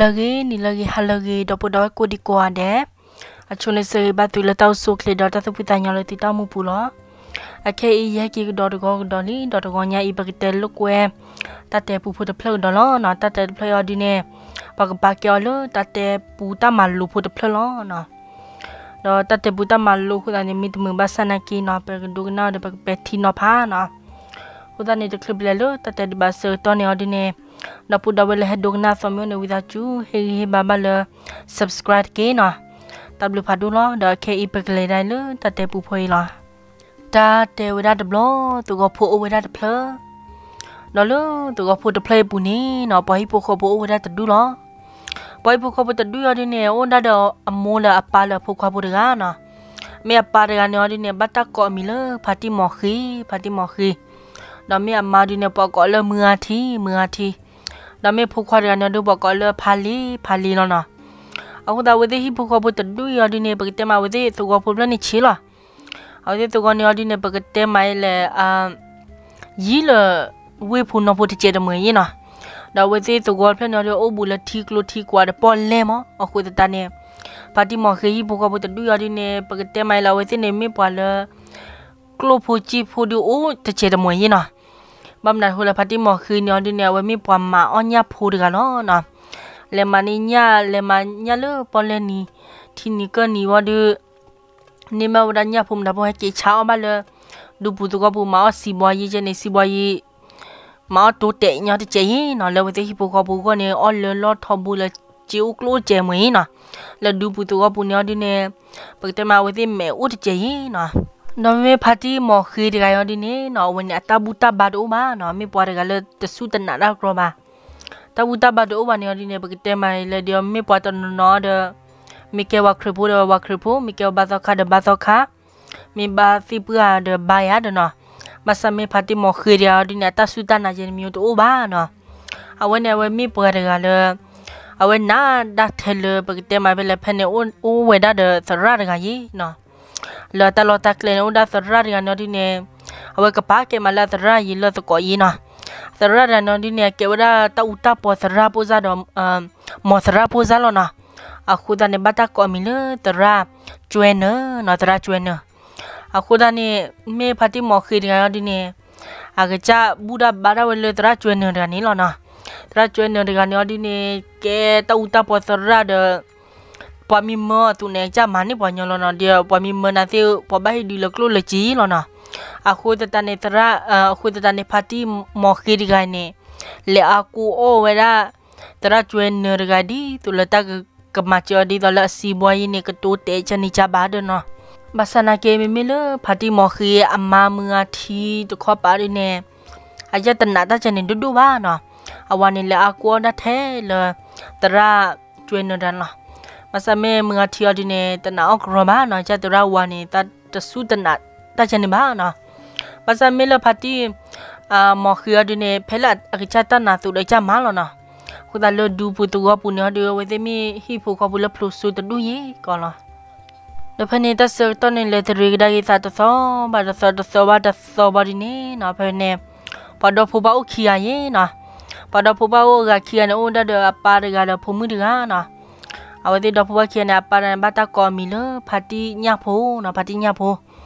လၢအဂ့ၤ နံၤလၢအဂ့ၤ ဟါလၢအဂ့ၤ ဒီပုၢ်ဒီဝဲၢ်ကိးဒံကိးဂၤဒဲး, အဆိန့ၣ်ဆၢဂ့ၤဘၣ်သုလၢတၢ်အိၣ်ဆူၣ်အိၣ်ချ့ဒီးတၢ်သူၣ်ဖှံသးညီလၢသုတၢ်အိၣ်မူပူၤလီၤ. အခဲအံၤယဟဲက့ၤကဒီးတဂီၤကဒီးလံ ဒီးတဂီၤညါအံၤ ပကတဲလိာ်ကွဲ တၢ်တဲပူဖိတဖျၢၣ်ကဒီးလီၤနီၤ. တၢ်တဲတဖျၢၣ်အံၤအီၤဒုန့ၣ် ပကပာ်ကဲအီၤလၢတၢ်တဲပူတၢ်မၤလိာ်ဖိတဖျၢၣ်လီၤနီၤ. ဒီးတၢ်တဲပူတၢ်မၤလိအဃိသတးန့ၣ် မ့ၢ်တမုာ်ဘၣ်ဆၣ်နာ်က့နီၤ ပကဒိကနၣ်အီၤဒီး ပကပဲာ်ထံနီၤဖးနီၤ. အဃိသတးန့ၣ် တချုးပလဲၤလၢတၢ်တဲဒံးဘၣ်အဆၢကတီၢ်န့ၣ်အီၤဒုန့ၣ် ဒီပုၢ်ဒီဝဲၢ်လၢဟဲဒိကနၣ်အသီမ့ၢ်အိၣ်န့ၣ် ဝံသးစူၤ ဟ့ၣ်ဂံၢ်ဟ့ၣ်ဘါဘၣ်လၢ subscribe တက့ၢ်နီၤ. တၢ်ဘျုးဖးဒိၣ်လီၤ. ဒီးခဲအံၤပကလဲၤဒၣ်လၢတၢ်တဲပူဖိအံၤလီၤ. တၢ်တဲဝဲဒၣ်တဘျီ သဝီဖိအိၣ်ဝဲဒၣ်တဖျၢၣ်, ဒီးလၢသဝီဖိတဖျၢၣ်အံၤအပူၤန့ၣ်နီၤ ပှၤဟံၣ်ဖိဃီဖိအိၣ်ဝဲဒၣ်တဒူၣ်လီၤ. ပှၤဟံၣ်ဖိဃီဖိတဒူၣ်အံၤအီၤဒုန့ၣ် အိၣ်ဒၣ်ဒီးအမိၢ်လၢအပၢ်လၢအဖိခွါဖိတဂၤနီၤ. မ့ၢ်အပၢ်တဂၤန့ၣ်အီၤဒုန့ၣ် ဘၣ်တၢ်ကိးအမံၤလၢ ဖါတံၢ်မီၤဃ့, ဖါတံၢ်မီၤဃ့. ဒီးမ့ၢ်အမါဒုန့ၣ် ပှၤကိးလၢမုၢ်ဂါထံ, မုၢ်ဂါထံ. ဒီးမ့ၢ်ဖိခွါတဂၤန့ၣ်အီၤဒု ပှၤကိးလၢဖါလ့, ဖါလ့လီၤနီၤ. အဃိသတး အဝဲသ့ၣ်ဟံၣ်ဖိဃီဖိတဒူၣ်အံၤအီၤဒုန့ၣ် ပကတဲမး အဝဲသ့ၣ်သဝီဖိတဖျၢၣ်န့ၣ်ဆံးလီၤ. အဝဲသ့ၣ်သဝီန့ၣ်အီၤဒုန့ၣ် ပကတဲမးအံၤလဲၣ် ယံၤလၢ ဝ့ၢ်ဖိနီၢ်ဖိတစဲးတမှဲၤယ့ၢ်နီၤ. ဒီးအဝဲသ့ၣ်သဝီတဖျၢၣ်န့ၣ်အီၤဒု အိၣ်ဘူးလၢထံကျိထံကွာ်ဒီးပီၣ်လဲၣ်မး. အဃိသတးန့ၣ် ဖါတံၢ်မီၤဃ့ဟံၣ်ဖိဃီဖိတဒူၣ်အံၤအီၤဒုန့ၣ် ပကတဲမးအံၤလၢ အဝဲသ့ၣ်န့ၣ်မ့ၢ်ပှၤလၢ ကျိၣ်ဖိစ့ဖိဒုအိၣ်တစဲးတမှဲၤယ့ၢ်နီၤ. ဘၣ်မနုၤအဃိလၢ ဖါတံၢ်မီၤဃ့န့ၣ်အီၤဒုန့ၣ် အဝဲမ့ၢ်ပှၤမၤအီၣ်ညၣ်ဖိတဂၤလီၤနီၤ. လဲၤမၤန့ၢ်ညၣ် လဲၤမၤညၣ်လၢပီၣ်လဲၣ်နံၤ ထံနံၤကၢၢ်နံၤဝံၤဒု န့ၢ်ဘၣ်ဝဲဒၣ်ညၣ်ဖိမတၤဖိဟဲက့ၤဆါအီၣ်ဘၣ်လၢ ဒူပူၤသဝီပူၤ မၤအီၣ်စံးဘှီယံၤကဲန့ၣ် စံးဘှီယံၤ မၤအီၣ်တိတဲာ်ညီတစဲးယ့ၢ်နီၤ. လၢအဝဲသ့ၣ်ဟံၣ်ဖိဃီဖိအဂီၢ်န့ၣ် အီၣ်လၢလီၢ်ထီဘိလၢစ့အိၣ်ကျိၣ်အိၣ်စဲးမှဲၤယ့ၢ်နီၤ. လၢဒူပူၤသဝီပူၤန့ၣ်အီၤဒုန့ၣ် ပကတဲမးအဝဲသ့ၣ်မဲာ်အိၣ်တစဲးယ့ၢ်နီၤ. ဒီးမ့မ့ၢ်ဖါတံၢ်မီၤဃ့တဂၤအံၤအီၤဒုန့ၣ်နီၤ အဝဲန့ၣ် အတၢ်ဘူၣ်တၢ်ဘါတအိၣ်ဘၣ်နီၤ. မ့ၢ်ပှၤတဂၤလၢတစူၢ်တနာ်တၢ်ကီဘၣ်. တၢ်ဘူၣ်တၢ်ဘါတအိၣ်ဘၣ်န့ၣ်အီၤဒုန့ၣ် ပကတဲမးအံၤလၢ ဒီးမ့ၢ်ပှၤတနီၤနီၤဒီး မ့ၢ်ကဲဝၤခရံာ်ဖိဒီးဝၤခရံာ်ဖိ, မ့ၢ်ကဲဘါသီခါဒီးဘါသီခါ, မ့ၢ်ဘါသ့ၣ်ပှၢ်ဒီးဘါယၤဒီးနီၤ. ဘၣ်ဆၣ်မ့ၢ်ဖါတံၢ်မီၤဃ့တဂၤအံၤအီၤဒုန့ၣ် အတၢ်စူၢ်တၢ်နာ်ယဲန့ၣ်မ့ၢ်တအိၣ်ဘၣ်နီၤ. အဝဲန့ၣ် အဝဲမ့ၢ်ပှၤတဂၤလၢ အဝဲနာ်ဒၣ်ထဲလၢ ပကတဲမးဖဲလဲၣ် ဖဲန့ၣ် အိၣ်ဝဲဒၣ်ဒီးသရၣ်တဂၤယ့ၢ်နီၤ. လၢတၢ်လီၢ်တၢ်ကျဲန့ၣ် အိၣ်ဒၣ်သရၣ်တဂၤန့ၣ်အီၤဒုန့ၣ် အဝဲကပာ်ကဲမးလၢအသရၣ်ယံၤလၢသကိးယ့ၢ်နီၤ. သရၣ်တဂၤန့ၣ်အီၤဒုန့ၣ် အကဲဝဲဒၣ်တၢ်အူတၢ်ပီၤသရၣ်ဖိစၢ်ဒီး မ်သရၣ်ဖိစၢ်လီၤနီၤ. အဃိသတးန့ၣ် ဘၣ်တၢ်ကိးအမံၤလၢသရၣ်ကၠွဲနၢၤနီၤ, သရၣ်ကၠွဲနၢၤ. အဃိသတးန့ၣ် မ့ၢ်ဖါတံၢ်မီၤဃ့တဂၤအံၤအီၤဒုန့ၣ် အကစၢ်ဘူၣ်တၢ်ဘါတၢ်ဝဲလၢသရၣ်ကၠွဲနၢၤတဂၤန့ၣ်လီၤနီၤ. သရၣ်ကၠွဲနၢၤတဂၤန့ၣ်အီၤဒုန့ၣ် ကဲတၢ်အူတၢ်ပီၤသရၣ်ဒီး ပှၤမ့ၢ်မၢအီၤအသိးန့ၣ် အကစၢ်မၤန့ၢ်ပှၤညီလီၤနီၤ. ဒီးပှၤမ့ၢ်မၢနၤသ့ၣ် ပှၤဘၣ်ဟ့ၣ်ဒုးလၢကျိၣ်လၢစ့လီၤနီၤ. အဃိသတးန့ၣ် သရၣ် အဃိသတးန့ၣ် ဖါတံၢ်မီၤဃ့တဂၤန့ၣ် လဲၤအါကိးအီၣ်ဝဲဒၣ် သရၣ်ကၠွဲနၢၤတဂၤ ဒ်သိးလၢတၢ်ကမၤစၢၤအီၤဒ်သိးလၢအစံးဘှီယံၤန့ၣ် ကတိတဲာ်ကၢန့ၢ်ကၢဘၣ်ဒီးနီၤ. ဘၣ်ဆၣ်နာ်က့ မ့မ့ၢ်လၢဖါတံၢ်မီၤဃ့အမါမုၢ်ဂၤထံတခီပၤဒုန့ၣ် အကစၢ်တနာ်တၢ်ကၢန့ၣ်ဒိၣ်ဒိၣ်ဘၣ်နီၤ. အဝၤန့ၣ်လဲၤအါကိးအီၣ်ဒၣ်ထဲလၢ သရၣ်ကၠွဲနၢၤတဂၤလီၤ. ဘၣ်ဆၣ်မ့ၢ်မုၢ်ဂၤထံအီၤဒုန့ၣ် တနာ်အီၣ်ကရီဘၣ်နီၤ, ကစၢ်သရၣ်ဝၤန့ၣ် တၢ်တစူၢ်တနာ်တၢ်ကၢန့ၣ်ဘၣ်နီၤ. ဘၣ်ဆၣ်မ့ၢ်လၢဖါတံၢ် မီၤဃ့အီၤဒုန့ၣ် ဖဲလၢအကစၢ်တၢ်နာ်အသိးဒီးကစၢ်မၤလီၤနီၤ. အဃိသတးလၢဒူပူၤသဝီပူၤန့ၣ်အီၤဒု အဝဲသ့ၣ်မ့ၢ်ဟံၣ်ဖိဃီဖိလၢဖျိးစိတဒူၣ်ယ့ၢ်ကီးလီၤ. ဒီးဖဲန့ၣ်တၢ်ဆၢကတီၢ်န့ၣ် လဲၤတရံးကဒါက့ၤသးတသီဘၣ်တသီ တသီဘၣ်တသီဘၣ်ဒ်န့ၣ်နီၤ. ဖဲန့ၣ် ပှၤဒီဖိပၢ်အိၣ်ခံဂၤယ့ၢ်နီၤ. ပှၤဒီဖိပၢ်အိၣ်အဂၤခံဂၤန့ၣ် အိၣ်ဝဲဒၣ်ဒီးအပၢ်တဂၤဒီးဖိမုၣ်တဂၤနီၤ. အဝဲသ့ၣ်ဒီဖိပၢ်ခံဂၤန့ၣ် အပၢ်တဂၤန့ၣ် ဘၣ်တၢ်ကိးအမံၤလၢဖါတံၢ်ညၣ်ဖိနီၤ, ဖါတံၢ်ညၣ်ဖိ.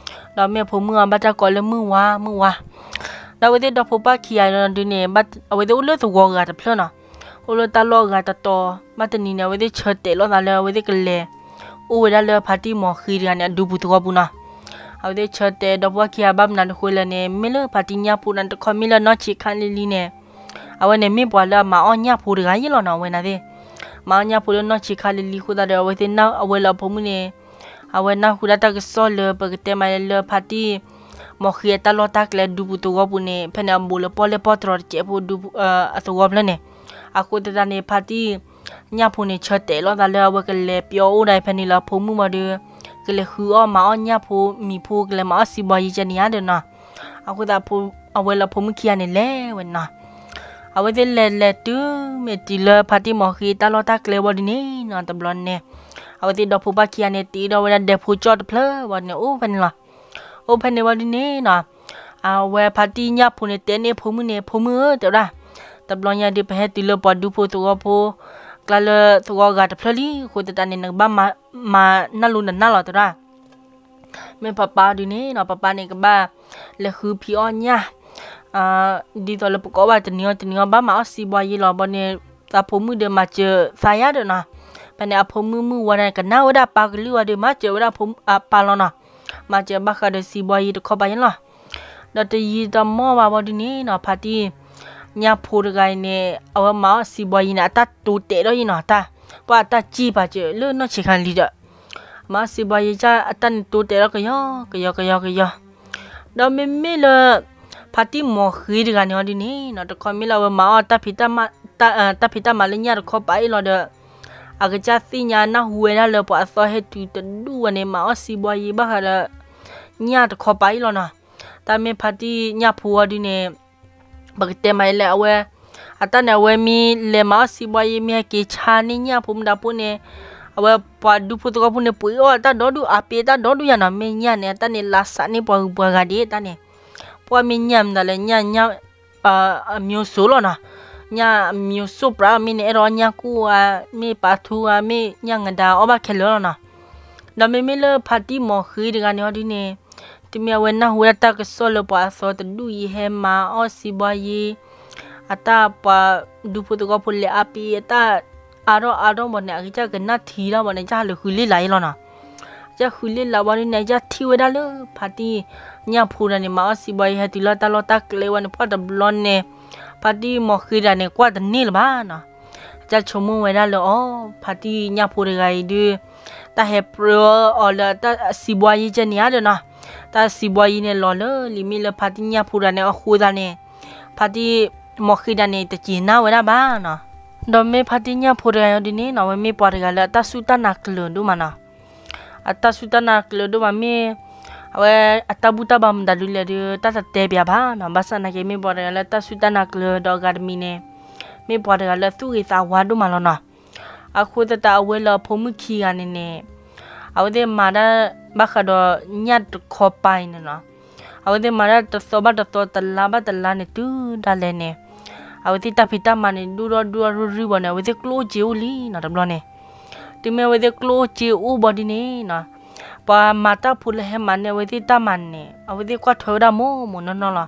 ဒီးမ့ၢ်အဖိမုၣ်အီၤ ဘၣ်တၢ်ကိးလၢမုၢ်ဝါ မုၢ်ဝါ. ဒီးအဝဲသ့ၣ်ဒီဖိပၢ်ခံဂၤအံၤဒုန့ၣ် အဝဲသ့ၣ်အိၣ်လၢသဝီအဂၤတဖျၢၣ်နီၤ. အိၣ်လၢတၢ်လီၢ်အဂၤတတီၤ, ဘၣ်တနံၤန့ၣ် အဝဲသ့ၣ်ဆၢတဲာ်လိာ်သးလၢအဝဲသ့ၣ်ကလဲၤ အိၣ်ဝဲဒၣ်လၢဖါတံၢ်မီၤဃ့တဂၤန့ၣ် အဒူပူၤသဝီပူၤနီၤ. အဝဲသ့ၣ်ဆၢတဲာ်ဒီဖိပၢ်ခံဂၤဘၣ်မနုၤတဃိလဲၣ်န့ၣ် မ့ၢ်လၢဖါတံၢ်ညၣ်ဖိန့ၣ်တခီမ့ၢ်လၢနီၢ်ဆံးခါလံၤလံၤန့ၣ် အဝဲန့ၣ်မ့ၢ်ပှၤလၢအမၤအီၣ်ညၣ်ဖိတဂၤယ့ၢ်လီၤနီၤ. အဝဲန့ၣ်သ့ၣ် မၤအီၣ်ညၣ်ဖိလၢနီၢ်ဆံးခါလံၤလံၤအဃိသတးဒီး အဝဲသ့ၣ် အဝဲလၢအဖိမုၣ်န့ၣ် အဝဲနၢ်ဟူဒၣ်တၢ်ကစီၣ်လၢပကတဲမးလၢဖါတံၢ်မီၤဃ့အတၢ်လီၢ်တၢ်ကျဲဒူပူၤသဝီပူၤန့ၣ် ဖဲန့ၣ်အဘူးလၢပီၣ်လဲၣ်ပီၣ်တြီၤတစဲးဖိ အသဝီဖျၢၣ်န့ၣ်. အဃိသတးန့ၣ် ဖါတံၢ်ညၣ်ဖိန့ၣ် ဆၢတဲာ်လိာ်သးလၢအဝဲကလဲၤပျီအိၣ်ဒၣ်ဖဲန့ၣ်လၢအဖိမုၣ်ဘၣ်ဒီး ကလဲၤဃုအီၣ်မၤအီၣ်ညၣ်ဖိမံၤဖိ ကလဲၤမၤအီၣ်စံးဘီယံၤကဲန့ၣ်ဧါဒီးနီၤ. အဃိသတး အဝဲလၢအဖိမုၣ်ခံဂၤန့ၣ်လဲၤဝဲနီၤ. အဝဲသ့ၣ်လဲၤလဲၤတုၤမ့ၢ်တုၤလၢဖါတံၢ်မီၤဃ့တၢ်လီၢ်တၢ်ကျဲဘၣ်ဒ်န့ၣ်နီၤ တဘျီန့ၣ် အဝဲသ့ၣ်ဒီဖိပၢ်ခံဂၤန့ၣ် တ့ထီၣ်ဝဲဒၣ်ဒဲဖိကၠီၣ်တဖျၢၣ်ဘၣ်န့ၣ် အိၣ်ဖဲန့ၣ်လီၤ. အိၣ်ဖဲန့ၣ်ဘၣ်ဒ်န့ၣ်နီၤ အဝဲဖါတံၢ်ညၣ်ဖိန့ၣ် တဲန့ၢ်အဖိမုၣ်န့ၣ် ဖိမုၣ်ဧၢ တဲဝဲဒၣ် တဘျီညါဒီး ပဟဲတုၤလၢပှၤဒူဖိသဝီဖိ နကျါလၢသဝီဂၤတဖျၢၣ်လံ, အဃိသတးန့ၣ် နကဘၣ်မၤနၢ်လိနနၢ်လီၤ တဲဝဲဒၣ်. မ့ၢ်ပၢ်ပၢ်အီၤဒုးန့ၣ်နီၤ, ပၢ်ပၢ်န့ၣ်ကဘၣ်လဲၤဃုဖံးအီၣ်ညၣ်, ဒ်သိးလၢပကအီၣ်ဘၣ်တနံၤအီၤတနံၤအီၤ ဘၣ်မၤအီၣ်စံးဘှါယ့လီၤ. ဘၣ်န့ၣ် အဖိမုၣ်ဒီးမၤစၢၤသးယါဒီးနီၤ, ဖဲန့ၣ် အဖိမုၣ်မုၣ်ဝါန့ၣ် ကနၣ်ဝဲဒၣ်ပၢ်ကလုၢ်ဝဲဒီး မၤစၢၤဝဲဒၣ်အဖိမုၣ်အပၢ်လီၤနီၤ, မၤစၢၤဘၣ်ဃးဒီးစံးဘှါယ့တခီပၤယ့လီၤ. ဒီးတယံာ်တမီၢ်ဘၣ်ဘီဒုးန့ၣ်နီၤ, ဖါတံၢ်ညၣ်ဖိတဂၤအံၤန့ၣ် အဝဲမၤအီၣ်စံးဘှါယ့န့ၣ် အတၢ်တိတဲာ်ဒီးယ့နီၤ, တၢ်ပှၤအတၢ်စံးပာ်စၢၤလၢနီၢ်ဆံးခါလံဒီး မၤအီၣ်စံးဘှါယ့ အတၢ်န့ၣ်တိတဲာ်ဒီးကယီကယီကယီကယီ. ဒီးမ့မ့ၢ်လၢ ဖါတံၢ်မီၤဃ့တဂၤန့ၣ်အီၤဒုးန့ၣ်နီၤ, တခီမ့ၢ်လၢအဝဲမၤအီၣ်တၢ်ဖံးတၢ်မၤလၢညၣ်တခီပၤအံၤလီၤဒီး အကစၢ်သ့ၣ်ညါနၢ်ဟူဝဲဒၣ်လၢပှၤအသီဟဲတုၤတဒူၣ်ဝဲန့ၣ် မၤအီၣ်စံးဘှါယ့ဘၣ်ဃးဒီး ညၣ်တခီပၤအံၤလီၤနီၤ. တၢ်မ့ၢ်ဖါတံၢ်ညၣ်ဖိအီၤဒုးန့ၣ် ပကတဲမးအံၤလၢအဝဲ အတၢ်န့ၣ် အဝဲမ့ၢ်လဲၤမၤအီၣ်စံးဘှါယ့ မ့ၢ်ဟဲက့ၤဆါန့ၢ်ညၣ်ဖိမတၤဖိန့ၣ် အဝဲပှၤဒူဖိသဝီဖိန့ၣ် ပှ့ၤအီၣ်အတၢ်ဒီဒူၣ် အပ့ၤအတၢ်ဒီဒူၣ်ယါနီၤ, မ့ၢ်ညၣ်န့ၣ် အတၢ်န့ၣ် လါစးန့ၢ်ပှၤဂုၤပှၤဂၤဒ်တၢ်န့ၣ်, ပှၤမ့ၢ်ညၣ်မတၤလဲၣ် ညၣ် အမျိုးစိလီၤနီၤ, ညၣ်အမျိုးစိပြး မ့ၢ်န့ၣ် အဲၣ်ဒိးအီၣ်ညၣ်ကိၣ်ဧါ, မ့ၢ်ပာ်ထူဧါ, မ့ၢ်ညၣ်ငဒါ အီၣ်ဘၣ်ခဲလၢာ်လီၤနီၤ. ဒီးမ့မ့ၢ်လၢဖါတံၢ်မီၤဃ့တဂၤန့ၣ်အီၤဒုးန့ၣ် တုၤမ့ၢ်အဝဲနၢ်ဟူဝဲဒၣ်တၢ်ကစီၣ်လၢပှၤအသီတဒူၣ်အံၤဟဲမၤအီၣ်စံးဘှါယ့ အတၢ်ပှၤဒူဖိသဝီဖိလဲၤအါပ့ၤ အတၢ်အါထီၣ်အါထီၣ်ဘၣ်န့ၣ် အကစၢ်ကနၣ်ထံၣ်လီၤဘၣ်န့ၣ် ကစၢ်ဟးလူၤဃုလ့ၣ်လးအံၤလီၤနီၤ. ကစၢ်ဃုလ့ၣ်လးဝံၤဒုးန့ၣ် ကစၢ်ထံၣ်ဝဲဒၣ်လၢ ဖါတံၢ်ညၣ်ဖိတဂၤန့ၣ် မၤအီၣ်စံးဘှါယ့ဟဲတုၤလၢတၢ်လီၢ်တၢ်ကျဲဝဲန့ၣ် ပှၢ်တဘျီန့ၣ် ဖါတံၢ်မီၤဃ့တဂၤန့ၣ် ကွၢ်တန့ၢ်လၢၤဘၣ်နီၤ. ကစၢ်ဆိကမိၣ်ဝဲဒၣ်လၢအီၤ ဖါတံၢ်ညၣ်ဖိတဂၤအံၤဒုး တၢ်ဟဲပြၢအီၤလၢတၢ်စံးဘှါယ့ကဲန့ၣ်ဧါဒီးနီၤ, တၢ်စံးဘှါယ့န့ၣ်လီၤလၢလံာ်မ့ၢ်လၢဖါတံၢ်ညၣ်ဖိတဂၤန့ၣ်အဃိသတးန့ၣ် ဖါတံၢ်မီၤဃ့တဂၤန့ၣ် တစံးနၢ်ဝဲဒၣ်ဘၣ်နီၤ. ဒီးမ့ၢ်ဖါတံၢ်ညၣ်ဖိတဂၤအံၤဒုးန့ၣ်နီၤ အဝဲမ့ၢ်ပှၤတဂၤလၢအတၢ်စူၢ်တၢ်နာ်ကျၢၤဒိၣ်မးနီၤ. အတၢ်စူၢ်တၢ်နာ်ကျၢၤဒိၣ်မးမ့ၢ် အဝဲအတၢ်ဘူၣ်တၢ်ဘါမတၤဒုးလဲၣ်ဒုး တၢ်တတဲပၠးဘၣ်နီၤ. ဘၣ်ဆၣ်သနာ်က့ မ့ၢ်ပှၤတဂၤလၢတၢ်စူၢ်တၢ်နာ်ကျၢၤဒီးအဂၤတမံၤန့ၣ် မ့ၢ်ပှၤတဂၤလၢသူၣ်ဂ့ၤသးဝါဒိၣ်မးလီၤနီၤ. အဃိသတးအဝဲလၢအဖိမုၣ်ခံဂၤန့ၣ်န့ၣ် အဝဲသ့ၣ်မၤတၢ်ဘၣ်ဃးဒီးညၣ်တခီပၤအံၤန့ၣ်နီၤ. အဝဲသ့ၣ်မၤတၢ်တသီဘၣ်တသီ တလါဘၣ်တလါန့ၣ် တုၤဒၣ်လဲာ်န့ၣ် အဝဲသ့ၣ်တၢ်ဖံးတၢ်မၤန့ၣ် ဒိၣ်ထီၣ်ဒိၣ်ထီၣ်ရုၢ်ရုၢ်ဘၣ်န့ၣ် အဝဲသ့ၣ်ကျိၣ်အိၣ်စ့အိၣ်လံနီၤ တဘျီန့ၣ်. တုၤမ့ၢ်အဝဲသ့ၣ်ကျိၣ်အိၣ်စ့အိၣ်ဘၣ်ဒုးန့ၣ်နီၤ ပှၤမၤတၢ်ဖိလၢဟဲမၤန့ၢ်အဝဲသ့ၣ်တၢ်မၤန့ၣ် အဝဲသ့ၣ်ကွၢ်ထွဲဝဲဒၣ်မိၢ်မိၢ်နီၢ်နီၢ်လီၤ.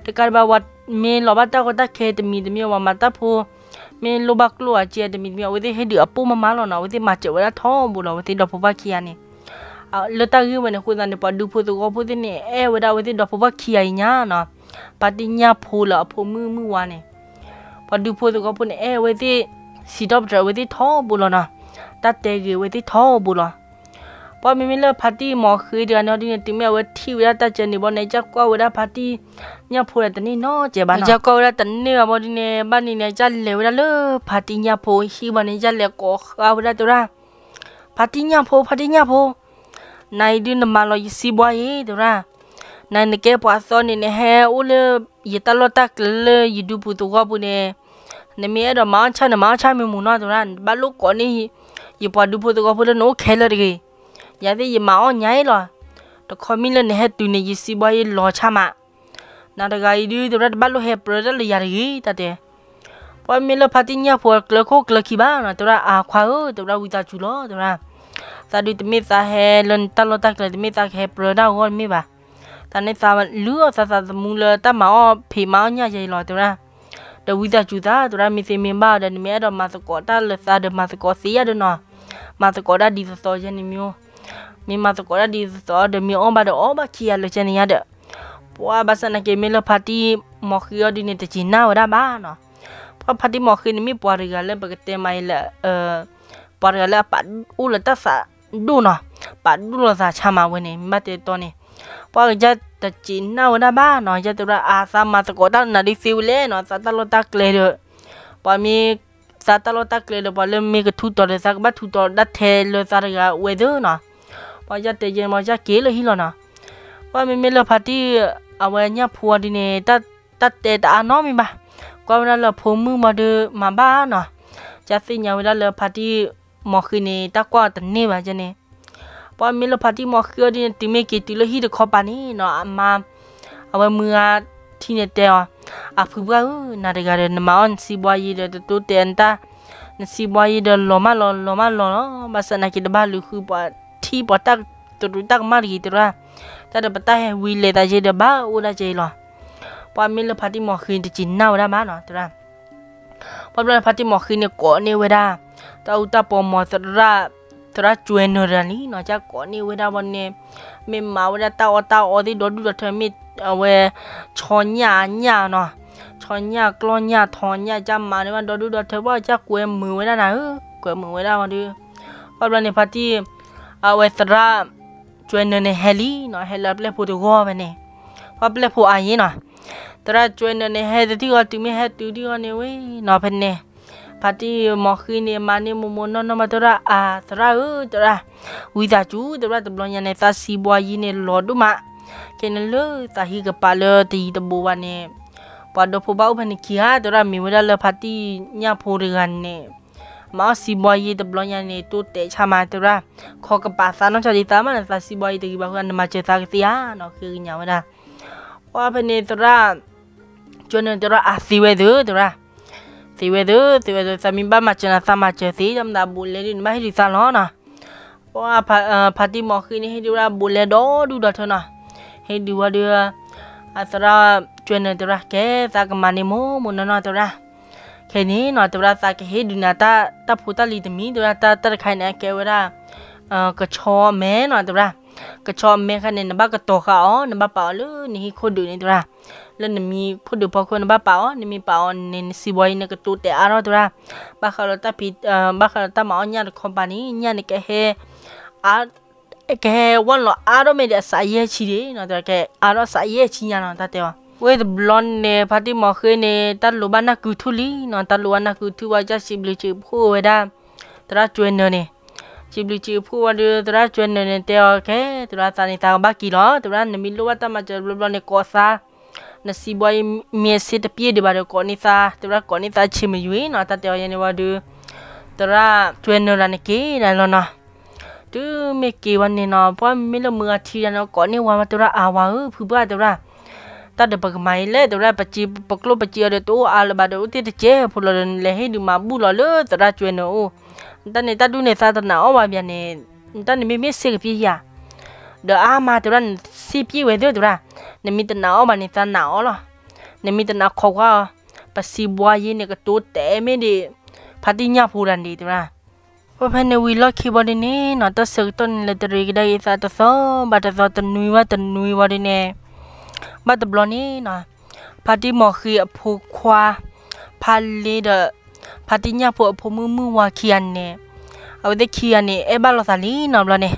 တကးဒံးဘၣ် ပှၤမ့ၢ်လီၤဘၣ်တၢ်ကီတၢ်ခဲတမံၤတမံၤ ပှၤမၤတၢ်ဖိ မ့ၢ်လိၣ်ဘၣ်ကျိၣ်အစ့တမံၤတမံၤ အဝဲသ့ၣ်ဟ့ၣ်ဒုးအပိၢ်မးမးလီၤနီၤ. အဝဲသ့ၣ်မၤစၢၤဝဲဒၣ်ထီဘိလီၤ အဝဲသ့ၣ်ဒီဖိပၢ်ခံဂၤန့ၣ် လၢတၢ်ဂ့ၢ်ဝဲန့ၣ်အဃိသတးန့ၣ် ပှၤဒူဖိသဝီဖိသ့ၣ်န့ၣ် အဲၣ်ဝဲဒၣ်အဝဲသ့ၣ်ဒီဖိပၢ်ခံဂၤအံၤညါနီၤ. ဖါတံၢ်ညၣ်ဖိလၢအဖိမုၣ်မုၣ်ဝါန့ၣ် ပှၤဒူဖိသဝီဖိန့ၣ် အဲၣ်ဝဲသ့ၣ် စံးထီၣ်ပတြၢၤအဝဲသ့ၣ်ထီဘိလီၤနီၤ. တၢ်တဲဂ့ၤအဝဲသ့ၣ်ထီဘိလီၤ. ပှၤမ့မ့ၢ်လၢဖါတံၢ်မီၤဃ့တဂၤန့ၣ်ဒ်န့ၣ် တုၤမ့ၢ်အဝဲထံၣ်ဝဲဒၣ်တၢ်ကဲန့ၣ်ဘၣ်န့ၣ် ကစၢ်ကွၢ်ဝဲဒၣ်ဖါတံၢ်ညၣ်ဖိဒီးတန့ၢ်နီတစဲးဘၣ်နီၤ. ကစၢ်ကွၢ်ဝဲဒၣ်တန့ၢ်ဘၣ်ဘၣ်ဒ်န့ၣ် ဘၣ်န့ၣ်န့ၣ် ကစၢ်လဲၤဝဲဒၣ်လၢဖါတံၢ်ညၣ်ဖိဟံၣ်ဘၣ်န့ၣ် ကစၢ်လဲၤကိးဃာ်ဝဲဒၣ်တဲဝဲဒၣ် ဖါတံၢ်ညၣ်ဖိ ဖါတံၢ်ညၣ်ဖိ နၤအံၤဒုးနမၤလီၤယစံးဘှါယ့ တဲဝဲဒၣ်. နၤနကဲပှၤအသီန့ၣ် နဟဲအိၣ်လၢယတၢ်လီၢ်တၢ်ကျဲလၢယဒူပူၤသဝီပူၤန့ၣ် နမ့ၢ်အဲၣ်ဒိးမၤအီၣ်ဆၣ်န့ၣ် မၤအီၣ်ဆၣ်မ့ၢ်မူနီၤ တဲဝဲဒၣ်. နဘၣ်လိၣ်ကိးန့ၢ် ယပှၤဒူဖိသဝီဖိလၢနအိၣ်ခဲလၢာ်တဂ့ၤ. ယၤသ့ၣ်ယမၤအီၣ်ညါအံၤလီၤ. တခီမ့ၢ်လၢနဟဲတုၤန့ၣ် ယစံးဘှါယ့လီၤဆၣ်မး နၤတဂၤအံၤဒုး တဲဝဲဒၣ် တဘၣ်လိၣ်ဟဲပြၢတၢ်လၢယၤတဂ့ၤ တၢ်တဲ. ပှၤမ့ၢ်လၢဖါတံၢ်ညၣ်ဖိအကျၢၤခိၣ်ကျၢၤခံဘၣ်နီၤ တဲဝဲဒၣ် အခွါဧၢ တဲဝဲဒၣ် ဝံသးစူၤလီၤ တဲဝဲဒၣ်. သးဒုးတမ့ၢ်သးဟဲလၢနတၢ်လီၢ်တၢ်ကျဲ တမ့ၢ်သးကဟဲပြၢတၢ်အဂီၢ်တမ့ၢ်ဘၣ်. သးန့ၣ်သးလုၢ်အီၣ်သးသးသမူလၢတၢ်မၤအီၣ်ဖံးမၤအီၣ်ညၣ်ယဲအံၤလီၤ တဲဝဲဒၣ်. ဒီးဝံသးစူၤသး တဲဝဲဒၣ် မ့ၢ်သ့မ့ၢ်ဘၣ်ဒီး နမ့ၢ်အဲၣ်ဒိးမၤသကိးတၢ်လၢသးဒီး မၤသကိးသ့ယၤဒီးနီၤ. မၤသကိးတၢ်ဒ်သိးသိးယဲန့ၣ်မ့ၢ် မ့ၢ်မၤသကိးတၢ်ဒ်သိးသိးဒီး မ့ၢ်အီၣ်ဘၣ်ဒီးအီၣ်ဘၣ်ခံဂၤလၢာ်ကဲန့ၣ်ယါဒီး ပှၤဘၣ်ဆၣ်သနာ်က့မ့ၢ်လၢဖါတံၢ်မီၤဃ့အီၤဒ်န့ၣ် တစံးနၢ်ဝဲဒၣ်ဘၣ်နီၤ. ပှၤဖါတံၢ်မီၤဃ့န့ၣ်မ့ၢ်ပှၤတဂၤလၢပကတဲမးအံၤလၢ ပှၤတဂၤလၢအပာ်အိၣ်လၢတၢ်သးဒိၣ်နီၤ, ပာ်ဒိၣ်လီၤသးဆါမးဝဲန့ၣ် မ့ၢ်ဘၣ်တဲတီန့ၣ် ပှၤကစၢ်တစံးနၢ်ဝဲဒၣ်ဘၣ်နီၤ. ကစၢ်တဲဝဲဒၣ် အသးမၤသကိးတၢ်နၤဒ်သ့ဝဲလဲၣ်နီၤ, သးတၢ်လီၢ်တၢ်ကျဲဒီး ပှၤမ့ၢ် သးတၢ်လီၢ်တၢ်ကျဲဒီး ပှၤလၢမ့ၢ်ကထူးတီၤဒီး သးကဘၣ်ထူးတီၤဒၣ်ထဲလၢသးတဂၤဝဲသ့နီၤ. ပှၤကစၢ်တဲယဲၢ် ပှၤကစၢ်က့ၤလၢဟံၣ်လီၤနီၤ. ပှၤမ့မ့ၢ်လၢဖါတံၢ် အဝဲညၣ်ဖိအီၤဒ်န့ၣ် တၢ်တဲတအါနီတမံၤဘၣ်. ကွၢ်ဝဲဒၣ်လၢအဖိမုၣ်ဘၣ်ဒီး မၤဘၣ်နီၤ. ကစၢ်သ့ၣ်ညါဝဲဒၣ်လၢဖါတံၢ်မီၤဃ့န့ၣ် တၢ်ကွၢ်တန့ၢ်ဘၣ်ကဲန့ၣ် ပှၤမ့ၢ်လၢဖါတံၢ်မီၤဃ့အီၤဒ်န့ၣ် တုၤမ့ၢ်က့ၤတုၤလၢဟံၣ်တခီပၤန့ၣ်နီၤ အမါ အဝဲမုၢ်ဂၤထံၣ်န့ၣ်တဲအီၤ, အဖုပှၢ်ဧၢ, နၤတဂၤဒီး နမၤအီၣ်နစံးဘှါယ့ဒီး တတိတဲနတၢ် နစံးဘှါယ့ဒီးလီၤမးလီၤ လီၤမးလီၤလီၤ, ဘၣ်ဆၣ်သနာ်က့တဘၣ်လူၤဃုပှၤထံပှၤတၢ်တရူးတၢ်ကမၣ်တဂ့ၤ သရၣ်, တၢ်ဒီးပတၢ်ဟဲဝံၤလဲၤသးယ့ဒီးဘၣ်အိၣ်ဒၣ်ကဲအံၤလီၤ. ပှၤမ့ၢ်လၢဖါတံၢ်မီၤဃ့တစံးနၢ်ဝဲဒၣ်ဘၣ်နီၤ သရၣ်. ပှၤဘျီန့ၣ်ဖါတံၢ်မီၤဃ့န့ၣ်ကိးန့ၢ်ဝဲဒၣ် တၢ်အူတၢ်ပီမီၤသရၣ်, သရၣ်ကၠွဲနၢၤတဂၤလံနီၤ, ကကိးန့ၢ်ဝဲဒၣ်ဘၣ်န့ၣ်, မ့ၢ်မၤဝဲဒၣ်တၢ်အီၣ်တၢ်အီသ့ၣ်ဒီဒူၣ်ဒီထၢ မ့ၢ်အဝဲ ဆီညၣ်ညၣ်နီၤ, ဆီညၣ်ကျီၢ်ညၣ်ထီညၣ် ကမၤန့ၢ်ဘၣ်ဒီဒူၣ်ဒီထၢ ပှၤကကွဲမုာ်ဝဲဒၣ်နၤဧၢ, ကွဲမုာ်ဝဲဒၣ်ဝံၤဒီး ပှၤဘျီန့ၣ်ဖါတံၢ် အဝဲသရၣ်ကၠွဲနၢၤန့ၣ်ဟဲလံနီၤ, ဟဲလၢပျဲၢ်ဖိတဂီၢ်ဖဲန့ၣ်, ပှၤပျဲၢ်ဖိအါယ့နီၤ, သရၣ်ကၠွဲနၢၤန့ၣ် ဟဲတထံၣ်ဂီၤတုၤမ့ၢ်ဟဲတုၤထံၣ်ဂီၤန့ၣ်ဝဲနီၤ ဖဲန့ၣ်, ဖါတံၢ်မီၤဃ့န့ၣ် မၤန့ၢ်မိၢ်မိၢ်နီၢ်နီၢ်မး သရၣ်အါ သရၣ်ဧၢ သရၣ်, ဝံသးစူၤ သရၣ်တဘျီညါန့ၣ် သးစံးဘှါယ့န့ၣ်လီၤဒိၣ်မး, ခဲန့ၣ်လၢသးဟံၣ်ကပၤလၢတယံၤတဘူးဘၣ်န့ၣ်, ပှၤဒီဖိဘၣ်အိၣ်ဖဲန့ၣ်ခံဂၤ သရၣ်မ့ၢ်ဝဲဒၣ်လၢဖါတံၢ်ညၣ်ဖိတဂၤန့ၣ် မၤအီၣ်စံးဘှါယ့တဘျီညါန့ၣ် တိတဲာ်ဆါမး သရၣ်, ခီကပာ်သးနီၢ်ကီၢ်ဒံးသးမးန့ၣ် သးစံးဘှါယ့တဂ့ၤဘၣ်ဃု နမၤစၢၤသးကသ့ဧါနီၤ ဃ့ကညးဝဲဒၣ်, ပှၤဖဲန့ၣ်သရၣ် ကၠွဲနၢၤသရၣ်အါ သ့ဝဲသ့ သရၣ်, သ့ဝဲသ့ သ့ဝဲသ့ သးမ့ၢ်ဘၣ်မၤစၢၤနၤ သးမၤစၢၤသ့ တၢ်မတၤဘူးလဲဒုး နဘၣ်ဟ့ၣ်ဒုးသးလီၤနီၤ, ပှၤ ဖါတံၢ်မီၤဃ့န့ၣ် ဟ့ၣ်ဒုးဝဲဒၣ်ဘူးလဲဒီဒူၣ်ဒီထၢနီၤ, ဟ့ၣ်ဒုးဝံၤဒီး အသရၣ်ကၠွဲနၢၤသရၣ် ကဲသးကမၤန့ၢ်မိၢ်မိၢ်နီၢ်နီၢ်သရၣ်, ခဲန့ၣ်နီၤ သရၣ်သးကဟ့ၣ်ဒုးနၤ တၢ်ဖိတၢ်လံၤတမံၤ သရၣ် တၢ်တခါအံၤန့ၣ် အကဲဝဲဒၣ် ကဆီအမဲနီၤသရၣ်, ကဆီအမဲခါန့ၣ် နဘၣ်ကတီၤဃာ်အီၤ နဘၣ်ပာ်အီၤလၢနဟံၣ်ခိၣ်ဒုးန့ၣ်သရၣ်, လၢနမံၤခိၣ်ဒုးဖီခိၣ် နဘၣ်ပာ်အီၤ နမ့ၢ်ပာ်အီၤန့ၣ် နစံးဘှါယ့န့ၣ် ကတိၤတဲာ်အါထီၣ်သရၣ်, ဘၣ်ဃးဒီးတၢ်ဖံး ဘၣ်ဃးဒီးတၢ်မၤအီၣ်ညၣ်တခီပၤန့ၣ် ညၣ်န့ၣ်ကဟဲ ကဟဲဝဲလီၤအါထီၣ်မ့ၢ်ဒံးအစးယဲၢ်ဆံဒံးနီၤ ကဟဲအါထီၣ်စးယဲၢ်ဆံညါနီၤ တၢ်တဲအီၤ, ဝဲတဘျီန့ၣ် ဖါတံၢ်မီၤဃ့န့ၣ် တၢ်လိၤဘၣ်နၢ်ကုထူၣ်လံနီၤ တၢ်လိၤဘၣ်နၢ်ကုထူၣ်ဝဲ ကစံးဘျုးစံးဖှိၣ်ဝဲဒၣ် သရၣ်ကၠွဲနၢၤန့ၣ်, စံးဘျုးစံးဖှိၣ်ဝဲဒီး သရၣ်ကၠွဲနၢၤန့ၣ် တဲအီၤ ကဲ သရၣ်သးန့ၣ် သးကဘၣ်က့ၤလီၤ သရၣ် နမ့ၢ်လိၣ်ဘၣ်တၢ်မၤစၢၤတဘျီဘျီန့ၣ် ကိးသါ နစံးဘှါယ့မ့ၢ်အဆ့တပျ့ၢ်ဒံးဘၣ်ဒီး ကိးန့ၢ်သါ သရၣ်ကိးန့ၢ်သါဆ့မယုၤနီၤ တၢ်တဲအီၤယဲန့ၣ်ဝံၤဒီး သရၣ်ကၠွဲနၢၤတၢ်န့ၣ်က့ၤဒၣ်လီၤနီၤ, တုၤမ့ၢ်က့ၤဝဲန့ၣ်နီၤ ပှၤမ့မ့ၢ်လၢမုၢ်ဂၤထံးဒၣ်န့ၣ် ကိးန့ၢ်ဝဲမး သရၣ်အါဝဲဧၢ ဖုပှၢ်သရၣ်, တၢ်ဒီးပကမၤအံၤလဲၣ် သရၣ် ပစံးပကျိၣ်ပစံးအီၤဒီးတအိၣ်အါလၢၤဘၣ်ဒီး အိၣ်တ့ၢ်တကဲးဖိလီၤဒီး နလဲၤဟ့ၣ်ဒုးမၤဘူၣ်လီၤလၢသရၣ်ကၠွဲနၢၤအိၣ်, တၢ်န့ၣ်တၢ်ဒူၣ်န့ၣ် သးတနာ်အီၣ်ဘၣ်ဘၣ်န့ၣ်, တၢ်န့ၣ်မ့မ့ၢ်ဆ့ကပျ့ၢ်ဧါ ဒီးအါမးသရၣ် နဆ့ပျ့ၢ်ဝဲသ့သရၣ်, နမ့ၢ်တနာ်အီၣ်ဘၣ်န့ၣ် သးနာ်အီၣ်လီၤ, နမ့ၢ်တနာ်ခိးကွၢ်အီၤ, ပစံးဘှါယ့န့ၣ် ကတိၤတဲာ်မ့ၢ်ဒံး ဖါတံၢ်ညၣ်ဖိတဂၤန့ၣ်သရၣ်, ပှၤဖဲန့ၣ်ဝံၤလီၢ်ခံဘီဒ်န့ၣ်နီၤ တၢ်ဆၢကတီၢ်န့ၣ်လဲၤတရံးကဒါက့ၤသးတသီဘၣ်တသီ တနွံဘၣ်တနွံဘီဒ်န့ၣ်, ဘၣ်တဘျီန့ၣ်နီၤ ဖါတံၢ်မီၤဃ့အဖိခွါ ဖါလ့ဒီး ဖါတံၢ်ညၣ်ဖိအဖိမုၣ်မုၢ်ဝါခံဂၤန့ၣ်, အဝဲသ့ၣ်ခံဂၤန့ၣ် အဲၣ်ဘၣ်လိာ်သးလံနီၤဘျီန့ၣ်,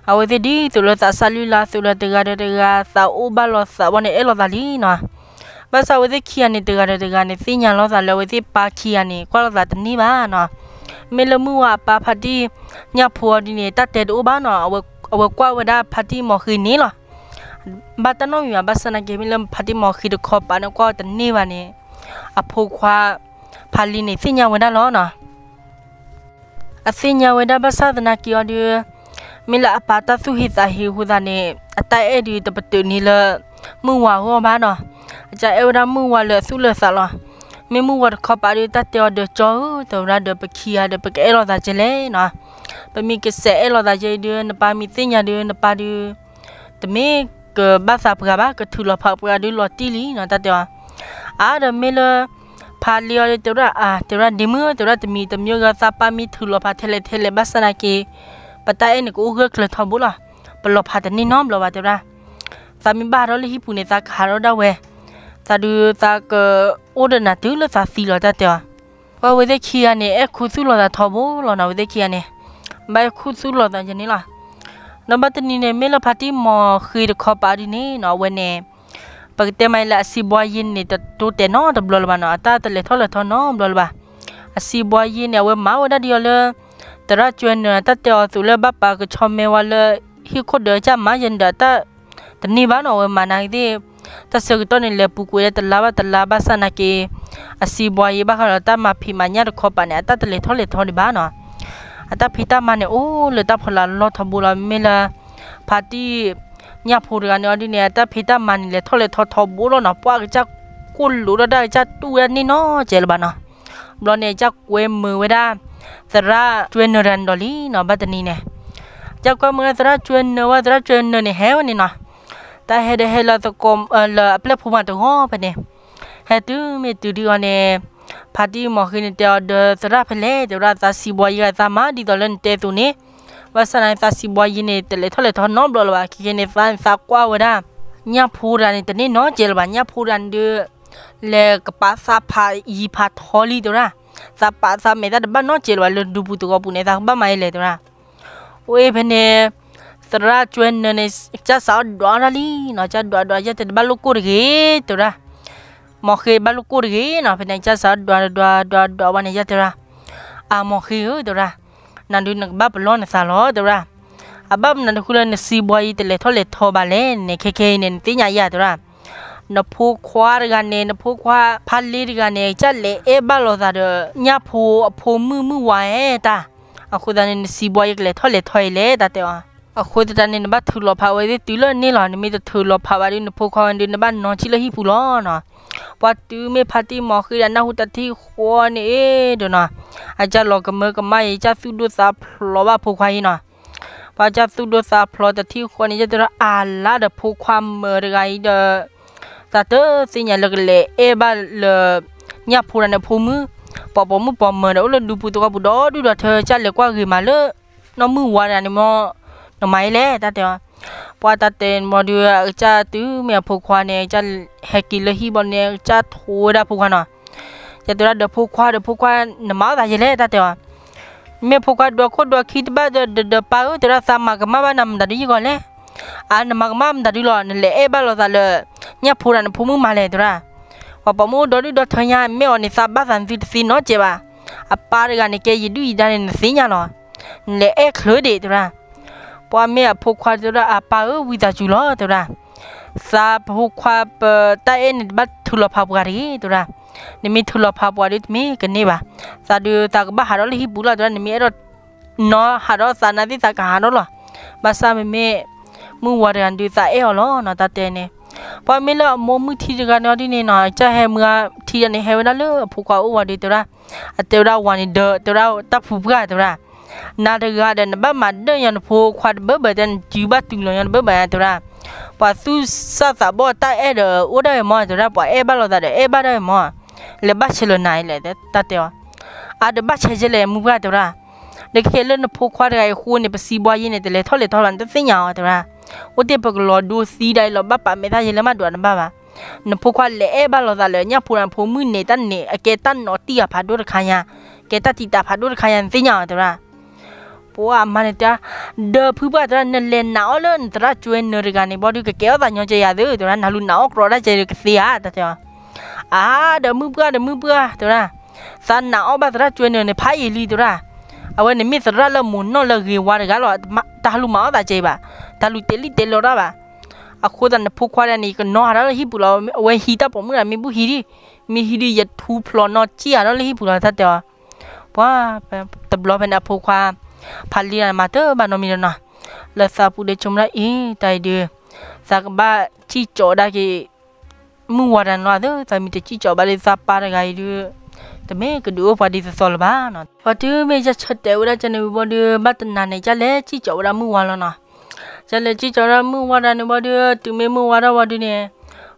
အဝဲသ့ၣ်ဒ်သိးလၢသးစၢ်လုၢ်လၢ် သိးလၢတဂၤဒီးတဂၤ သးအိၣ်ဘၣ်လိာ်သးဘီန့ၣ် အဲၣ်လိာ်သးလံနီၤ, ဘၣ်ဆၣ်အဝဲသ့ၣ်ခံဂၤန့ၣ် တဂၤဒီးတဂၤန့ၣ် သ့ၣ်ညါလိာ်သးလၢအဝဲသ့ၣ်ပၢ်ခံဂၤန့ၣ် ကွၢ်လိာ်သးတန့ၢ်ဘၣ်နီၤ, မ့ၢ်လၢမုၢ်ဝါအပၢ်ဖါတံၢ်ညၣ်ဖိအီၤဒ်န့ၣ် တၢ်တဲတအိၣ်ဘၣ်နီၤ, အဝဲကွၢ်ဝဲဒၣ်ဖါတံၢ်မီၤဃ့န့ၣ်လီၤ, ဘၣ်တၢ်နီတမံၤဘၣ် ဘၣ်ဆၣ်သနာ်က့ မ့ၢ်လၢဖါတံၢ်မီၤဃ့တခီပၤန့ၣ် ကွၢ်အီၤတန့ၢ်ဘၣ်န့ၣ်, အဖိခွါ ဖါလ့န့ၣ်သ့ၣ်ညါဝဲဒၣ်လီၤနီၤ, အသ့ၣ်ညါဝဲဒၣ်ဘၣ်ဆၣ်သနာ်က့အီၤဒီး, မ့ၢ်လၢအပၢ်တၢ်သူၣ်ဟ့သးဟ့အဃိသတးန့ၣ် အတၢ်အဲၣ်ဒုးတပတုာ်န့ၢ်လၢ မုၢ်ဝါအဂီၢ်ဘၣ်နီၤ, အကအဲၣ်ဝဲဒၣ်မုၢ်ဝါလၢအသူၣ်လၢအသးလီၤ, မ့ၢ်မုၢ်ဝါတခီပၤဒီး တၢ်တဲအီၤဒီး ကၠီဧၢ သရၣ်ဒီး ပခံဂၤဒီး ပကအဲၣ်လိာ်သးကဲလဲၣ်နီၤ, ပမ့ၢ်ကစဲးအဲၣ်လိာ်သးကဲဒီး နပၢ်မ့ၢ်သ့ၣ်ညါဒီး နပၢ်ဒီး တမ့ၢ်ကဘၣ်သးပှၢ်ဘၣ် ကထုးလီၤဖးပှၢ်ဒီးလီၤတံၢ်လံနီၤ တၢ်တဲအီၤ, အါဒီးမ့ၢ်လၢ ဖါလ့အီၤဒီး သရၣ်အါ သရၣ်ဒ့မုၣ် သရၣ်တမံၤတမံၤဂ့ၤ သးပၢ်မ့ၢ်ထုးလီၤဖးထဲလဲၣ်ထဲလဲၣ်ဘၣ်ဆၣ်သနာ်က့ ပတၢ်အဲၣ်န့ၣ်ကအိၣ်ဂၢၢ်ကျၢၤထီဘိလီၤ, ပလီၤဖးတန့ၢ်နီတဘျီဘၣ် သရၣ်, သးမ့ၢ်ဘၣ်ဟးထီၣ်လၢဟံၣ်ပူၤန့ၣ် သးကဟးထီၣ်ဒၣ်ဝဲ, သးဒုးသးကအိၣ်ဒီးနၤတုၤလၢသးသံလီၤ တၢ်တဲအီၤ, ပှၤဝဲသ့ၣ်ခံဂၤန့ၣ် အဲၣ်ခူသူၣ်လိာ်သးထီဘိလီၤနီၤ ဝဲသ့ၣ်ခံဂၤန့ၣ်, ဘၣ်အဲၣ်ခူသူၣ်လိာ်သးယဲန့ၣ်လီၤ, ဒီးဘၣ်တနံၤန့ၣ် မ့ၢ်လၢဖါတံၢ်မီၤဃ့တခီပၤဒ်န့ၣ်နီၤ အဝဲန့ၣ် ပကတဲမးလၢအစံးဘှါယ့န့ၣ် တတိၤတဲာ်နီတဘျီလၢၤဘၣ်နီၤ အတၢ်တလဲၤထီၣ်လဲၤထီနီတဘျီလၢၤဘၣ်, အစံးဘှါယ့န့ၣ် အဝဲမၤဝဲဒၣ်ဒ်အီၤလၢ သရၣ်ကၠွဲနၢၤ တၢ်တဲအီၤသိးလၢဘၣ်ပာ်ကဆီမဲဝဲလၢ ဟံၣ်ခိၣ်ဒၢးကၢ်မၤယဲန့ၣ်ဒီး တၢ်တန့ၢ်ဘၣ်နီၤ အဝဲမၤနာ်က့သ့ၣ်, တၢ်ဆၢကတီၢ်န့ၣ် လဲၤပူၤကွံာ်လၢတလါဘၣ်တလါဘၣ်ဆၣ်သနာ်က့ အစံးဘှါယ့ဘၣ်ဃးဒီးတၢ်မၤဖံးမၤညၣ်တခီပၤန့ၣ် အတၢ်တလဲၤထီၣ်လဲၤထီဒံးဘၣ်နီၤ, အတၢ်ဖံးတၢ်မၤန့ၣ် အိၣ်လၢတၢ်ဖီလာ်လီၢ်ထီဘိလီၤ မ့ၢ်လၢ ဖါတံၢ်ညၣ်ဖိတဂၤန့ၣ်အီၤဒ်န့ၣ် အတၢ်ဖံးတၢ်မၤန့ၣ် လဲၤထီၣ်လဲၤထီထီဘိလီၤနီၤ ပှၤကစၢ်ကိၢ်လိာ်ဒီးတၢ်ကစၢ်တူၢ်ဝဲဒၣ်န့ၣ်နီၤ ကဲလၢၤဘၣ်နီၤ, ဘျီန့ၣ် ကစၢ်ကွဲမုာ်ဝဲဒၣ် သရၣ်ကၠွဲနၢၤတဂၤန့ၣ်ဒီးလံနီၤ, ဘၣ်တနံၤန့ၣ် ကစၢ်ကွဲမုာ်ဝဲဒၣ်သရၣ်ကၠွဲနၢၤဝဲ, သရၣ်ကၠွဲနၢၤန့ၣ် ဟဲဝဲန့ၣ်နီၤ, တၢ်ဟဲဒီးဟဲလၢသကိး လၢအပျဲၢ်ဖိမးတဂီၢ်ဖဲန့ၣ်, ဟဲတုၤမ့ၢ်တုၤဒံးအီၤန့ၣ် ဖါတံၢ်မီၤဃ့န့ၣ်တဲအီၤဒီး သရၣ်ဖဲလဲၣ် တဲဝဲဒၣ်, သးစံးဘှီယဲ သးမၤဒ်သိးလၢနတဲအသိးန့ၣ်, ဘၣ်ဆၣ်န့ၣ် သးစံးဘှီယဲန့ၣ် တလဲၤထီၣ်လဲၤထီနီတဘျီလၢၤဘၣ်, ခဲကနံၣ်န့ၣ် သးန့ၣ် သးကွၢ်ဝဲဒၣ် ညၣ်ဖိတဂၤန့ၣ် တန့ၢ်နီတစဲးလၢၤဘၣ်, ညၣ်ဖိတဂၤန့ၣ်ဒုး လဲၤကပာ်သးဖးယံၤဖးထီလံ တဲဝဲဒၣ်, သးပာ်သးမဲာ်တၢ်တဘၣ်နီတစဲးလၢၤဘၣ်, လၢဒူပူၤသဝီပူၤန့ၣ် သးကဘၣ်မၤယဲလဲၣ် တဲဝဲဒၣ်. အိၣ်ဖဲန့ၣ် သရၣ်ကၠွဲနၢၤန့ၣ် ကစၢ်စးထီၣ်ဒွးတၢ်လံနီၤ, ကစၢ်ဒွးဒွး ယဲၢ်တဲတဘၣ်လိာ်ကိၢ်တဂ့ၤ တဲဝဲဒၣ်, မီၤဃ့ဘၣ်လိာ်ကိၢ်တဂ့ၤနီၤ, ဖဲန့ၣ် ကစၢ်စးထီၣ်ဒွးဒွးဒွးဒွးဝဲန့ၣ် ယဲၢ်တဲဝဲဒၣ်, အမီၤဃ့ဧၢ တဲဝဲဒၣ်, နၤဒုးနကဘၣ်ပလီၢ်နသးလီၤ တဲဝဲဒၣ်, အဘၣ်မနုၤတဃုလၢနစံးဘှီယဲတလဲၤထီၣ်လဲၤထီဘၣ်လဲၣ်န့ၣ် ခဲခဲအံၤန့ၣ် နသ့ၣ်ညါယဲၢ် တဲဝဲဒၣ်, နဖိခွါတဂၤန့ၣ် နဖိခွါဖါလ့တဂၤန့ၣ် ကစၢ်လဲၤအဲၣ်ဘၣ်လိာ်သးဒီး ညၣ်ဖိအဖိမုၣ်မုၣ်ဝါဧဲတၢ်, အဃိသတးန့ၣ် နစံးဘှီယဲကလဲၤထီၣ်လဲၤထီအံၤလဲၣ် တၢ်တဲအီၤ, အဃိသတးန့ၣ် နဘၣ်ထုးလီၤဖးဝဲသ့ၣ်တုၤလၢန့ၣ်လီၤ, နမ့ၢ်တထုးလီၤဖးဘၣ်ဒီး နဖိခွါဝဲဒီး နဘၣ်နီၢ်ဆံၣ်လၢဟံၣ်ပူၤလီၤနီၤ. ပှၤတုၤမ့ၢ်ဖါတံၢ်မီၤဃ့ဒီး နၢ်ဟူတၢ်ထံၣ်ဃီန့ၣ်ဒီးနီၤ, အကစၢ်လီၤကမၢကမၣ်အံၤ ကစၢ်သူၣ်ဒိၣ်သးဖျိးဘၣ်ဖိခွါအံၤနီၤ, ပှၤကစၢ်သူၣ်ဒိၣ်သးဖျိးတၢ်ထံၣ်ဃီန့ၣ် ယဲၢ်တဲဝဲဒၣ် အါလါဒီးဖိခွါမၢၤတဂၤအံၤဒီး သးတသ့ၣ်ညါလၢကလဲၤအဲၣ်ဘၣ်လၢ ညၣ်ဖိတဂၤန့ၣ်အဖိမုၣ်, ပှၤပိာ်မုၣ်ပိာ်မၢၤဒီး အိၣ်လၢဒူပူၤသဝီပူၤဒီဒူၣ်ဒီထၢ ကစၢ်လဲၤကွၢ်ဂ့ၤမးလၢ နီၢ်မုၢ်ဝါတဂၤန့ၣ်မ့ၢ် နမၤယဲလဲၣ် တၢ်တဲအီၤ, ပှၤတၢ်တဲန့ၣ်ဘၣ်ဒီး အကစၢ်တုၤမ့ၢ်အဖိခွါန့ၣ် ကစၢ်ဟဲက့ၤလၢဟံၣ်ဘီန့ၣ် ကစၢ်ထိဝဲဒၣ်ဖိခွါနီၤ, ယဲၢ်တဲဝဲဒၣ် ဒီးဖိခွါ ဒီးဖိခွါ နမၤအီၣ်သးယဲလဲၣ် တၢ်တဲအီၤ, မ့ၢ်ဖိခွါဒွးခိၣ်ဒွးခံတဘၣ်ဒီး ဒီးပၢ်ဧၢ တဲဝဲဒၣ် သးမၤကမၣ်ဘၣ်နၤမတၤဒုယဂီၢ်လဲၣ်, အါ နမၤကမၣ်မတၤဒုလီၤ နလဲၤအဲၣ်ဘၣ်လိာ်သးလၢ ညၣ်ဖိတဂၤန့ၣ်ဖိမုၣ်မးလဲၣ် တဲဝဲဒၣ်, ပှၤပိာ်မုၣ်အိၣ်ဒီဒူၣ်ဒီထၢညါ မ့ၢ်အီၤန့ၣ် သးဘၣ်သးနသုတသ့နီတစဲးဘၣ်, အပၢ်တဂၤန့ၣ် ကဲယဒုၣ်ယဒါန့ၣ် နသ့ၣ်ညါလီၤ, နလဲၤအဲၣ်ချၢဒံး တဲဝဲဒၣ်, ပှၤမ့ၢ်အဖိခွါတဲဝဲဒၣ် အပၢ်ဧၢ ဝံသးစူၤလီၤ တဲဝဲဒၣ်, သးဖိခွါပတၢ်အဲၣ်န့ၣ် တဘၣ်ထုးလီၤဖးပှၤတဂ့ၤ တဲဝဲဒၣ်, နမ့ၢ်ထုးလီၤဖးပှၤဒီးတမ့ၢ်ကန့ၢ်ဘၣ်, သးဒုးသးကဘၣ်ဟးထီၣ်လၢဟံၣ်ပူၤလီၤ တဲဝဲဒၣ်, နမ့ၢ်အဲၣ်ဒိး နီၢ်ဟးထီၣ်သးနါသ့ၣ်သးကဟးထီၣ်လီၤ, ဘၣ်ဆၣ်မ့မ့ၢ် မုၢ်ဝါတဂၤဒုးသးအဲၣ်အီၤလီၤနီၤ တၢ်တဲန့ၣ်, ပှၤမ့ၢ်လၢအမိၢ်မုၢ်ထံတဂၤန့ၣ်အီၤဒ်န့ၣ်နီၤ ကစၢ်ဟဲမုၢ်ထံဒၣ်န့ၣ် ဟဲဝဲဒၣ်လၢအဖိခွါအိၣ်ဝဲဒီး တဲဝဲဒၣ်, အတဲဝဲဒၣ်ဝၤန့ၣ်ဒီး တဲဝဲဒၣ်တၢ်ဖုပှၢ် တဲဝဲဒၣ်, နၤတဂၤဒီး နဘၣ်မၤဒၢၣ်ညီနဖိခွါတဘၢၣ်ဘၢၣ် တဲနစုဘၣ်တုၤလီၤညီတဘၢၣ်ဘၢၣ် တဲဝဲဒၣ်, ပှၤသူၣ်စၢ်သးဘီၣ်တၢ်အဲၣ်ဒီးအိၣ်ဒၣ်ဝဲမီၢ် တဲဝဲဒၣ်, ပှၤအဲၣ်ဘၣ်လိာ်သးဒီးအဲၣ်ဘၣ်ဒၣ်ဝဲမီၢ်, လဲၤဘၣ်ဆဲးလၢနၤလဲၣ် တၢ်တဲအီၤ, အါဒီးဘၣ်ဆဲးယဲလဲၣ် မုၢ်ပှၢ် တဲဝဲဒၣ်, ဒီးခဲလၢနဖိခွါတဂၤအံၤအဃိန့ၣ် ပစံးဘှီယဲန့ၣ် တလဲၤထီၣ်လဲၤထီလီၤ နတသ့ၣ်ညါအီၤ တဲဝဲဒၣ်, အိၣ်တ့ၢ်ပကလီၤဒိသံဒၣ်အံၤလီၤ ဘၣ်ပာ်မဲာ်သးယဲလၢမးဒွးတဘၣ်ဘၣ်, နဖိခွါလဲၤအဲၣ်ဘၣ်လိာ်သးလၢညၣ်ဖိတဂၤဖိမုၣ်န့ၣ် တၢ်န့ၣ် အကဲတၢ်နီၣ်တံၢ်အဖးဒိၣ်တခါညါ, ကဲတၢ်တံာ်တာ်ဖးဒိၣ်တခါညါ နသ့ၣ်ညါအီၤ တဲဝဲဒၣ်, ပှၤအမါန့ၣ်တဲ, ဒီးဖုပှၢ် တဲဝဲဒၣ် နလဲၤနာ်အီၣ်လၢနသရၣ်ကၠွဲနၢၤတဂၤန့ၣ် ဘီဒုးကကဲထီၣ်သးညီကဲယၤသ့ တဲဝဲဒၣ်, နလူၤနာ်အီၣ်ကြီဒၣ်ကဲဒီးကသ့ဧါ တၢ်တဲအီၤ, အါ ဒီးမုၢ်ပှၢ် ဒီးမုၢ်ပှၢ် တဲဝဲဒၣ်, သးနာ်အီၣ်ဘၣ်သရၣ်ကၠွဲနၢၤန့ၣ် ဖးယံာ်လံ တဲဝဲဒၣ်, အဝဲန့ၣ်မ့ၢ်သရၣ်လၢမိၢ်နီၢ်လၢဂ့ၤဝါတဂၤလီၤ, တၢ်ဟးလူၤမၤအီၣ်သးကဲအံၤဘၣ်, တၢ်လူၤတဲာ်လံတဲာ်လီၤတၢ်ဘၣ်, အဃိသတးနဖိခွါဒၣ်န့ၣ် ယကနီၢ်ဟးထီၣ်လၢဟံၣ်ပူၤလီၤ, အဝဲဟံးတၢ်ပိာ်မုၣ်တဂၤ မ့ၢ်ဘူၣ်ဟံးဒံး, မ့ၢ်ဟံးဒံး ယထူဖျိးနီၢ်ကံၣ်ဟးထီၣ်လၢဟံၣ်ပူၤလီၤ တၢ်တဲအီၤ, ပှၤ တဘျီဖဲန့ၣ်အဖိခွါ ဖးလံတဂၤန့ၣ် မၤတဘၣ်နီတမံၤဒီးနီၤ, လၢသးပူၤဒီးဆိကမိၣ်ဒၣ်အံၤ တၢ်အံၤဒုး သးကဘၣ်စံၣ်ကၠီၤဒၣ်က့ၤ မုၢ်ဝါတဂၤန့ၣ်လီၤ, သးမ့ၢ်တစံၣ်ကၠီၤဘၣ်ဒီးသးပၢ်တဂၤအံၤဒုး တမ့ၢ်ကဒုးအိၣ်ပှၤဒ်သိးသိးလၢၤဘၣ်နီၤ, ပှၤတုၤမ့ၢ်ယဆၢတဲာ်ဝဲဒၣ်ကန့ၣ်ဝံၤဘီဒုး ဘၣ်တနၤန့ၣ် ကလဲၤစံၣ်ကၠီၤဝဲဒၣ်မုၢ်ဝါလီၤနီၤ, ကလဲၤစံၣ်ကၠီၤဝဲဒၣ်မုၢ်ဝါတဂၤန့ၣ်ဘီဒုး တုၤမ့ၢ်မုၢ်ဝါထီၣ်ဝံၤဒုးန့ၣ်,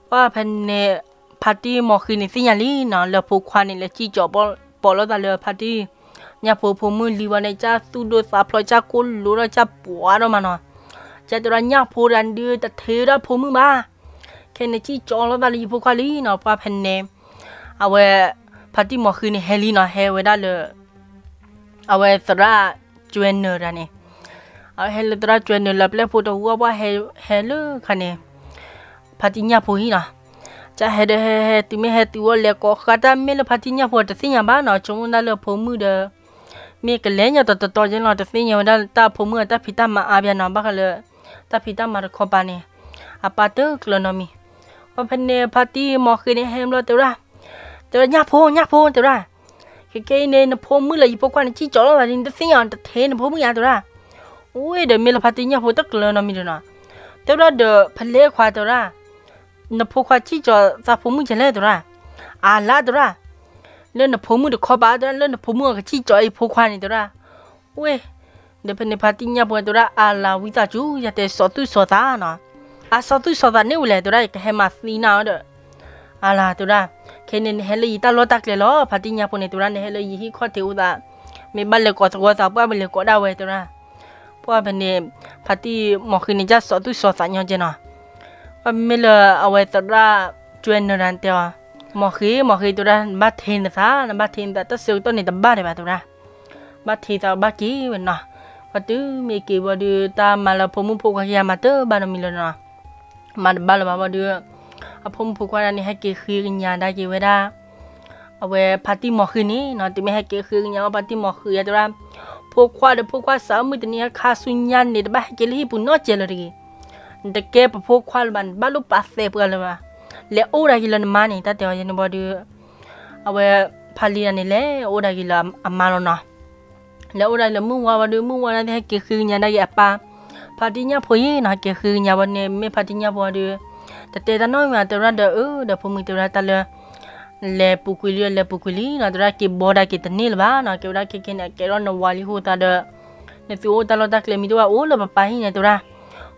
ပှၤဖဲန့ၣ် ဖါတံၢ်မီၤဃ့န့ၣ်သ့ၣ်ညါလံနီၤ လၢဖိခွါန့ၣ် လဲၤစံၣ်ကၠီၤပိာ်လိာ်သးလၢဖါတံၢ် ညၣ်ဖိဖိမုၣ်လံဝဲန့ၣ် ကစၢ်သူၣ်ဒိၣ်သးဖျိး ကစၢ်ကိၢ်လိာ်ဒီးကစၢ်ပှၤဒီးမးနီၤ, ကစၢ်တဲဝဲဒၣ်ညၣ်ဖိတဂၤဒုး တထံၣ်ဝဲဒၣ်ဖိမုၣ်ဘၣ်, ခဲန့ၣ်စံၣ်ကၠီၤလိာ်သးလၢယဖိခွါလံနီၤ, ပှၤဖဲန့ၣ် အဝဲ ဖါတံၢ်မီၤဃ့န့ၣ်ဟဲလံနီၤ ဟဲဝဲဒၣ်လၢ အဝဲသရၣ်ကၠွဲနၢၤတဂၤန့ၣ်, အဝဲဟဲလၢသရၣ်ကၠွဲနၢၤလၢပျဲၢ်ဖိတဂီၢ် ပှၤဟဲလၢခါန့ၣ်, ဖါတံၢ်ညၣ်ဖိဟံၣ်နီၤ, ကစၢ်ဟဲဒီးဟဲဟဲတုၤမ့ၢ်ဟဲတုၤဝဲလဲၤကိးဃာ်တၢ်မ့ၢ်လၢဖါတံၢ်ညၣ်ဖိ တသ့ၣ်ညါဘၣ်နီၤ, ဆိကမိၣ်ဒၣ်လၢဖိမုၣ်ဒီး မ့ၢ်ကလဲၤညီတတီၤတီၤကဲလီၤ တသ့ၣ်ညါဝဲဒၣ်တၢ်ဖိမုၣ်အတၢ်ဖံးတၢ်မၤအါဘၣ်နီၤ, ဘၣ်ဃးလၢ တၢ်ဖံးတၢ်မၤတခီပၤန့ၣ် အပၢ်တကျၢၤနီတမံၤ, ပှၤဖဲန့ၣ် ဖါတံၢ်မီၤဃ့န့ၣ်ဟဲဘျီတဲဝဲဒၣ်, တဲဝဲဒၣ်ညၣ်ဖိ ညၣ်ဖိ တဲဝဲဒၣ်, ခဲကနံၣ်အံၤန့ၣ် နဖိမုၣ်လၢယဖိခွါန့ၣ် စံၣ်ကၠီၤလိာ်သးဒ်န့ၣ် တသ့ၣ်ညါ တထံၣ်နဖိမုၣ်ယါ တဲဝဲဒၣ်, အိၣ်ဒီးမ့ၢ်လၢဖါတံၢ်ညၣ်ဖိတကျၢၤနီတမံၤဒီးနီၤ, တဲဝဲဒၣ်ဒီးဖဲလဲၣ်ခွါ တဲဝဲဒၣ်, နဖိခွါစံၣ်ကၠီၤသးဖိမုၣ်ကဲလဲၣ် တဲဝဲဒၣ်, အါလါ တဲဝဲဒၣ်, လၢနဖိမုၣ်တခီပၤ တဲဝဲဒၣ် လၢနဖိမုၣ်အကစံၣ်ကၠီအံၤဖိခွါန့ၣ် တဲဝဲဒၣ်, ဝဲ, ဒီးဖဲန့ၣ်ဖါတံၢ်ညၣ်ဖိတဲဝဲဒၣ် အလၤဝံသးစူၤ ယတဲစီၤသူၣ်စီၤသးနီၤ, အစီၤသူၣ်စီၤသးန့ၣ်ဝဲလဲၣ် တဲဝဲဒၣ် ယကဟဲမၤသံနၤဒီး, အလၤ တဲဝဲဒၣ်, ခဲန့ၣ်နဟဲလၢယတၢ်လီၢ်တၢ်ကျဲလီၤ ဖါတံၢ်ညၣ်ဖိန့ၣ် တဲဝဲဒၣ် နဟဲလၢယဟံၣ်ခီၣ်ထံးအိၣ်သး, မ့ၢ်ဘၣ်လဲၤကိးသဝီသးပှၢ် မ့ၢ်လဲၤကိးဒၣ်ဝဲ တဲဝဲဒၣ်, ပှၢ်ဖဲန့ၣ်, ဖါတံၢ်မီၤဃ့န့ၣ် ကစၢ်စီၤသူၣ်စီၤသးညီကဲနီၤ, ပှၢ်မ့မ့ၢ်လၢအဝဲသရၣ်ကၠွဲနၢၤတၢ်န့ၣ်တဲအီၤ, မီၤဃ့ မီၤဃ့ တဲဝဲဒၣ် နဘၣ်ထံးနသး နဘၣ်ထံးနသး တၢ်ဆၢကတီၢ်န့ၣ်တဘၣ်ဒံးဘၣ် တဲဝဲဒၣ်, ဘၣ်ထံးသးဘၣ်က့ၤဝဲနီၤ, ပှၢ်တုၤမ့ၢ်က့ၤဘၣ်ဒီး တၢ်မၤလၢဖိမုၣ်ဖိခွါခံဂၤမၤတဘၣ်နီတမံၤလၢၤနီၤ, မၤတဘၣ်လၢၤဘၣ်ဘၣ်ဒီး, အဖိမုၣ်ဖိခွါဒၣ်န့ၣ် ဟဲက့ၤဃ့ကညးဒၣ်က့ၤဝဲဒၣ် အဝဲဖါတံၢ်မီၤဃ့န့ၣ်နီၤ, တုၤမ့ၢ်ဟဲက့ၤဃ့ကညးဝဲဖါတံၢ်မီၤဃ့ တဲဝဲဒၣ်, ဖိခွါဒီးဖိခွါစးအမုၢ်တနံၤအခါဆူညါန့ၣ် တဘၣ်ဟဲက့ၤလၢဟံၣ်ပူၤနီတစဲးလၢၤတဂ့ၤ, နတကဲပဖိခွါလၢၤဘၣ် နတဘၣ်လိၣ်ပာ်သးပှၤလၢၤဘၣ်, လဲၤအိၣ်ဒၣ်က့ၤလၢနမါန့ၣ် တၢ်တဲအီၤယဲန့ၣ်ဘၣ်ဒီး, အဝဲဖါလံၤဒၣ်န့ၣ် လဲၤအိၣ်ဒၣ်က့ၤလၢအမါလီၤနီၤ လဲၤအိၣ်ဒၣ်လၢမုၢ်ဝါဘၣ်ဒီး မုၢ်ဝါဒၣ်သ့ၣ်ဟဲက့ၤဃ့ကညးဒၣ်က့ၤအပၢ်, ဖါတံၢ်ညၣ်ဖိအံၤနီၤ ဟဲက့ၤဃ့ကညးဘၣ်န့ၣ် မ့ၢ်ဖါတံၢ်ညၣ်ဖိဒီး, တတဲတၢ်နီတမံၤ တဲဝဲဒၣ်ဒီး အၢ ဒီးဖိမုၣ်တဲဝဲဒၣ်တၢ်လၢ လဲၤပူၤကွံာ်လံ လဲၤပူၤကွံာ်လံနီၤ တဲဝဲဒၣ် က့ၤဘီဒၣ်က့ၤတန့ၢ်လၢၤဘၣ်နီၤ ကဲဝဲဒၣ်ခဲကနံၣ်န့ၣ် အကဲထီၣ်နဝၤလံအဃိသတးဒီး, နသုအိၣ်တၢ်လီၢ်တၢ်ကျဲမံၤတအိၣ်ဘၣ် အိၣ်လၢပပၢ်ဟံၣ်န့ၣ် တဲဝဲဒၣ်,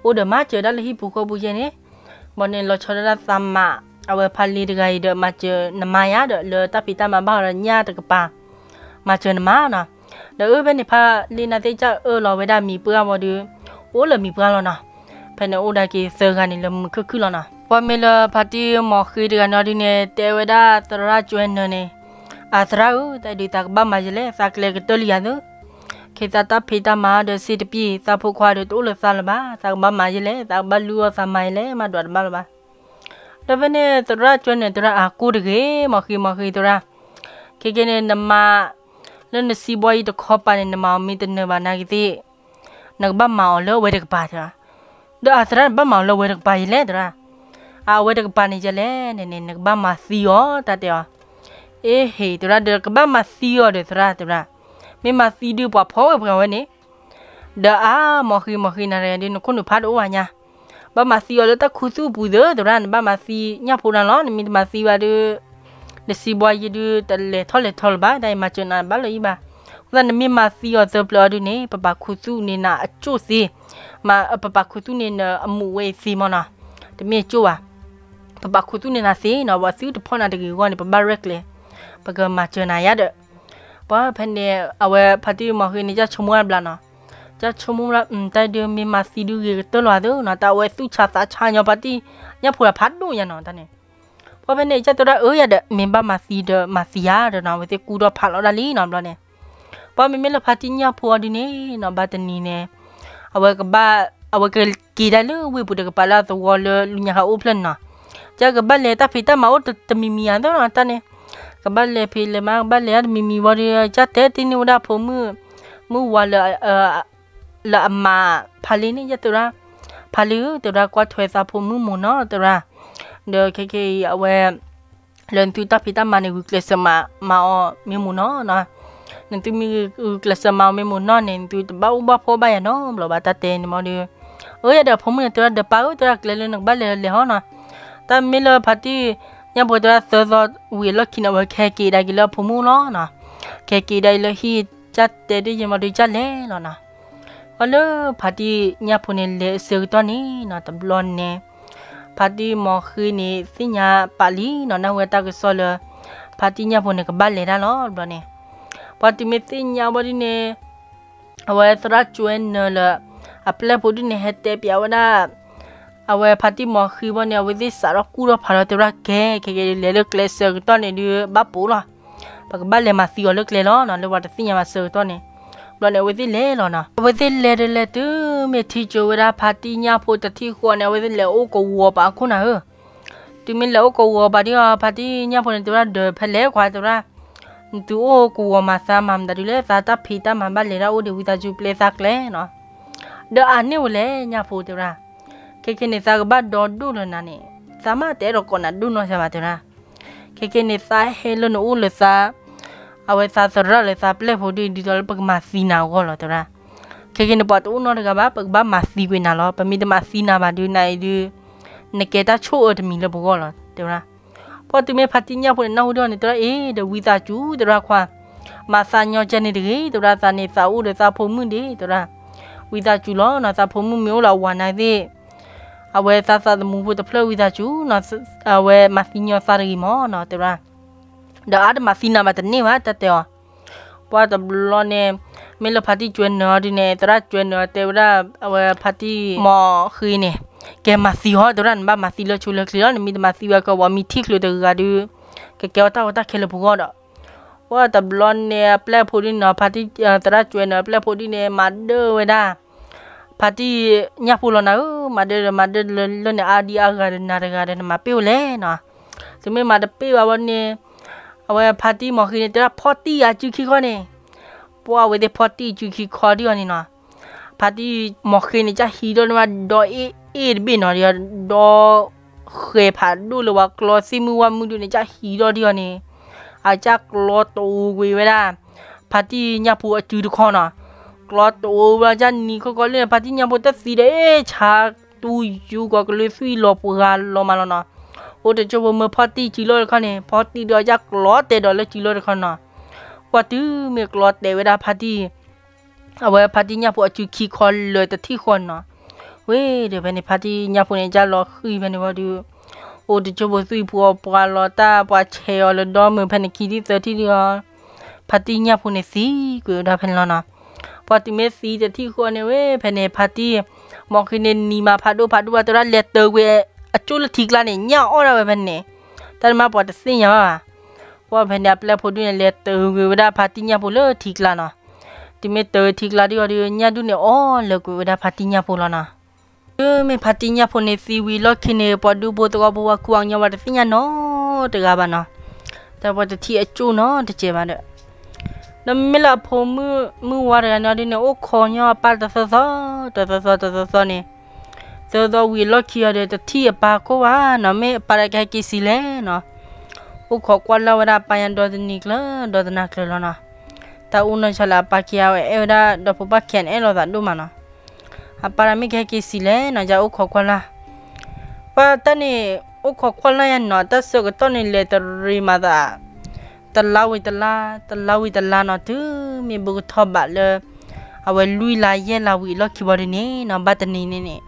အိၣ်ဒီးမၤစၢၤဒၣ်လၢဟံၣ်ပူၤဃီပူၤယဲန့ၣ်, ဘၣ်န့ၣ်လီၤဆီဒၣ်တၢ်သးမး, အဝဲဖါလံၤတဂၤအံၤဒီး မၤစၢၤနမါယါဒီး လၢတၢ်ဖံးတၢ်မၤဘၣ်ဃးဒီးညၣ်တကပၤ, မၤစၢၤနမါနီၤ, ဒီးအၢ ဖဲန့ၣ်ဖါလံၤန့ၣ်သ့ၣ်ကစၢ်အၢၣ်လီၤဝဲဒၣ်မံၤပှၢ်ဘၣ်ဒီး, အိၣ်လၢမံၤပှၢ်လီၤနီၤ, ဖဲန့ၣ်အိၣ်ဒၣ်က့ၤသၢဂၤန့ၣ်လၢမုာ်ခုၣ်ခုၣ်လီၤနီၤ ပှၢ်မ့ၢ်လၢဖါတံၢ်မီၤဃ့တဂၤန့ၣ်ဒုန့ၣ် တဲဝဲဒၣ်သရၣ်ကၠွဲနၢၤန့ၣ်, အသရၣ်ဧၢ တၢ်ဒုးသးကဘၣ်မၤယလဲၣ် သးကျဲကတၢၢ်လံယၤသၢ, ခဲသးတၢ်ဖံးတၢ်မၤဒီးစ့တပံၤ သးဖိခွါဒီးတအိၣ်လၢသးလၢၤဘၣ် သးကဘၣ်မၤယလဲၣ် သးကဘၣ်လူအီၤသးမၤယလဲၣ် မၤဒွးတဘၣ်လၢၤဘၣ် ဒီးဖဲန့ၣ်သရၣ်ကၠွဲနၢၤတဲဝဲဒၣ် အကိၢ်တဂ့ၤ မီၤဃ့ မီၤဃ့ တဲဝဲဒၣ်, ခဲကနံၣ်န့ၣ် နမၤ လၢနစံးဘီယံၤတခီပၤန့ၣ် နမၤအီၤမ့ၢ်တနၢၤဘၣ်နာ်က့သ့ၣ်, နကဘၣ်မၤအီၤလၢအဝဲတကပၤတဲဝဲ, ဒီးအသရၣ်န့ၣ် ဘၣ်မၤအီၤလၢအဝဲတကပၤယဲလဲၣ် တဲဝဲဒၣ်, အဝဲတကပၤန့ၣ်ယဲလဲၣ်န့ၣ်န့ၣ် နကဘၣ်မၤသံအီၤ တၢ်တဲအီၤ, အ့ဟ့ၣ် တဲဝဲဒၣ် ဒီးကဘၣ်မၤသံအီၤဒီးသရၣ်တဲဝဲဒၣ်, မ့ၢ်မၤသံဒုးပှၤဖီဝဲပှၤဝဲန့ၣ် ဒီးအါ မီၤဃံ မီၤဃံ နၤဒီး နခိၣ်နူာ်ဖးတအိၣ်ဘၣ်ညါ, ဘၣ်မၤသံအီၤလၢတၢ်ခူသူၣ်အပူၤသၢ တဲဝဲဒၣ် နဘၣ်မၤသံညၣ်ဖိနၤလီၤ နမ့ၢ်တမၤသံဘၣ်ဒီး နစံးဘီယံၤဒုး တလဲၤထီၣ်လဲၤထီလၢၤဘၣ် တၢ်အံၤမၤစၢၤနၤဘၣ်လၢၤအံၤဘၣ်, အဃိသတးနမ့ၢ်မၤသံအီၤသၢပျၢၤအီၤဒုးန့ၣ် ပပာ်ခူသူၣ်န့ၢ်နၤအကၠိၣ်သ့, မ့ၢ်ပပာ်ခူသူၣ်န့ၢ်နအမူးဝဲအံၤသ့မ့ၢ်နီၤ, တမ့ၢ်အကၠိၣ်ဘၣ် ပပာ်ခူသူၣ်န့ၢ်နၤသ့နီၤ ပှၤသုတဖီၣ်နၤတဂ့ၤအဂီၢ်န့ၣ် ပဘၣ်ရဲၣ်ကျဲၤ, ပကမၤစၢၤနၤယါဒီး, ပှၢ်ဖဲန့ၣ် အဝဲဖါတံၢ်မီၤဃ့န့ၣ် ကၢ်ဆိကမိၣ်တဘျီနီၤ, ကၢ်ဆိကမိၣ်ဝဲဒၣ် တၢ်ဒုးမ့ၢ်မၤသံဒုးဂ့ၤကတၢၢ်လီၤသၢနီၤ တၢ်အဝဲသူၣ်ဆါသးဆါညီဖါတံၢ်ညၣ်ဖိဒီးဖးဒိၣ်ညါနီၤ တၢ်န့ၣ်, ပှၢ်ဖဲန့ၣ် ကၢ်တဲဝဲဒၣ် အၢ ယါဒီး မ့ၢ်ဘၣ်မၤသံဒီးမၤသံယါဒီးနီၤ အဝဲသ့ၣ်ကူထီၣ်ဖးလီၤဒၣ်လံနီၤ ဘျီန့ၣ် ပှၢ်မ့မ့ၢ်လၢဖါတံၢ်ညၣ်ဖိအီၤဒုးန့ၣ်နီၤ ဘၣ်တနံၤန့ၣ် အဝဲကဘၣ် အဝဲကက့ၤဒၣ်လၢဝ့ၢ်ပူၤဒီးကပာ်လၢအသဝီလၢလူညါဃာ်အိၣ်ဖျဲၣ်န့ၣ်နီၤ, ကၢ်ကဘၣ်လဲၤတၢ်ဖံးတၢ်မၤအိၣ်တမံၤမံၤဧါသၢနီၤ တၢ်န့ၣ်, ကဘၣ်လဲၤဖံးလဲၤမၤ ကဘၣ်လဲၤတၢ်တမံၤမံၤဝံၤဒီး ကၢ်တဲတ့ၢ်န့ၢ်ဝဲဒၣ်ဖိမုၣ်, မုၢ်ဝါလၢ လၢအမၤဖါလံၤန့ၣ် ယတဲဝဲဒၣ်, ဖါလံၤဧၢ တဲဝဲဒၣ် ကွၢ်ထွဲသးဖိမုၣ်မိၢ်နီၤ တဲဝဲဒၣ်, ဒီးခဲကနံၣ်အံၤအဝဲ လၢနသုတၢ်ဖံးတၢ်မၤန့ၣ် ဂုာ်ကျဲးစၢးမၤအီၤမ့ၢ်မိၢ်နီၤ, နသုမ့ၢ်ဂုာ်ကျဲးစၢးမၤအီၤမ့ၢ်မိၢ်နီၤန့ၣ် နသုတဘၣ်အိၣ်ဘၣ်ဖှီၣ်ဘၣ်ယၤနီတဘျီဘၣ် တၢ်တဲန့ၣ်မ့ၢ်ဒီး, အၢ ယါဒီးအဖိမုၣ်န့ၣ် တဲဝဲဒၣ် ဒီးပၢ်ဧၢ တဲဝဲဒၣ် ကျဲလၢနကဘၣ်လဲၤလဲၤဟီနီၤ, တၢ်မ့ၢ်လၢဖါတံၢ်ညၣ်ဖိတဲဝဲဒၣ် သၢသီဝံၤအလီၢ်ခံန့ၣ် အဝဲကဟဲက့ၤဒၣ်က့ၤလၢအဖိမုၣ်လီၤနီၤ, ကဟဲက့ၤဒၣ်အံၤလၢဟံၣ် ကၢ်တဲတ့ၢ်ယဲမ့ၢ်ဒီး ကၢ်လဲၤလီၤနီၤ, ပှၢ်လၢဖါတံၢ်ညၣ်ဖိန့ၣ်လဲၤအဆၢကတီၢ်န့ၣ်နီၤ တဘျီန့ၣ် ဖါတံၢ်မီၤဃ့န့ၣ် သ့ၣ်ညါပာ်လံနီၤ နၢ်ဟူဝဲတၢ်ကစီၣ်လၢ ဖါတံၢ်ညၣ်ဖိန့ၣ် ကဘၣ်လဲၤတၢ်လီၤ တဘျီန့ၣ်, ပှၢ်တုၤမ့ၢ်သ့ၣ်ညါဘၣ်ဒ်န့ၣ် အဝဲသရၣ်ကၠွဲနၢၤလၢ အပျဲၢ်ဖိဒ်န့ၣ် ဟဲတဲပျးဝဲဒၣ် အဝဲဖါတံၢ်မီၤဃ့ဘၣ်န့ၣ် အဝဲသ့ၣ်စးထီၣ်ကူၣ်ထီၣ်ဖးလီၤ တဲဝဲဒၣ် ကဲ ခဲကနံၣ်လဲၤလၢကျဲဆၢကတီၢ်န့ၣ်ဒုး ဘၣ်ပိာ်လီၤ, ပကဘၣ်လဲၤမၤသံအီၤလၢကျဲလီၤနီၤ လၢပှၤတသ့ၣ်ညါဘၣ်ဆၢကတီၢ်န့ၣ်, ဘျီန့ၣ် အဝဲသ့ၣ်လဲၤလီၤနီၤ အဝဲသ့ၣ်လဲၤဒီးလဲၤတုၤမ့ၢ်ထံၣ်ကၠိဝဲဒၣ်ဖါတံၢ်ညၣ်ဖိတထံၣ်ဃီန့ၣ် အဝဲသ့ၣ်လဲၤအိၣ်ကဝီၤပာ်အခိၣ်နၤဧၢ တုၤမ့ၢ်လဲၤအိၣ်ကဝီၤပာ်ဒ်အီၤ ဖါတံၢ်ညၣ်ဖိန့ၣ် တဲဝဲဒၣ် ဒီးဖဲလဲၣ်ခွါတဲဝဲဒၣ်, နသုအိၣ်ကဝီၤမၤသးမၤမတၤဒုလဲၣ် သးတၢ်ဖံးတၢ်မၤဘၣ်လဲၤဒၣ်အိၣ်ဒံးဝံသးစူၤပျဲသးကျဲနီၤ, ဒီးအန့ၣ်ဝဲလဲၣ်ညၣ်ဖိတဲဝဲဒၣ်, ခဲကနံၣ်န့ၣ် သးကဘၣ်ဒီဒိၣ်လၢနၤန့ၣ်, သးမ့ၢ်တဲဒီးကိးနၤဒိၣ်နီၢ်စၢၤဘၣ်တဲဝဲဒၣ်, ခဲကနံၣ်န့ၣ် သးဟဲလၢနအိၣ်လၢသး အဝဲသးသရၣ်လၢသးပျဲၢ်ဖိဒ်အံၤ ဒ်သိးလၢပကမၤသံနၤအဂီၢ်လီၤ တဲဝဲဒၣ်, ခဲကနံၣ်န့ၣ် ပှၤတအိၣ်နီတဂၤဘၣ် ပကဘၣ်မၤသံကွံာ်နၤလီၤ ပမ့ၢ်တမၤသံနၤဘၣ်ဒုး နၤအံၤဒုး နကဲတၢ်ဆိၣ်အၢတမံၤလၢပဂီၢ်လီၤ တဲဝဲဒၣ်, ပှၤတုၤမ့ၢ်ဖါတံၢ်ညၣ်ဖိန့ၣ် နၢ်ဟူဒံးအီၤန့ၣ် တဲဝဲဒၣ် အ့ ဒီးဝံသးစူၤ တဲဝဲဒၣ်ခွါ, မၤသးညီကဲန့ၣ်တဂ့ၤ တဲဝဲဒၣ် သးန့ၣ်သးအိၣ်ဒီးသးဖိမုၣ်ဒံး တဲဝဲဒၣ်, ဝံသးစူၤလီၤနီၤ သးဖိမုၣ်မ့ၢ်အိၣ်လၢအဝၤနၤသ့ၣ် အဝဲသးသးသမူဖိတဖျၢၣ်ဝံသးစူၤနီၤ, အဝဲမၤသံညီသးတဂ့ၤမၢ်နီၤ တဲဝဲဒၣ်, ဒီးအါတမၤသံနၤဘၣ်တန့ၢ်ဘၣ် တၢ်တဲအီၤ ပှၤတဘျီန့ၣ် မ့ၢ်လၢဖါတံၢ်ကွဲနၢၤအီၤဒ်န့ၣ် သရၣ်ကွဲနၢၤအီၤတဲဝဲဒၣ် အဝဲဖါတံၢ်မီၢ်ဃ့န့ၣ် ကဲမၤသံဟီ တဲဝဲဒၣ် နဘၣ်မၤသံလၢဆိလၢချ့လီၤ နမ့ၢ်တမၤသံဝဲကီး ပှၤမ့ၢ်ထံၣ်ချုးတဂၤဒီး ကကဲအီၤတၢ်ဝဲတၢ်ခဲလၢာ်ပဂီၢ်ဒီး ပှၤတဘျီန့ၣ် အပျဲၢ်ဖိဒ်န့ၣ်နီၤ ဖါတံၢ် သရၣ်ကွဲနၢၤအပျဲၢ်ဖိဒ်န့ၣ် မၤဒၢဝဲဒၣ် ဖါတံၢ်ညၣ်ဖိလီၤနၤဧၢ, မၤဒၢဒီးမၤဒၢလၢလၢန့ၣ် အါဒံအါဂၤဒီးနၤတဂၤဒီး နမၤပ့ၢ်ဝဲလဲၣ်နီၤ, တုၤမ့ၢ်မၤတပ့ၢ်ဘၣ်ဝဲန့ၣ် အဝဲဖါတံၢ်မီၢ်ဃ့န့ၣ် တဲဒၣ်ဖီတံၢ်အစုခံခီန့ၣ်, ပှၤအဝဲသ့ၣ်ဖီတံၢ်စုခံခီဒံးအီၤန့ၣ်နီၤ, ဖါတံၢ်မီၢ်ဃ့န့ၣ် ကၢ်ဟံးဒီးန့ၢ်ဝဲဒီအ့ၣ်အ့ၣ်တဘ့ၣ်နီၤ, ဒီဒီဃဲၤဖးဒိၣ်လၢပှၤကျီသ့ၣ်မုၢ်ဝၣ်မုၢ်ဒုန့ၣ် ကၢ်ဟံးဒီးဒံးအီၤန့ၣ်, အကၢ်ကျီတအိၣ်ကွံာ်ဝဲဒၣ် ဖါတံၢ်ညၣ်ဖိအစုတခီနီၤ, ကျီတအိၣ်ဝဲဒၣ် ကၢ်နံၤခီခီလၢန့ၣ် ဖါတံၢ်ညၣ်ဖိတသံဒီးအ့ၣ်ဆါတူယူကီးကလုာ်သွံၣ်လီၤပှၤလီၤမးလီၤနီၤ, အိၣ်တကၠိဖိမၢဖီတံၢ်စုလီၢ်တခီန့ၣ် ဖီတံၢ်ဒီးကၢ်ကျီတဲာ်ဒီးလၢစုလီၢ်တခီနီၤ, ပှၤတုၤမ့ၢ်ကျီတဲာ်ဝဲဒၣ်ဖါတံၢ် အဝဲဖါတံၢ်ညၣ်ဖိအစုခံခီလၢာ်တထံၣ်ဃီနီၤ, ဝ့ၢ်ဒီးဖဲန့ၣ် ဖါတံၢ်ညၣ်ဖိန့ၣ် ကၢ်လီၤဃံၤဖဲန့ၣ်ဝံၤဒီး အိၣ်တကၠိဖိသွံၣ်ဖိပှၤလီၤတၢ် ပှၤဆဲးအီၤလၢဒီမုၢ်ဖဲန့ၣ်ခံထံၣ်သၢထံၣ်ဒံးအီၤ, ဖါတံၢ်ညၣ်ဖိန့ၣ်သံကွံာ်ဝဲဒၣ်ဖဲန့ၣ်လီၤနီၤ, ပှၤတုၤမ့ၢ်သံတထံၣ်ဃီန့ၣ်ဝဲ ဖဲန့ၣ် ဖါတံၢ်မီၢ်ဃ့န့ၣ် နံၤမၤဖးဒိၣ်ဖးဒိၣ်ဘၣ်တဲဝဲဒၣ် လဲၤတၢၤကွံာ်အကၠိလၢထံကျါန့ၣ် ညၣ်အီၣ်ဒၣ်ဝဲဖဲန့ၣ်, တၢ်တမၤပှၤတသ့ၣ်ညါဘၣ်ဘၣ် ပှၤဖဲန့ၣ် အပျဲၢ်ဖိဒုန့ၣ် လဲၤတၢၤကွံာ်ဝဲဒၣ်ဖါတံၢ်ညၣ်ဖိလၢထံကျါနီၤ, တုၤမ့ၢ်တၢၤထံကျါဒံးအီၤဒီး ညၣ်ဒုန့ၣ်အီၣ်လၢာ်ကွံာ်ဝဲဒၣ်ဖါတံၢ်ညၣ်ဖိလီၤနီၤ, တုၤမ့ၢ်ဖါတံၢ်ညၣ်ဖိန့ၣ်သံဝံၤလီၢ်ခံန့ၣ် ပှၤဒူဖိသဝီဖိပှၤကူအီၤညီဝဲတသ့ၣ်ညါနီတဂၤဘၣ်နီၤ, တၢ်ပှၤတထံၣ်အကၠိၣ်နီတစဲးဘၣ်ဒီး ဒီးမ့မ့ၢ်လၢအဖိမုၣ်မုၣ်ဝါတဂၤန့ၣ်ဒ်န့ၣ် အိၣ်ခိးညီအပၢ်တသီသီ, တသီသီ တသီသီန့ၣ်, သီသီဝံၤအလီၢ်ခံအီၤဒီး တထံၣ်အပၢ်ကိၣ်ဘၣ်နီၤ, မ့ၢ်အပၢ်ဒၣ်ကဟဲက့ၤဆံးလဲၣ်နီၤ, အိၣ်ခိးကွၢ်လၢ်ဝဲဒၣ်အပၢ်ညါဒီတနံၤကျၢၤ ဒီတနၤကျၢၤလီၤနီၤ, တၢ်အိၣ်နီၢ်ဆါလၢအပၢ်ခံဂၤဝဲအဲၣ်ဝဲဒၣ် ဒီဖိပၢ်ခံဂၤန့ၣ် အဲၣ်လိာ်သးဒိၣ်မးနီၤ, အပၢ်ဒၣ်မ့ၢ်ကဟဲက့ၤဆံးလဲၣ်နီၤ, ယအိၣ်ခိးကွၢ်လၢ် ပှၤတၢ်န့ၣ် အိၣ်ခိးကွၢ်လၢ်ယၤနီၤ, တၢ်ဆၢကတီၢ်န့ၣ်လဲၤတရံးမးသး, တလါဝံၤတလါ, တလါဝံၤတလါနီၤ, တုၤမ့ၢ်ဘူးကထီၣ်ဘးလၢ အဝဲလွံၢ်လါယဲၢ်လါဝံၤအလီၢ်ခံဘီဒ်န့ၣ်နီၤ, ဘၣ်တနံၤန့ၣ်န့ၣ်,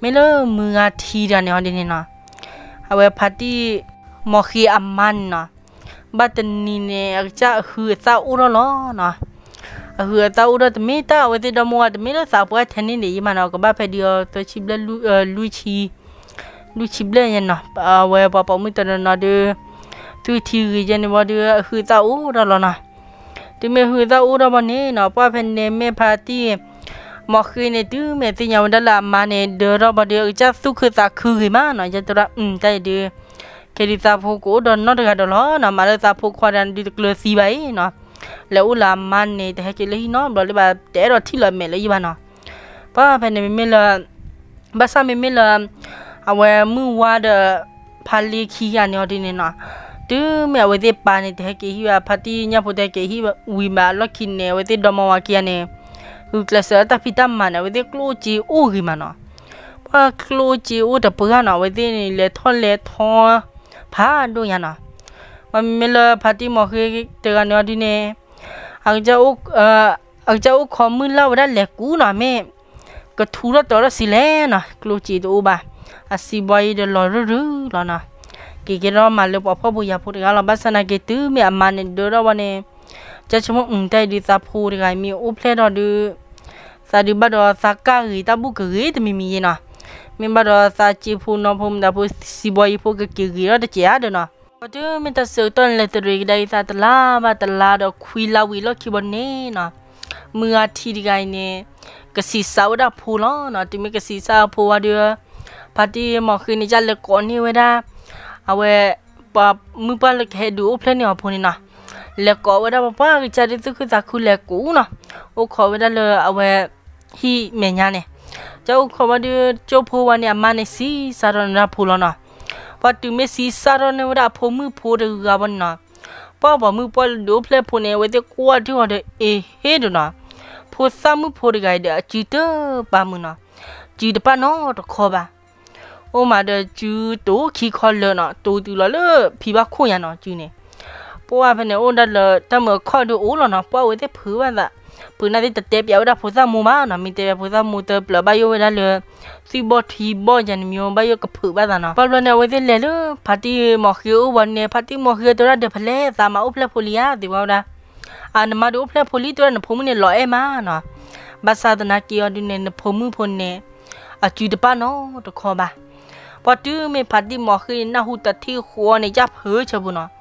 မ့ၢ်လၢမုၢ်ဂၤထံတဂၤန့ၣ်ဟီဒ်န့ၣ်နီၤ, အဝဲဖါတံၢ်မီၢ်ဃ့အမါန့ၣ်နီၤ, ဘၣ်တနံၤန့ၣ် အကစၢ်အဟုးအသၣ်အိၣ်ထီၣ်လီၤနီၤ, အဟုးအသၣ်အိၣ်ထီၣ်တမ့ၢ်တၢ်အဝဲသ့ၣ်ဒီမါဝၤ တမ့ၢ်လၢသးပှၢ်ထဲန့ၣ်ဒံးယံမးနီၤ, ကဘၣ်ဖဲဒံးအီၤသၢဆံဘျဲၣ် လွံၢ်ဆံ လွံၢ်ဆံဘျဲၣ်ယဲနီၤ, အဝဲပှၤပိာ်မုၣ်တနီၤနီၤဒီး သူၣ်ထံဂ့ၤယဲန့ၣ်ဝံၤဒီး အဟုးအသၣ်အိၣ်ထီၣ်လီၤနီၤ, တုၤမ့ၢ်ဟုးအသၣ်အိၣ်ထီၣ်ဘီန့ၣ်နီၤ, ပှၤဖဲန့ၣ်မ့ၢ်ဖါတံၢ်မီၢ်ဃ့န့ၣ် တုၤမ့ၢ်သ့ၣ်ညါဝဲဒၣ်လၢအမါန့ၣ် ဒၢထီၣ်ဘီဒီး အကစၢ်သူၣ်ခုသးခုဂ့ၤမးနီၤ, ယဲတရၣ် တၢ်အံၤဒုး ခဲဒုးသးဖိကအိၣ်ဒီးနီတဂၤဒီးလီၤနီၤ, မၤလၢသးဖိခွါတဂၤန့ၣ်ဒုးတကျၢၤသံဘၣ်အံၤနီၤ, လဲၤအိၣ်လၢအမါန့ၣ် တဟဲက့ၤလၢဟံၣ်နီတဘျီလၢၤဘၣ်, တအဲၣ်ဒိးထံၣ်လီၤအမဲာ်လၢယံဘၣ်နီၤ, ပှၤဖဲန့ၣ်မ့မ့ၢ်လၢ ဘၣ်ဆၣ်မ့မ့ၢ်လၢ အဝဲမုၢ်ဝါဒီး ဖါလ့ခံဂၤန့ၣ်အီၤဒ်န့ၣ်နီၤ, တုၤမ့ၢ်အဝဲသ့ၣ်ပၢ်န့ၣ် တဟဲက့ၤဟံၣ်ဘၣ် ဖါတံၢ်ညၣ်ဖိတဟဲက့ၤဟံၣ်ဝံၤဘၣ်အလီၢ်ခံန့ၣ် အဝဲသ့ၣ်ဒီမါဝၤခံဂၤန့ၣ် ဂုာ်ကျဲးစၢးလၢတၢ်ဖံးတၢ်မၤန့ၣ် အဝဲသ့ၣ်ကျိၣ်စ့အိၣ်ဂ့ၤမးနီၤ, ပှၤကျိၣ်စ့အိၣ်တပှၢ်နီၤ, အဝဲသ့ၣ်န့ၣ်လဲၤထီၣ်လဲၤထီ ဖးဒိၣ်ညါနီၤ, ပှၤမ့မ့ၢ်လၢဖါတံၢ်မီၢ်ဃ့တဂၤန့ၣ်အီၤဒ်န့ၣ် အကစၢ်အိၣ်ခိးမုၢ်လၢ်ဝဲဒၣ်လဲၤကူနီၤ, မ့ၢ်ကထူထီၣ်တီၤထီၣ်စံးလဲၣ်နီၤ, ကျိၣ်စ့တအိၣ်ဘၣ်, အစံးဘီအံၤဒီးလီၤရုၢ်ရုၢ်လီၤနီၤ, က့ၤကဲထီၣ်မၤလၢပှၤဖှီၣ်ဖိယာ်ဖိတဂၤလီၤ, ဘၣ်ဆၣ်သနာ်က့ တုၤမ့ၢ်အမါန့ၣ်ဒၢထီၣ်ဝဲန့ၣ် ကၢ်ဆိကမိၣ်အုၣ်တၢ်အံၤဒုးသးဖိတဂၤအံၤမ့ၢ်အိၣ်ဖျဲၣ်ထီၣ်ဒုး သးဒုးဘၣ်ဒီးသးကၢ်ဂ့ၤတၢ်ဘူၣ်ကဂ့ၤတမံၤမံၤယဲနီၤ, မ့ၢ်ဘၣ်ဒီးသးစ့ဖိနီဖိမတၤဖိစံးဘီအံၤဖိကက့ၤဂ့ၤထီၣ်တစဲးဧါဒီးနီၤ, ပှၤတုၤမ့ၢ်တၢ်ဆၢကတီၢ်န့ၣ်လဲၤတရံးကဒါအံၤသးတလါဘၣ်တလါဒီးခွံလါဝံၤအလီၢ်ခံဘီန့ၣ်နီၤ, မုၢ်ဂၤထံတဂၤအံၤန့ၣ် ကဆံးစၢ်ဝဲဒၣ်ဖိလီၤနီၤ, တုၤမ့ၢ်ကဆံးစၢ်ဖိဝံၤဒီး ဖါတံၢ်မီၢ်ဃ့န့ၣ် ကလဲၤကိးန့ၢ်ဝဲဒၣ် အဝဲ ပှၤမုၢ်ပှၢ်လၢကဟဲဒုးအိၣ်ဖျဲၣ်န့ၢ်အီၤဖိန့ၣ်နီၤ, လဲၤကိးဝဲဒၣ်ပှၤပှၢ်ကစၢ်ဒုးသူၣ်ခုသးခုလဲၤကူနီၤ, အိၣ်ခိးဝဲဒၣ်လၢအဝဲ ဟံၣ်မဲာ်ညါန့ၣ်, ကၢ်အိၣ်ခိးဝဲဒၣ်ဒီး ကၠိဖိဝဲန့ၣ် အမါန့ၣ်ဆံးစၢ်ထီၣ်န့ၢ်ဝဲဒၣ်ဖိလီၤနီၤ, ပှၤတုၤမ့ၢ်ဆံးစၢ်ထီၣ်န့ၢ်ဝဲဒၣ်အဖိမုၣ်ဖိတဂၤဘီန့ၣ်နီၤ, ပှၤပိာ်မုၣ်ပှၢ်လၢဒုးအိၣ်ဖျဲၣ်ဖိန့ၣ် အဝဲသ့ၣ်ကွၢ်ထံၣ်အီၤဒီး အ့ဟ့ဒီးနီၤ, ဖိသၣ်မုၣ်ဖိတဂၤအံၤဒီး အစုတပာ်မုာ်နီၤ, စုတပာ်နီတခီဘၣ်, အိၣ်မးဒီးစုတိၤခံခီလၢာ်နီၤ, တိၤတုၤလီၤလၢဖံဘၣ်ခိၣ်ညါနီၤ စုန့ၣ်. ပှၢ်ဖဲန့ၣ်အိၣ်ဒၣ်လၢတၢ်မုာ်အခီၣ်ဒုးအိၣ်လီၤနီၤ, ပှၢ်ဝဲသ့ၣ်ဖုးဘၣ်သး, ဖုးနာ်သ့ၣ်တတဲပၠးဝဲဒၣ်ဖိသၣ်မိၢ်ဘၣ်နီၤ, မ့ၢ်တဲပၠးဖိသၣ်မိၢ်တပျၢၤဘၣ်ယိၣ်ဝဲဒၣ်လၢ သွံၣ်ဘီၣ်ထံဘီၣ်ယၤန့ၣ်မ့ၢ်ဘၣ်ယိၣ်ကဖုးဘၣ်သးနီၤ. ပှၢ်ဘျီန့ၣ် အဝဲသ့ၣ်လဲၤလၢဖါတံၢ်မီၤဃ့အအိၣ်ဘၣ်န့ၣ် ဖါတံၢ်မီၤဃ့တဲဝဲဒၣ်ဒီးဖဲလဲၣ် သးမၤအိၣ်ဖျဲၣ်ဖိလံဧါ တဲဝဲဒၣ်. အၢ နမါဒုးအိၣ်ဖျဲၣ်ဖိလံ တဲဝဲဒၣ် နဖိမုၣ်န့ၣ်လီၤအဲၣ်မးနီၤ. ဘၣ်ဆၣ်သနာ်က့အီၤဒုးန့ၣ် နဖိမုၣ်ဖိန့ၣ် အစုတပၣ်နီတခီဘၣ်. ပှၢ်တုၤမ့ၢ်ဖါတံၢ်မီၤဃ့န့ၣ် နၢ်ဟူတထံၣ်ဃီန့ၣ် ကၢ်ဖုးဆၢဖိနီၤ.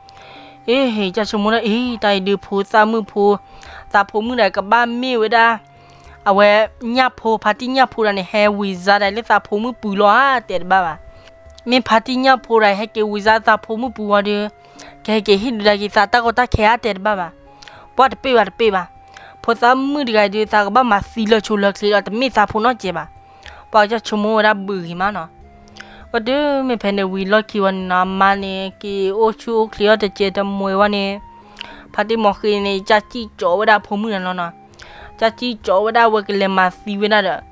အ့ ကၢ်ဆိကမိၣ်ဒၣ်အံၤ တၢ်အံၤဒုးဖိသၣ်မုၣ်ဖိ သးဖိမုၣ်ဒၣ်ကဘၣ်မ့ၢ်ဝဲဒၣ် အဝဲညၣ်ဖိ ဖါတံၢ်ညၣ်ဖိဒၣ်န့ၣ် ဟဲဝံၤစါဒၣ်လၢသးဖိမုၣ်ပူၤလီၤဧါ တဲတဘၣ်ဘၣ်. မ့ၢ်ဖါတံၢ်ညၣ်ဖိဒၣ် ဟဲက့ၤဝံၤစါသးဖိမုၣ်ပူၤဝံၤဒီး ကဟဲက့ၤဟ့ၣ်ဒုးဒၣ်က့ၤသးတၢ်ကီတၢ်ခဲဧါ တဲတဘၣ်ဘၣ်. ပှၢ်တပ့ၢ်ဘၣ်တပ့ၢ်ဘၣ်. ဖိသၣ်မုၣ်တဂၤအံၤဒုး သးကဘၣ်မၤသံလၢာ်ဆိလၢာ်ချ့ဒီး တမ့ၢ်သးဖိနီတစဲးဘၣ်. ပှၢ်ကစၢ်ဆိကမိၣ်ဝဲဒၣ်ဘုးဂ့ၤမးနီၤ. ပှၢ်တုၤမ့ၢ်ဖဲန့ၣ်ဝံၤလီၢ်ခံဝံၤန့ၣ်နီၤ အမါန့ၣ် က့ၤအိၣ်ဆူၣ်အိၣ်ချ့အီၣ်တစဲးတမှဲၤဝံၤန့ၣ် ဖါတံၢ်မီၤဃ့န့ၣ် ကစၢ်စံၣ်ကၠီဝဲဒၣ်အဖိမုၣ်န့ၣ်လီၤနီၤ. ကစၢ်စံၣ်ကၠီဝဲဒၣ်ဝဲ ကလဲၤမၤသံဝဲဒၣ်ဒီး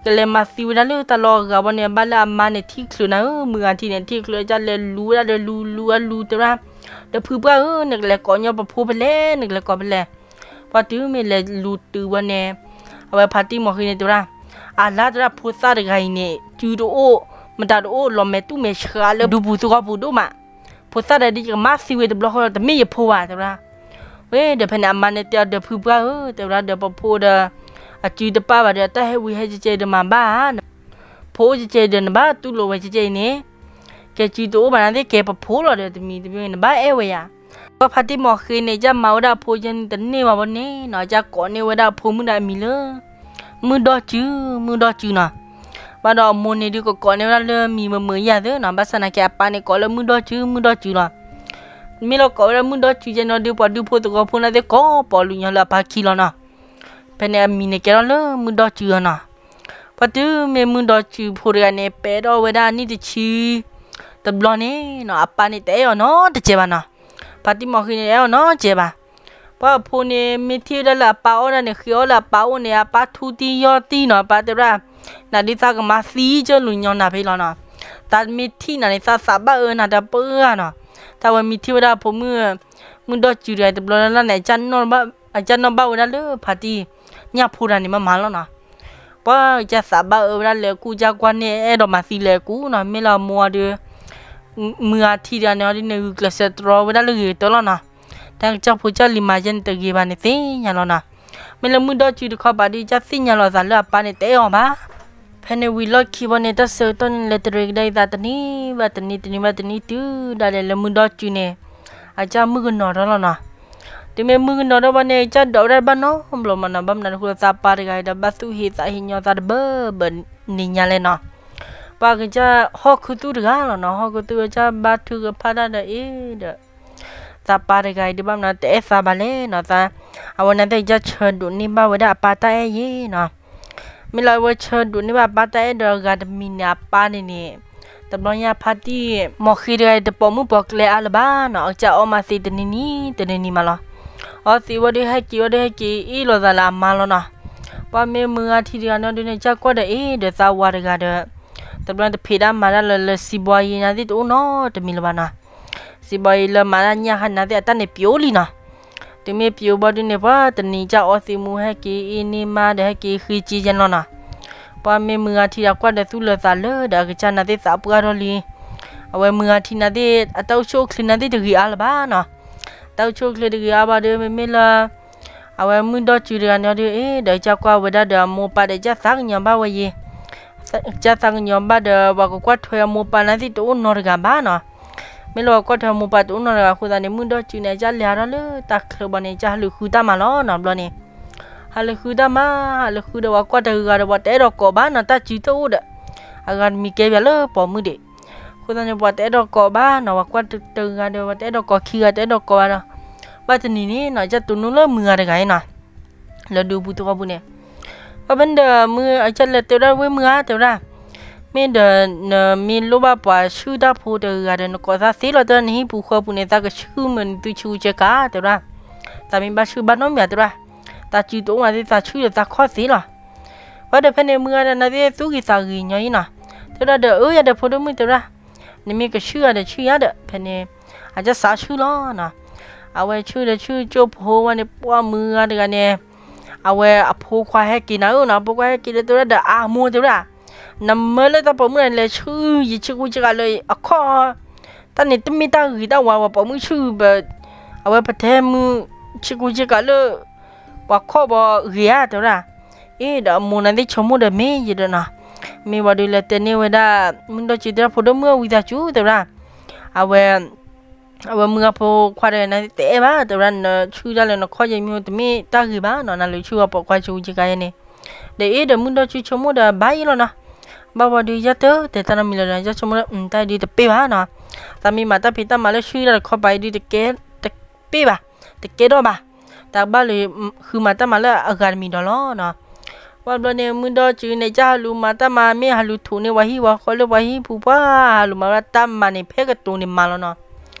ကလဲၤမၤသံဝဲဒၣ်လၢတၢ်လီၢ်အဂၤဘၣ်န့ၣ် ဘၣ်လၢအမါန့ၣ်ထံၣ်ချုးနၤဧၢ မုၢ်ဂၤထံၣ်န့ၣ် ထံၣ်ချုးကစၢ်လဲၤလူၤဝဲဒၣ်ဒီး လူၤလူၤအလူၤတဲဝဲဒၣ် ဒီးဖုပှၢ်ဧၢ နကလဲၤကိးညီပဖိဖဲလဲၣ် နကလဲၤကိးဖဲလဲၣ်. ပှၢ်တုၤမ့ၢ်လဲၤလူၤတုၤဝဲန့ၣ် အဝဲဖါတံၢ်မီၤဃ့န့ၣ်တဲဝဲဒၣ် အလါတဲဝဲဒၣ် ဖိသၣ်တဂၤအံၤန့ၣ် စုတအိၣ် မတၤတအိၣ် လီၤမဲာ်တူၢ်မဲာ်ဆှးလၢဒူပူၤသဝီပူၤဒိၣ်မး. ဖိသၣ်တဂၤဒ်ယကမၤသံဝဲတဘျီဃီလီၤ တမ့ၢ်ယဖိဘၣ် တဲဝဲဒၣ်. ဝဲဒီးဖဲန့ၣ် အမါန့ၣ်တဲအီၤဒီး ဖုပှၢ်ဧၢ တဲဝဲဒၣ်ဒီး ပဖိဒီး အစုတပၣ်ဘၣ်ဒီး တၢ်ဟဲဝံၤဟဲကဲကဲဒီးမၤဘၣ်ဧါ ဖိအိၣ်ကဲကဲဒီး နဘၣ်တူၢ်လိာ်ဝဲကဲကဲအံၤန့ၣ် ကဲစုတအိၣ်ဘၣ်နာ်သ့ၣ် ကဲပဖိလီၤဒီး တမံၤတမံၤ နဘၣ်အဲၣ်ဝဲယၤ. ပှၢ်ဖါတံၢ်မီၤဃ့န့ၣ် ကစၢ်မၤဝဲဒၣ်အဖိကဲန့ၣ်တန့ၢ်ဘၣ်ဘၣ်န့ၣ်နီၤ ကစၢ်ကိးန့ၢ်ဝဲဒၣ်အဖိမုၣ်ဒၣ်အမံၤလၢ မုၢ်ဒီစု မုၢ်ဒီစုနီၤ. ဘၣ်ဒီးအမိၢ်န့ၣ်ဒုး ကကိးန့ၢ်ဝဲဒၣ်လၢမံၤမုာ်မုာ်ယၤသ့နီၤ ဘၣ်ဆၣ်သနာ်က့အပၢ်န့ၣ်ကိးလၢမုၢ်ဒီစု မုၢ်ဒီစုလီၤ. မ့ၢ်လီၤကိးဝဲဒၣ်မုၢ်ဒီစုကဲန့ၣ်ဒီး ပှၤဒူဖိသဝီဖိနာ်သ့ၣ်ကိးပိာ်လူၤညီလၢအပၢ်ခံလီၤနီၤ. ဖဲန့ၣ်အမံၤန့ၣ်ကဲထီၣ်လၢမုၢ်ဒီစုအီၤနီၤ. ပှၢ်တုၤမ့ၢ်မုၢ်ဒီစုဖိတဂၤန့ၣ် ပဲထီၣ်ဝဲဒၣ်နံၣ်တဆံတဘျီန့ၣ်နီၤ အပၢ်န့ၣ်တအဲၣ်အီၤနီတစဲးဘၣ်နီၤ. ဖါတံၢ်မီၤဃ့န့ၣ် တအဲၣ်အီၤနီတစဲးဘၣ်. ပှၢ်အဖိန့ၣ် မ့ၢ်ထံၣ်ဝဲဒၣ်လၢအပၢ်အီၣ်ဒၣ်န့ၣ် ဃ့အီၣ်လၢအပၢ်အိၣ်န့ၣ် အပၢ်ထူတံၢ်ယီၢ်တံၢ်နီၤ အပၢ်တဲဝဲဒၣ် နဒုးသးကမၤသံကၢလူၤညီနၤဖဲလီၤနီၤ. သးမ့ၢ်ထံၣ်နၤန့ၣ် သးသးဘၣ်အၢနၤတပှၢ်နီၤ. တၢ်ဝဲမ့ၢ်ထံၣ်ဝဲဒၣ်အဖိမုၣ် မုၢ်ဒီစုတဂၤတဘျီလၢ်လၢ်န့ၣ် အကစၢ်နီၣ်ဘၣ်ဝဲဒၣ်လၢဖါတံၢ်ညၣ်ဖိတဂၤန့ၣ် မ့ၢ်မၤလီၤနီၤ. ပှၢ်ကစၢ်သးဘၣ်အၢဝဲဒၣ်လဲၤကူၣ် ကစၢ်ကွၢ်န့ၢ်အဲၣ်ဒိးမၤသံလဲၤကူၣ်နီၤ မ့ၢ်လၢအမိၢ်အီၤဒီး မုၢ်ဂၤထံတဂၤန့ၣ်အီၤဒ်န့ၣ် ဂုာ်ကျဲးစၢးတြီဝဲဒၣ်လၢဂ့ၤကတၢၢ်လီၤနီၤ. တၢ်ကစၢ်ဖိကစၢ်လံၤမၤယဲန့ၣ်တဂ့ၤဘၣ်န့ၣ်သ့ၣ်ညါလီၤနီၤ. မ့ၢ်လၢမုၢ်ဒီစုတခီပၤဒုး ကစၢ်သ့ၣ်ညါလီၤသးလၢအပၢ်န့ၣ်တအဲၣ်အီၤဘၣ်. ဖဲန့ၣ်ဝံၤလီၢ်ခံဘီန့ၣ် တၢ်ဆၢကတီၢ်န့ၣ် လဲၤတရံးကဒါအံၤသးတနံၤဘၣ်တနံၤ တနံၤဘၣ်တနံၤ တုၤဒၣ်လဲာ်လၢမုၢ်ဒီစုန့ၣ် အကစၢ်မုၣ်ကနီၤထီၣ်လီၤနီၤ. တုၤမ့ၢ်မုၣ်ကနီၤထီၣ်ဘီန့ၣ် ကစၢ်ဒိးဝဲဒၣ်တဘၣ်နီတဘျီမးနီၤ ဘၣ်မနုၤအဃိသးပၢ်တဂၤအံၤဒီး ဘၣ်သူၣ်ဟ့သးဟ့ညီသးတဘၢဘၢန့ၣ်ညါလဲၣ်နီၤ. ပှၢ်ကစၢ်ဟီၣ်ခုသူၣ်တဂၤလီၤနီၤ ဟီၣ်ခုသူၣ်ကစၢ်ဘါထုကဖၣ်တၢ်ဒီးအ့ၣ်ဒီး သးပၢ်တဂၤအံၤဒုးဘၣ်မနုၤတအဲၣ်သးဘၣ်လဲၣ်နီၤ သး အဝဲန့ၣ်သ့ၣ်ကစၢ်ဆၢဒိးန့ၢ်ဘၣ်ဝဲဒၣ်အပၢ်တၢ်အဲၣ်ယဲနီၤ. မ့ၢ်လၢအဝဲဆၢဒိးန့ၢ်ဘၣ်အပၢ်တၢ်အဲၣ်ဒီးအဂၤတမံၤန့ၣ် အပၢ်န့ၣ်န့ၣ် တဘျီညါဖါတံၢ်မီၤဃ့တဂၤအံၤ တပိာ်မုၣ်ပိာ်ကျဲအါလၢၤဘၣ်နီၤ အကစၢ်အီၣ်မၤသံတနံၤနံၤ တနံၤနံၤမးလီၤ. အီသံးဝဲဒုးဟဲက့ၤဝဲဒုးဟဲက့ၤအ့ၣ်လိာ်သးလၢအမါလီၤနီၤ. ပှၢ်မ့ၢ်မုၢ်ဂၤထံတဂၤန့ၣ်ဒုးန့ၣ် ကစၢ်ကွၢ်ဒီးအ့ၣ်ဒီးသးဝၤတဂၤဒီး တဘျီတဖံးတၢ်မၤတၢ်လၢ လၢစံးဘီယံၤန့ၣ်သ့ၣ်တအိၣ်နီတမံၤလၢၤဘၣ်နီၤ. စံးဘီယံၤလၢမၤတၢ်ညၣ်ခါန့ၣ်သ့ၣ် အတၢ်န့ၣ်ပျိလံနီၤ. တုၤမ့ၢ်ပျိဘီဒုးန့ၣ် ပှၢ်တနံၤကစၢ်အီသံးမူဟဲက့ၤအ့ၣ်န့ၢ်မါဒီးဟဲက့ၤဃ့က့ယဲနီၤနီၤ. ပှၢ်မ့ၢ်မုၢ်ဂၤထံဒီးကွၢ်ဒီးသူၣ်လၢသးလၢဒီး အကစၢ်န့ၣ်သ့ၣ်သးပှၢ်ထီၣ်လံ. အဝဲမုၢ်ဂၤထံန့ၣ်သ့ၣ် အတၢ်အိၣ်ဆူၣ်အိၣ်ချ့န့ၣ်သ့ၣ်တဂ့ၤအါလၢၤဘၣ်နီၤ. တၢ်အိၣ်ဆူၣ်အိၣ်ချ့တဂ့ၤအါဘၣ်ဒီး မ့မ့ၢ်လၢ အဝဲမုၢ်ဒီစုတဂၤန့ၣ်ဒုး အ့ၣ် ဒီးကစၢ်ကွၢ်ဝဲဒၣ်ဒီးအမိၢ်ပၢ်ဒီး ကစၢ်သးကညီၤဘၣ်ဝဲယံၤ, ကစၢ်သးကညီၤဘၣ်ဒီး ပှၤကကွၢ်ထွဲအမိၢ်ပၢ်န့ၣ်သ့ၣ်တအိၣ်နီတဂၤဘၣ်နီၤ. မ့ၢ်လၢပှၤကွၢ်ထွဲအမိၢ်ပၢ်တအိၣ်နီတဂၤအဃိသတးန့ၣ် မုၢ်ဒီစုန့ၣ် ကစၢ်လဲၤဟးထီၣ်လၢတၢ်ချၢဘီန့ၣ် ကစၢ်ဟးလူၤဃုတၢ်မၤလီၤနီၤ ဘျီန့ၣ်. ဟးလူၤဃုတၢ်မၤ, ဟးလူၤဃုဒီးပှၤကွၢ်တဂၤဂၤဒီး ပှၤတအဲၣ်ဒိးကိးဘၣ်နီၤ တၢ်စုတအိၣ်ဒီး, အဂၤတမံၤကဲပၠးလၢပိာ်မုၣ်ဒံး. အဃိသတးန့ၣ် ပှၤတအဲၣ်ဒိးကိးဘၣ်နီၤ, ပှၤကွၢ်တဂၤဒီး ပှၤတအဲၣ်ဒိးကိးခံဂၤ တအဲၣ်ဒိးကိးဘၣ်ဒီး, ဘၣ်တနံၤန့ၣ်နီၤ ကစၢ်တိၢ်နီၣ်လၢမုၢ်ဂၤတဂၤအံၤနီၤ လၢဒူပူၤသဝီပူၤန့ၣ်. ဘၣ်ဖဲန့ၣ်ဒီး မုၢ်အကစၢ်လဲၤတဲဝဲဒၣ်ဝဲမုၢ်ဧါ တဲဝဲဒၣ်, မ့ၢ်ဒီး နမ့ၢ်လိၣ်ဘၣ်ပှၤဆှုၣ်တၢ်ဖိတဂၤဂၤဒီး နကိးသးသ့လီၤ တဲဝဲဒၣ် နဟံၣ်ပူၤဃီပူၤန့ၣ် သးကဆှုၣ်မုာ်နသုဆူကဲကၤ တဲဝဲဒၣ်, သးမ့ၢ်ဘၣ်ဆှုၣ်ဘၣ်နီတမံၤ တဲဝဲဒၣ်, သးစုတအိၣ်မးသ့ၣ် သးဆှုၣ်ဒီးသးခီၣ်သ့လီၤ. ဘၣ်ဒီးဖဲန့ၣ် မုၢ်ဂၤဒီးန့ၣ်သ့ၣ် သူၣ်ဂ့ၤသးဂ့ၤညီအံၤနီၤ, တဲဝဲဒၣ်ဒီး အၢ ယၤဒီးဖိဒိၣ်မုၣ် တဲဝဲဒၣ်, နမ့ၢ်ကဆှုၣ်ဂၤဒီးဆှုၣ်ယၤဒီး ဖဲန့ၣ် အကစးဆှုၣ်လီၤနီၤ. အဝဲဆှုၣ်ဒီးဆှုၣ်ကၠိဖိဝဲန့ၣ် ပှၢ်မုၢ်ဂၤတဂၤန့ၣ် အဝဲအဖိခွါဟဲက့ၤနၤဧၢနီၤ, အဖိခွါဟဲက့ၤဒီး တဲဝဲဒၣ်ဒီး အမိၢ် တဲဝဲဒၣ်, နမၢလၢတၢ်ပိာ်မုၣ်န့ၣ် လဲၤဆှုၣ်ယဆ့ကူဆ့ကၤလၢအခီၣ်, တၢ်န့ၣ်တမ့ၢ်တၢ်ဂ့ၤတၢ်ဝါ ပှၤပိာ်မုၣ်ဆှုၣ်, အဝဲပတဲမုၢ်ဆ့ကူဆ့ကၤလၢ ပှၤခီၣ်ဘီဂ့ၤဧါ တဲဝဲဒၣ်. အ့ဒီးအမိၢ်န့ၣ်သ့ၣ်ဆိကမိၣ်ဒီး မ့ၢ်ယဒီးနီၤ, မ့ၢ်ဝံၤဒီးလဲၤတဲန့ၢ်ဝဲဒၣ် မုၢ်ဒီကၠု တဲဒၣ် ဖိဒိၣ်မုၣ် ဝံသးစူၤ တဲဝဲဒၣ်, အဝဲ အဝဲမုၢ်ဂၤဖိခွါဒီး နတအဲၣ်ဘၣ် တဲဝဲဒၣ်, နဆှုၣ်တၢ်လၢနခီၣ်ယဲမ့ၢ်တမ့ၢ်တၢ်ဂ့ၤဘၣ်နီၤ, နလဲၤဆှုၣ်ဝဲပိာ်ခွါဆ့ကူဆ့ကၤယဲန့ၣ်. ဒီးအ့ဒီးမုၢ်ဒီကၠုဆိကမိၣ်ဒီး ဘၣ်ယဲလီၤနီၤ. ဘၣ်ဝံၤဒီး ယတဲတၢ်နီတမံၤလၢၤဒီး ယဆိကမိၣ်လၢ တၢ်အံၤဒုးတပ့ၢ်ဘၣ်နီၤ, သးမ့ၢ်မၤတၢ်ဖံးတၢ်မၤလၢဆှုၣ်တၢ်တခီပၤအံၤဒုး တကဲ, တပ့ၢ်ဘၣ်, တကဲထီၣ်ဘၣ်, တၢ်ဘၣ်လၢ ဃုမၤတၢ်မၤလၢအဂၤတမံၤဒီးလီၤနီၤ. ပှၢ်ဘျီန့ၣ် မုၢ်ဒီကၠုန့ၣ် ကဟးလူၤမၤတၢ်မၤ မ့ၢ်ဟးလူၤထိးန့ၢ်ပှၤဟံၣ်ပှၤဃီလၢပှၤဟံၣ်ပူၤပှၢ်, ဟးလူၤမၤဝဲဒၣ်တၢ်မၤန့ၣ် ဖဲကတိၤန့ၣ်မၤလီၤနီၤ.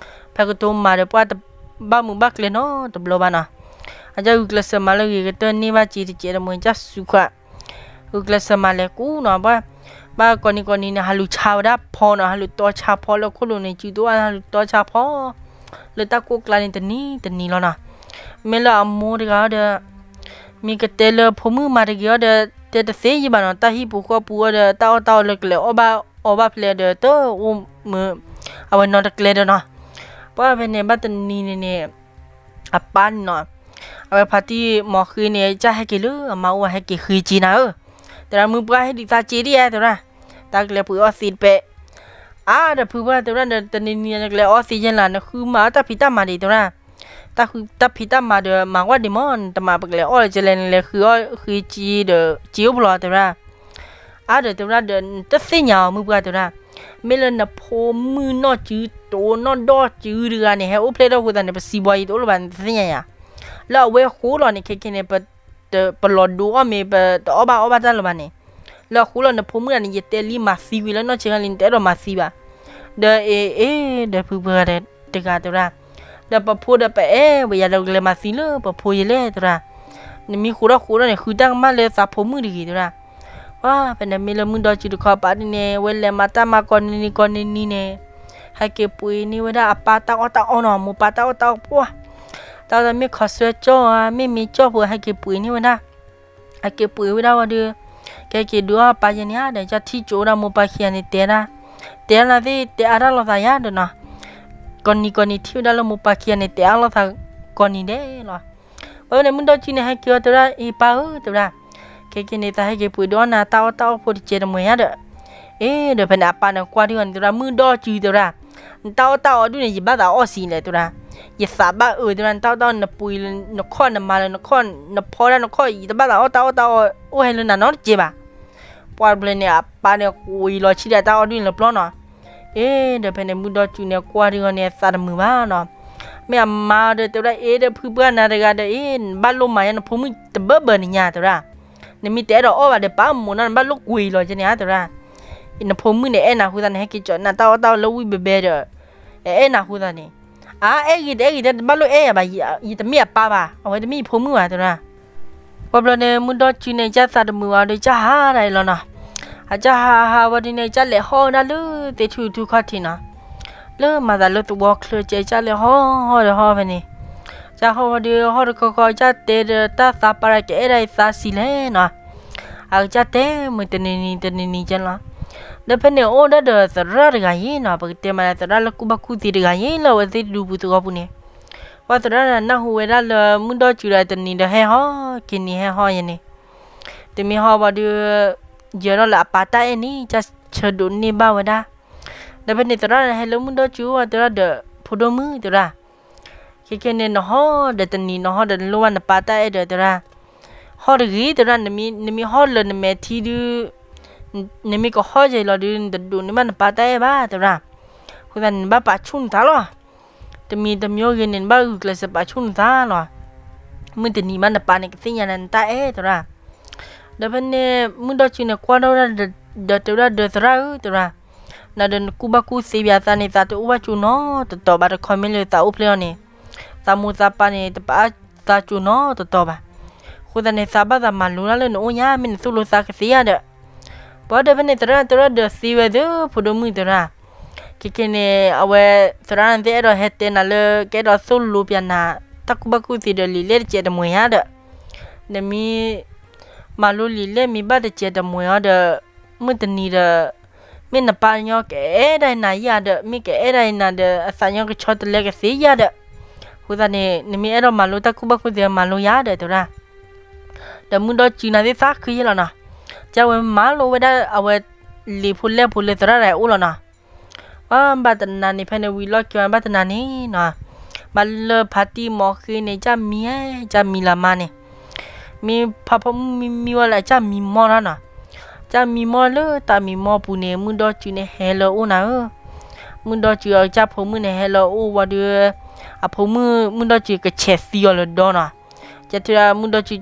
ဖဲကတိၤမၤဒီး ပှၢ်တဘၣ်မုာ်ဘၣ်ကျဲနီတဘျီဘၣ်နီၤ. အကစၢ်ဂုာ်ကျဲးစၢးမၤလၢဂ့ၤကတၢၢ်န့ၢ်ဘၣ်စ့တကဲးတမှဲၤ ကစၢ်စူးခွါ ဂုာ်ကျဲးစၢးမၤလဲၤကူနီၤ, ဘၣ်, ဘၣ်ကိးနံၤကိးနံၤန့ၣ် ဟးလူၤဆါဝဲဒၣ်ဖီနီၤ, ဟးလူၤတီဆါဖီလၢခိၣ်လိၤန့ၣ် စုတအိၣ် ဟးလူၤတီဆါဖီ လၢတၢ်ကိၢ်ကျါန့ၣ်တနံၤတနံၤလီၤနီၤ. မ့ၢ်လၢအမိၢ်တဂၤအီၤဒီး မ့ၢ်ကတဲလၢဖိမုၣ်မၤတဂ့ၤအီၤဒီး တဲတသ့ယံၤဘၣ်နီၤ, တၢ်ဟံၣ်ပူၤဃီပူၤအီၤဒီး တၢ်အီၣ်တၢ်အီလၢကလဲၤအီၣ်ဘၣ်အီဘၣ်ဖဲလဲၣ်ဒီး တအိၣ်မုာ် အဝဲနီတကျဲဒီးနီၤ. ပှၢ်ဖဲန့ၣ် ဘၣ်တနံၤန့ၣ်န့ၣ် အပၢ်န့ၣ်နီၤ, အဝဲဖါတံၢ်မီၤဃ့န့ၣ် ကစၢ်ဟဲက့ၤလၢအမါအိၣ် ဟဲက့ၤဃ့စ့နၤဧၢ, တဲဒၣ် မုၢ်ပှၢ်ဟ့ၣ်ဒုးသးစ့ဒ်ယဲ တဲဒၣ်, တၢ်ကလဲၤပှ့ၤအီၣ်သ့တပဲး, အါဒီးဖုပှၢ် တဲဒၣ်ဒီး တနံၤနံၤနကလဲၤအီၣ်သ့ယဲလၢ နဃုမၤအီၣ်တၢ်ဖံးတၢ်မၤဒံး တဲဒၣ်, တၢ်ဃုတၢ်ဖံးတၢ်မၤဒီး မၤကွၢ်ဒံးမး နတမၤပကလဲၤအီၣ်လၢကလဲၣ် နလဲၤဃ့အီၣ်ဃ့စ့ဒီး စ့အိၣ်ဖျီ တဲဒၣ်. အါဒီးတဲဝဲဒၣ်ဒီး နတသ့ၣ်ညါအီၤ မုၢ်ပှၢ် တဲဝဲဒၣ်, မ့ၢ်လၢနဖိမုၣ်နီၢ်စု တိၤနီၢ်ဒီစုတဂၤန့ၣ် ဟဲအိၣ်ဖျဲၣ်ထီၣ်အဃိသတးန့ၣ် ပစံးဘီယံၤတအိၣ်လၢၤဘၣ် နတသ့ၣ်ညါယၤ, လၢအဝဲအဃိလီၤန့ၣ် ခဲကနံၣ်န့ၣ် ပ ပလီၤဒိအီၣ်မ့ၤ ပတအီၣ်ဘၣ်အီဘၣ်တၢ်လၢၤဘၣ်န့ၣ်, လၢအဃိလီၤ နဖိမုၣ်တဂၤန့ၣ် ယတဲလံမၤသံကွံာ်လၢနီၢ်ဆံးခါလံ နတအဲၣ်ဒိးမၤသံဘၣ်, ဒီးအ့ အ့ ဒီးဖုပှၢ် တဂၤတဲဝဲဒၣ်, ဒီးပဖိဒီးပအဲၣ်ဝဲယၤဒီးကလဲၤမၤသံလၢပဖိယလဲၣ် တဲဝဲဒၣ်, နမ့ၢ်ဃိထီၣ်ဃိထီၣ်န့ၣ် ဃုတၢ်ကမၣ်လၢသးဖိမုၣ်တဂ့ၤ တဲဝဲဒၣ်. ပှၢ်ဖဲန့ၣ် မ့ၢ်လၢမုၢ်ဒီစုတခီပၤဒ်န့ၣ် ဝဲလဲၤမၤတၢ်မၤကိးနံၤနံၤကိးနံၤနံၤန့ၣ်, ဟဲက့ၤပှ့ၤန့ၢ်ဝဲဒၣ်အပၢ်တၢ်အီၣ်တၢ်အီနီၤ, မိၢ်ပၢ်တၢ်အီၣ်တၢ်အီပှၢ်, တၢ်မ့ၢ်ခီဆၢကၠီၣ်ဧါ မ့ၢ်မ့ၢ်ကၠီၣ်ဖိ ဟဲက့ၤပှ့ၤန့ၢ်ဝဲဒၣ် ဟဲက့ၤပှ့ၤဝဲဒၣ်ဝံၤဒီး ကဟဲက့ၤဒုးအီၣ်အပၢ်ယဲန့ၣ်ဧါဒီး ကထံၣ်ကၠိဝဲဒၣ်မိၢ်ပၢ်ခံဂၤန့ၣ် တဲဒၣ်, တဲဒၣ်နၤသ့ၣ် တဲအါတၢ်လိာ်သးယၤဒီးနီၤ, ကိးနံၤကိးနံၤထံၣ်ဝဲဒၣ်လၢမိၢ်ပၢ်ခံဂၤန့ၣ် တဲအါလိာ်သးကိးနံၤဒဲးလီၤ. ပှၢ်ဖဲန့ၣ် မုၢ်ဒီစုန့ၣ် ဟဲက့ၤအီၤတဲဝဲဒၣ် အ့ ပၢ်ဧၢ တဲဝဲဒၣ်, ခဲကနံၣ်န့ၣ် သးဟဲက့ၤပှ့ၤဒုးအီၣ်နၤတၢ်အီၣ်တၢ်အီဖိတကဲးတမှဲၤယၤဒီး, အ့ဒီးဖဲန့ၣ် အပၢ်န့ၣ်ကွၢ်ဒုးအီၤန့ၣ် တဲဝဲဒၣ် မုၢ်ဒီစု တဲဝဲဒၣ်, နတၢ်အီၣ်တၢ်အီဒုးန့ၣ် ယဘၣ်သးအီၣ်ဆံးလဲၣ် တဲဝဲဒၣ်, ယသးဘၣ်အၢ တဲဝဲဒၣ်, နတၢ်အီၣ်တၢ်အီ နပှ့ၤလၢနခီၣ် နမၤလၢနခီၣ် နဖီဒၣ်နခီၣ် ယတဘၣ်သးအီၣ်တၢ်အီၣ်တၢ်အီအိၣ်ဟဲလၢနၤနီတကဲးဘၣ်. ပှၢ်တဘျီန့ၣ် အပၢ်န့ၣ် ကွံာ်လီၤဆံးဒီးတၢ်အီၣ်ဒုးန့ၣ်လၢပျီနီၤ. အ့ဒီးဖဲန့ၣ် မုၢ်ဒီစုန့ၣ် ကွၢ်ဒုးအီၤန့ၣ် သးတမုာ်ဘၣ်နီၤ. မ့ၢ်အမါဒီး တဲဝဲဒၣ် အ့ဒီးဖုပှၢ်နၤတဂၤဒီး အ့ နဘၣ်လိၣ်မၤယါ နဖိမုၣ်တဘၢဘၢန့ၣ်ညါ တဲဝဲဒၣ်, နမ့ၢ်တအဲၣ်ဒိးအီၣ်ဘၣ်ဒီး ပာ်မိၢ်နီၤ နဘၣ်လိၣ်ကွံာ်လီၤကဲန့ၣ်ဧါ တဲဝဲဒၣ်, နဖိမုၣ်န့ၣ် အဲၣ်နၤအဃိသတးန့ၣ် ဟဲက့ၤကၠီးနၤတၢ်အီၣ်တၢ်အီလၢဝံၣ်ဘဲဘဲဒီး အဲၣ်နၤအဃိသတးန့ၣ်, အါ အဲၣ်ဂ့ၤတအဲၣ်ဂ့ၤ တဘၣ်လိၣ်အဲၣ်ယၤဘၣ်, ယတမ့ၢ်အပၢ်ဘၣ်, အဝဲတမ့ၢ်ယဖိမုၣ်ဘၣ် တဲဝဲဒၣ်. ပှၢ်ဘျီန့ၣ် မုၢ်ဒီစုန့ၣ် ကစၢ်သးတမုာ်ဘၣ်ဒီး ကစၢ်ဟးဒၣ်အံၤလီၤနီၤ. အကစၢ်ဟးဟးဝံၤဒုးန့ၣ် ကစၢ်လဲၤဟီၣ်ဝဲဒၣ်လၢသ့ၣ်ထူၣ်ထူၣ်ခီၣ်ထံးနီၤ, လၢမၤသးလၢသဝီချၢကဲ ကစၢ်လဲၤဟီၣ်ဟီၣ်ဒီးဟီၣ်ဖဲန့ၣ်, ကစၢ်ဟီၣ်ဝံၤဒီး ဟီၣ်တခီခီ ကစၢ်တဲဒီးတၢ်သးပၢ်ဒီး ကအဲၣ်ဒၣ်အံၤသးဆံးလဲၣ်နီၤ. အကစၢ်တဲမုာ်တနံၤနံၤတနံၤနံၤကဲလီၤ. ဒီးဖဲန့ၣ်အိၣ်ဒၣ်ဒီးသရၣ်တဂၤအံၤနီၤ, ပကတဲမးလၢသရၣ်လၢကူၣ်ဘၣ်ကူၣ်သ့တဂၤအံၤ လၢအဝဲသ့ၣ်ဒူပူၤသဝီပူၤန့ၣ်, ပှၢ်သရၣ်န့ၣ် နၢ်ဟူဝဲဒၣ်လၢမုၢ်ဒီစုဒီးတနံၤဒီးဟဲဟီၣ် က့ၤနံၤဟဲဟီၣ်ယဲန့ၣ်, တမ့ၢ်ဟီၣ်ဘၣ်ဒီး ယၢၤထီၣ်လၢအပၢ်တၢ်အဲၣ်န့ၣ် ကစၢ်ဆၢဒိးန့ၢ်ဘၣ်ဝဲဒၣ်. ဒီးဖဲန့ၣ်သရၣ်န့ၣ် ဟဲလၢမုၢ်ဒီစုအိၣ်ဝဲ တဲဝဲဒၣ်ဒီး ဖိဒိၣ်မုၣ် တဲဝဲဒၣ်, ခဲကနံၣ်န့ၣ် နဟီၣ်ဒီးတနံၤ နဟီၣ်ဒီးနလိၣ်ဘၣ်နပၢ်တၢ်အဲၣ်ဒီး တဲဝဲဒၣ်, ဟီၣ်တဂ့ၤ တဲဝဲဒၣ်, နမ့ၢ်ဟီၣ်လၢနမဲာ်ထံဒုး နမ့ၢ်ကဟီၣ်ယဲလီၤဒုး နတဒိးန့ၢ်ဘၣ်နပၢ်တၢ်အဲၣ်ဘၣ် တဲဝဲဒၣ်. အဃိသတးန့ၣ် နဘၣ်ပာ်ဆူၣ်နသးလီၤ. တမံၤတမံၤဂ့ၤန့ၣ် နဘၣ်ဂုာ်ကျဲးစၢးပာ်ဆူၣ်နသးလီၤ. မုၢ်တနံၤမးနပၢ်န့ၣ် ကသ့ၣ်ညါနၤနတၢ်အဲၣ် တဲဝဲဒၣ်. ဒီးဖဲန့ၣ် မုၢ်ဒီစုန့ၣ် ကွၢ်ထီၣ်ဝဲဒၣ်ဒီး တဲဝဲဒၣ်ဒီးသရၣ်ဧၢ တဲဝဲဒၣ်, နဒီးနကူၣ်ဘၣ်ကူၣ်သ့ဘၣ်သးန့ၣ် သးတအိၣ်ဘၣ်ကၠိနီတတီၤဘၣ် တခီမ့ၢ်လၢသးအိၣ်ဖျဲၣ်အီၤန့ၣ်, သးမိၢ်သးပၢ်န့ၣ် တပာ်သးကၠိနီတတီၤဘၣ်. အဃိသတးန့ၣ် သးဘၣ်သးမၤလိတၢ်လၢနအိၣ်ညါ မ့ၢ်နသိၣ်လိသးကသ့ဧါဒီး ပှၤဒီးဖဲန့ၣ်သရၣ်တဲဝဲဒၣ်ဒီးသ့ဝဲသ့ၣ် ဖိဒိၣ်မုၣ်တဲဝဲဒၣ်, ခဲခဲန့ၣ် အဝဲသရၣ်န့ၣ်သ့ၣ်အဲၣ်ဒိးဟဲတဲနၤလၢ ကအဲၣ်ဒိးသိၣ်လိပျးနၤ တၢ်ကူၣ်ဘၣ်ကူၣ်သ့ဒီးလံာ်လဲၢ်တစဲးတမှဲၤဧါဒီး, နမ့ၢ် မၤလိလံာ်လဲၢ်မ့ၢ်ဘၣ်တစဲးတမှဲၤအီၤဒီး, မုၢ်တနံၤဒီး, မ့ၢ်နပၢ်ညီကအဲၣ်ဒိးနၤယၤဒီး မ့ၢ်ကအဲၣ်ဒိးနၤဒီး အသးညီကဆီတလဲကသ့ယၤဒီး, အဃိသတးန့ၣ် နမ့ၢ်အဲၣ်ဒိးမၤလိတၢ်ကူၣ်ဘၣ်ကူၣ်သ့မၤလိယၤဒီးတဲဝဲဒၣ် ဒီးမုၢ်ဒီကုၤနၤသ့ၣ်သးခုယဲလီၤနီၤ, ကဝဲမၤလိဝဲဒၣ်အဝဲ လံာ်ဖိလဲၢ်ဖိလၢသရၣ်တဂၤအိၣ်လီၤနီၤ, ပှၤဘၣ်တနၤန့ၣ် ဖဲန့ၣ်ဝံၤလီၢ်ခံဘၣ်တနၤန့ၣ်နီၤ, ဘၣ်လၢဖါတံၢ်မီၤဃ့န့ၣ် ကၢ်မံၤဧဲ, ကၢ်မံၤလၢမါန့ၣ်, မ့ၢ်ဖးဖီမုၢ်မံမံဝဲလၢအကၢ်မံၤမီၢ်ထီၣ်နီၤ, ကၢ်မံၤမီၢ်လၢတၢ်မံၤမီၢ်ပူၤန့ၣ် မုၢ်ဒီကုၤန့ၣ်ဟဲလၢအအိၣ်နၤဧၢ, မုၢ်ဒီကုၤအကၢ်ဖိမုၣ်န့ၣ်ဟဲလၢအအိၣ်ဝံၤဒီး, အဖိမုၣ် မုၢ်ဒီကုၤကဆဲးသံအီၤလၢဒီနီၤ, ကဲထီၣ်မုၢ်ဒီကုၤ ကၠီး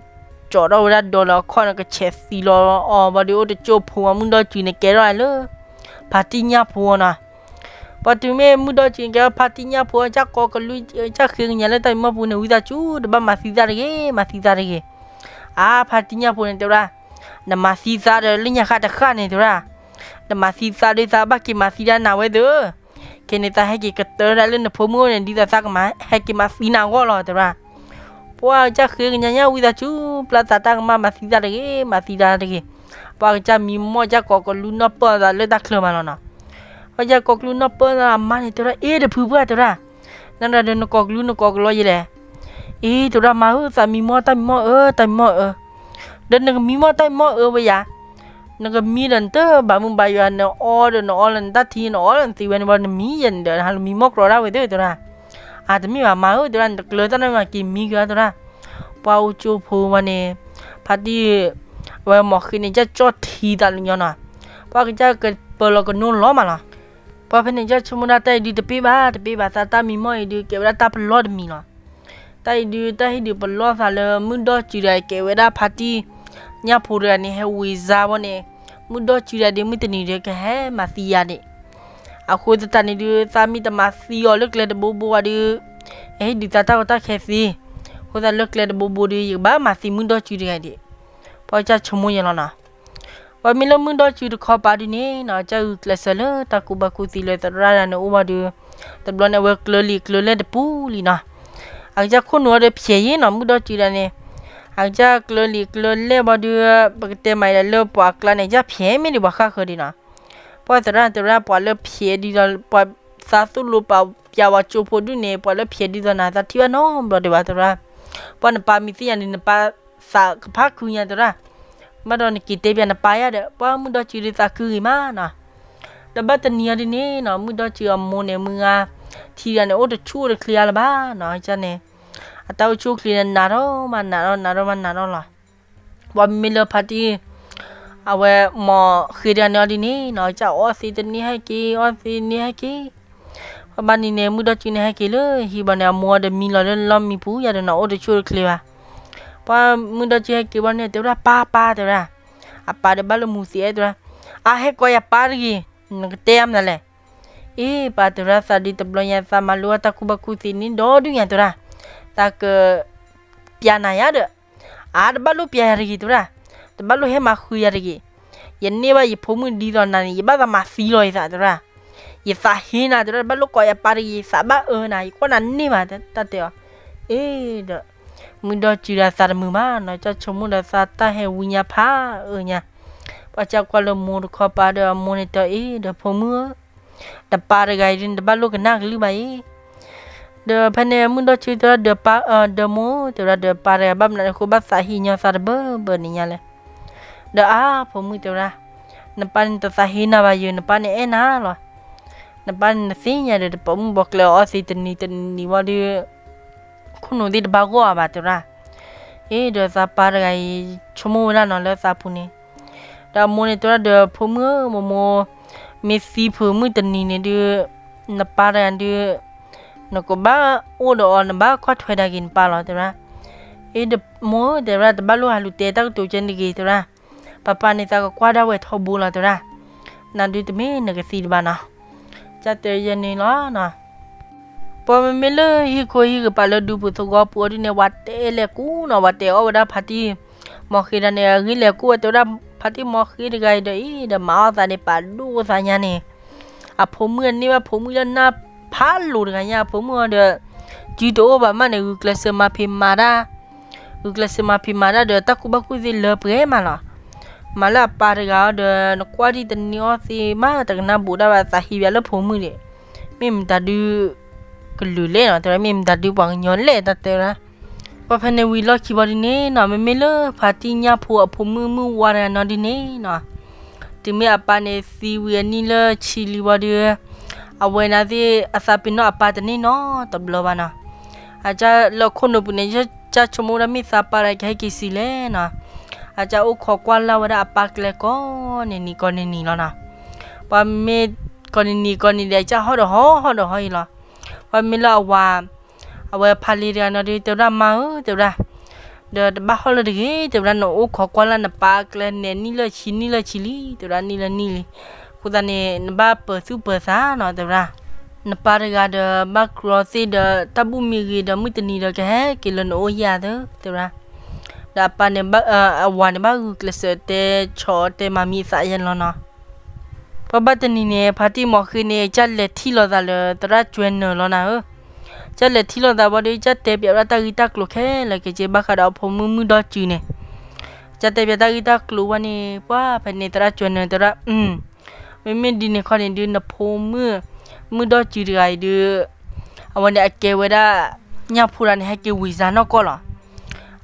ထီၣ်ဝဲဒၣ်ဒီလၢအခီၣ်န့ၣ် ကဆဲးသံလီၤအီၤ ဘၣ်ဒီးအိၣ်တကၠိဖိအီၤ မုၢ်ဒီကုၤန့ၣ်ကဲထီၣ်လၢ ဖါတံၢ်ညၣ်ဖိအီၤနီၤ, ပှၤတုၤမ့ၢ်မုၢ်ဒီကုၤန့ၣ်ကဲထီၣ်ဖါတံၢ်ညၣ်ဖိအီၤ ကၢ်ကိးကလုၢ် ကၢ်ဃ့ကညးလၢတၢ်မံၤမီၢ်ပူၤန့ၣ် ဝံသးစူၤ တဘၣ်မၤသံသးတဂ့ၤ မၤသံသးတဂ့ၤ, အါ ဖါတံၢ်ညၣ်ဖိန့ၣ်တဲဝဲဒၣ်, နမၤသံသးဒီးလၢညါဃၣ်တဃၣ်န့ၣ်တဲဝဲဒၣ်, နမၤသံသးဒီးသးဘၣ်က့ၤမၤသံဒၣ်နၤဝဲသ့ၣ် ခဲန့ၣ်သးဟဲက့ၤကတၢၢ်ဒၣ်လၢနဖိမုၣ်အိၣ်န့ၣ် ဒ်သိးသးကမၤဟဲက့ၤမၤသံနၤအဂီၢ်လီၤ တဲဝဲဒၣ်, ပှၤကစၢ်ဃ့ကညးညါဝံသးစူၤ ပျၢ်သးတၢ်ကမၣ်မၤသံသးတဂ့ၤ မၤသံသးတဂ့ၤ, ပှၤကစၢ်မံမီၢ်ကစၢ်ကိးကလူးနီၢ်ပၢၢ်သးလၢတၢ်ချၢမးလီၤနီၤ, ပှၤကစၢ်ကိးကလူးနီၢ်ပၢၢ်သးအမါန့ၣ်တဲဝဲဒၣ် အ့ တဖုပှၢ်တဲဝဲဒၣ်, နဒၣ်ဒီးနကိးကလူးနကိးကလီယဲလဲၣ် အ့ တဲဝဲဒၣ် မါဧၢ သးမံမီၢ်တၢ်မံမီၢ်အၢ တၢ်မံမီၢ်အၢ, ဒီးနကမံမီၢ်တၢ်မံမီၢ်အၢဝဲယၤ, နကမံဒီးနတဘၣ်မုာ်ဘၣ်ယွၤ နအီဒီးနအီလၢနတၢ်ထံ နအီလၢနသံဝဲန့ၣ်ဘၣ် နမံယဲန့ၣ်ဒီး နဟးလူၤမံမီၢ်ကြီဒၣ်ဝဲသ့ၣ်တဲဝဲဒၣ်, အတမ့ၢ်ဘၣ်မါဧၢ တဲဝဲဒၣ် နတကျၢၤတၢ်နီတမံၤ က့ၤမံက့ၤတဲဝဲဒၣ်, ပှၤအိၣ်ကၠိဖိဝဲန့ၣ်, ဖါတံၢ်, အဝဲမီၤဃ့န့ၣ် ကစၢ်ကၠီၣ်ထံသးလၢညီနီၤ, ပှၤကစၢ်ကပၢၤလီၤကနိလီၤမးလီၤ ပှၤဖဲန့ၣ် ကစၢ်ဆိကမိၣ်ဒၣ်တၢ်အံၤဒုးတပ့ၢ်ဘၣ် တပ့ၢ်ဘၣ် သးတၢ်မံမီၢ်အံၤဒုး ကဲဝဲဒၣ်တၢ်ပလီၢ်တမံၤလီၤ. တၢ်အံၤဒုး တၢ်ဟ့ၣ်ဒုးပလီၢ်သးလၢမုၢ်ဒီကုၤဒီး ကဲဝဲဒၣ်ဖါတံၢ်ညၣ်ဖိတဂၤန့ၣ် ဟဲဝံၤစါဝဲန့ၣ်, မုၢ်ဒီကုၤတဂၤဒုး မုၢ်တနံၤဒီးကဟဲမၤသံယၤဒံး. အဃိသတးန့ၣ်ဒုး သးမ့ၢ်တမၤသံအီၤလၢကျဲတဘိဘိဝဲဒုး, အဟ့ၣ်ဒုးသးတၢ်ကီတၢ်ခဲသ့. အဃိသတးလၢကျဲတဘိဘိဒုး ယကဘၣ်မၤသံမုၢ်ဒီကုၤတဂၤဒံး. ပှၤကစၢ်ဆိကမိၣ်ယဲလီၤနီၤ. ပှၤမ့ၢ်လၢမုၢ်ဒီကုၤတခီပၤဒုးန့ၣ်နီၤ ကစၢ်ဂုာ်ကျဲးစၢးလၢတၢ်ကူၣ်ဘၣ်ကူၣ်သ့လၢသရၣ်တဂၤန့ၣ်အိၣ်ဝဲဒုး, တဘျီန့ၣ်အဝဲကျၢၤလံာ်ကျၢၤလဲၢ်တပူၤလံနီၤ. အကစၢ်ခိၣ်နူာ်အီၤဒီးဖျဲးယံၤနီၤ မုၢ်ဒီကုၤတဂၤန့ၣ်, အကစၢ်ကျၢၤလံာ်ကျၢၤလဲၢ်ဘၣ်ဒုး, ပကတဲမးဒီးလၢပှၤအကျါန့ၣ် ကစၢ်ဖျဲးမ့ၢ်ဒံးပှၤဃၣ်ဃၢၤဒံးနီၤ. ပှၤသရၣ်တဲဝဲဒၣ် ပှၤလၢဖျဲးဒ်သိး ပှၤသးသိၣ်လိပာ်ပျဲဝဲကၠိဖိဒုးန့ၣ် ပှၤလၢဖျဲးဒ်သိးနၤ သးထံၣ်ဘၣ်နီတဘျီဒံးဘၣ်တဲဝဲဒၣ်. ပှၤနပၢ်မ့ၢ်သ့ၣ်ညါန့ၣ် နပၢ်သးကဖးခုညါတဲဝဲဒၣ်. ဘၣ်ဒီးနက့ၤတဲပျဲနပၢ်ယါဒီး ပှၤမုၢ်ဒီကုၤဒုးသးခုဂ့ၤမးနီၤ. ဒီးဘၣ်တနံၤအံၤဒ်န့ၣ်နီၤ မုၢ်ဒီကုၤအမိၢ်န့ၣ် မုၢ်ဂၤထံဂၤန့ၣ် အိၣ်တဆူၣ်အိၣ်တချ့အါလၢၤဘၣ်နီၤ ကန့ၣ်, အတၢ်အိၣ်ဆူၣ်အိၣ်ချ့န့ၣ် နးထီၣ်မးနးထီၣ် နးထီၣ်မးနးထီၣ်လီၤ. ပှၤမ့မ့ၢ်လၢဖါတံၢ်, အဝဲမီၤဃ့တဂၤန့ၣ်အီၤဒ်န့ၣ်နီၤ ကစၢ်အီသံးတန့ၢ်ဟဲက့ၤ အီသံးတန့ၢ်ဟဲက့ၤ. ပှၤဘၣ်နံၤန့ၣ် မုၢ်ဒီကုၤန့ၣ်ဟဲက့ၤလၢဟံၣ်ဘၣ်န့ၣ် အမိၢ်ဒီးမံလီၤလၢလီၢ်မံပူၤယါဒီးနီၤ အိၣ်တဆူၣ်တချ့ဘၣ်. ပှၤမုၢ်ဒီကုၤဟဲက့ၤဘၣ်န့ၣ် တဲဝဲဒၣ် ပၢ်ပၢ်တဲဝဲဒၣ်, အပၢ်ဒီးဘၣ်လၢမူၤသံးအဲၣ်တဲဝဲဒၣ်, အဟဲကိးယပၢ်တဂ့ၤ, နကတဲယါမနုၤလဲၣ်. အ့ ပၢ်တဲဝဲဒၣ် သးဒုးတဘျီညါ သးမၤလိအတၢ်ကူၣ်ဘၣ်ကူၣ်သ့န့ၣ်ဒီဒုညါတဲဝဲဒၣ်, သးကပျဲနၤယါဒီး, အါ တဘၣ်လိၣ်ပျဲယၤတဂ့ၤတဲဝဲဒၣ်, တဘၣ်လိၣ်ဟဲမၤဃုာ်ယၤတဂ့ၤ. ယန့ၢ်ဘၣ်ယဖိမုၣ်ဒ်သိးနၤန့ၣ် ယဘၣ်သးမၤသံလီၤယသးတဲဝဲဒၣ်. ယသးဟ့နၤတဲဝဲဒၣ် တဘၣ်လိၣ်ကိးယပၢ်တဂ့ၤ ယသးဘၣ်အၢနၤ ယကွၢ်နၤန့ၢ်ဘၣ်တၢ်တဲအီၤ. အ့ဒီး မုၢ်ဒီကုၤဒီးသးတမုာ်ဘၣ်နီၤ ကစၢ်ဆိကမိၣ်ဒီးသးတၢ်ဟဲဝံညါဖးအၢညါ. ပှၤကကွၢ်လၢမိၢ်တခီပၤဒီးအမိၢ်န့ၣ်တဲအီၤ အ့ ဒီးဖိမုၣ်ဧၢ, နပၢ်တဂၤအံၤဒုး နတဘၣ်လိၣ်ကနၣ်ကလုၢ်ဘၣ်အံၤ. ဒီးဖဲန့ၣ် မုၢ်ဒီကုၤတဲဝဲဒၣ် ဒီးပၢ် ဒီးမိၢ်ဧၢ တဲဝဲဒၣ်ဒီးပၢ်တဂၤ ဘၣ်မနုၤအဃိဘၣ်သးဟ့ညီသးတဘၢဘၢန့ၣ်ညါလဲၣ်. ဒီးအါ ဖိမုၣ်တဲဝဲဒၣ်, နပၢ်န့ၣ်တသးဟ့နၤဘၣ်ယိာ် နပၢ်န့ၣ်အဲၣ်နၤလီၤ. နပၢ်န့ၣ်နသ့ၣ်ညါဒီး တပိာ်မုၣ်ဘီကျဲအီသံးတနံၤတနံၤဝံၤဒီး ခိၣ်နူာ်သ့ၣ်တဘၣ်ဂီၢ်အါဘၣ်တဲဝဲဒၣ်. အ့ ဒီးသးပၢ်တဂၤအံၤ ဆိကမိၣ်ဝဲဒၣ်နီၤလၢသးပူၤန့ၣ်. ဒီးအမိၢ်န့ၣ်တဲဝဲဒၣ်ဒီး ဖိမုၣ်ဧၢ မိၢ်မိၢ်, မ့ၢ်သံဖုးမုၢ်တနံၤန့ၣ်ဒုး နပၢ်တဂၤဒုး နကဘၣ်အိၣ်ဒီးအီၤ နဘၣ်ကွၢ်ထွဲဒၣ်က့ၤနပၢ်လီၤတဲဝဲဒၣ်. အ့ ဒီးမိၢ်ဧၢ တဲဝဲဒၣ် တဘၣ်လိၣ်ဟးလူၤတဲတၢ်ကတိၤကဲန့ၣ်တဂ့ၤတဲဝဲဒၣ်. ပၢ်ပၢ်န့ၣ်သးကကွၢ်ဒၣ်ဝဲထီဘိလီၤတဲဝဲဒၣ်. နဒုးတမ့ၢ်နကသံတဘၣ်နီၤ. ကစၢ်တဲယဲန့ၣ်လီၤနီၤ. ပှၤမ့မ့ၢ်လၢဟံၣ်ခိၣ်ဟံၣ်ကပၤလၢဒူပူၤသဝီပူၤအီၤဒ်န့ၣ် ဝၤတဲလဲၤကူၣ်နီၤ ဝၤတဲအီၣ်ဝဲဒၣ်ဖါတံၢ်, မီၤဃ့ဒၣ်န့ၣ် အဂ့ၢ်လဲၤကူၣ်ဝဲတဲဝဲဒၣ် ဖါတံၢ်မီၤဃ့တဂၤအံၤဒီးအံၤဒီး မၤအီၣ်သးန့ၣ် ပာ်ဒိၣ်သးညါန့ၣ်, အဖိမုၣ်အန့ၢ်ဘၣ်ဖိမုၣ်လၢနၢ်ဖးလိၤတဂၤညါ, အဖိမုၣ်အီၤဒီး စုတအိၣ်ဘၣ်မးန့ၣ် ဂုာ်ကျဲးစၢးမၤဖံးမၤတၢ်, ဂုာ်ကျဲးစၢးမၤဖံးမၤတၢ်ဒီး တၢ်ကူၣ်ဘၣ်ကူၣ်သ့လၢပှဲၤမးလီၤ. မၤလၢအပၢ်တဂၤအီၤဒီး နကွၢ်ဒံးတန့ၢ်အီၣ်သ့မး တကနၣ်ဘူးဒၣ်ဘၣ် သးဟံးဝဲလၢဖိမုၣ်ဒံး, မ့ၢ်မတၤဒု ကလုာ်လဲၣ်နီၤ တဲဝဲဒၣ်, မ့ၢ်မတၤဒုပှၤကညီလဲၣ် တၢ်တဲဝဲဒၣ်. ပှၤဖဲန့ၣ်ဝံၤလီၢ်ခံဘီဒုန့ၣ်နီၤ, မ့မ့ၢ်လၢဖါတံၢ်ညၣ်ဖိအဖိမုၣ်မုၢ်ဝါတဂၤနီၤဒုန့ၣ်နီၤ, တုၤမ့ၢ်အပၢ်န့ၣ်သံဝံၤအနံၣ်လၢဆံလံဘီဒု, အဝဲန့ၣ်သ့ၣ်အသးပ့ၤနီၣ်အပၢ်တန့ၢ်နီတဘျီဘၣ်နီၤ. အကစၢ်လၢခိၣ်နူာ်ပူၤန့ၣ် ကစၢ်ဆိကမိၣ်ဝဲဒၣ်မ့ၢ်သးပၢ်ဒီးကဟဲက့ၤဆံးလဲၣ်နီၤ, အကစၢ်အိၣ်ခိးကွၢ်လၢ်ဝဲဒၣ်အပၢ်ကျဲကိးန့ၣ်နံၤကိးန့ၣ်နံၤလီၤနီၤ. ပှၤမ့ၢ်ကိးန့ၣ်နံၤကိးန့ၣ်ဒီး အကစၢ်ဟီၣ်ဒီးဟီၣ် ဟီၣ်ဒီးဟီၣ်အံၤလီၤ. ပှၤမ့ၢ်လၢအဝၤ အဝဲဖါလံတဂၤနီၤဒု တဲဝဲဒၣ်မါဧၢ တဲဝဲဒၣ်, ဒီးတဘၣ်ဟီၣ်လၢတဂ့ၤ တဲဝဲဒၣ်, နအိၣ်ခိးကွၢ်လၢ်နပၢ်ကျဲန့ၣ် နံၣ်လၢဆံ နံၣ်လၢဆံလံ တဲဝဲဒၣ်, နံၣ်လၢနံၣ်လံ, အဃိသတးန့ၣ် နဘၣ်ပၢၤသူၣ်ပၢၤသးနီၤ တဲဝဲဒၣ်. နပၢ်တဂၤဒီးဘၣ်ကြၢးသ့ၣ်ဒီး တၢ်ဘူၣ်မ့ၢ်ဂ့ၤဒီး မုၢ်တနံၤဒီးကဟဲက့ၤလၢနအိၣ်ယဲၢ်သ့ တဲဝဲဒၣ်. ဒီးအပၢ်န့ၣ် အဝၤန့ၣ်ဘၣ်ဂုာ်ကျဲးစၢးတဲဆီၣ်တဲမၤမံအသးယဲၢ်လီၤနီၤ. ပှၤဘၣ်တနံၤန့ၣ် ဖါတံၢ်မီၤဃ့န့ၣ် ကစၢ်လဲၤထံၣ်လိာ်သးလၢသရၣ်ကၠွဲနၢၤလီၤနၤဧၢ. ကစၢ်လဲၤထံၣ်လိာ်သးဘီဒု ကစၢ်တဲပၠးဝဲဒၣ်တၢ်ဂ့ၢ်တၢ်ကျိၤခဲလၢာ်ခဲဆ့ ဘၣ်ဃးဒီးအဖိမုၣ်မုၢ်ဒီကုာ်န့ၣ်, ကစၢ်တဲပၠးတၢ်ဂ့ၢ်တၢ်ကျိၤဝဲန့ၣ် ပှၤဖဲန့ၣ်သရၣ်ကၠွဲနၢၤတဲဝဲဒၣ်, မ့မ့ၢ်ဒ်န့ၣ်ခီန့ၣ်ဒု နဖိမုၣ် မုၢ်ဒီကုာ်တဂၤအံၤဒု အဝဲန့ၣ်အကဲဝဲဒၣ် ညၣ်ဖိတဂၤန့ၣ် ဟဲက့ၤဝံၤစါနီၢ်ကီၢ်လီၤ.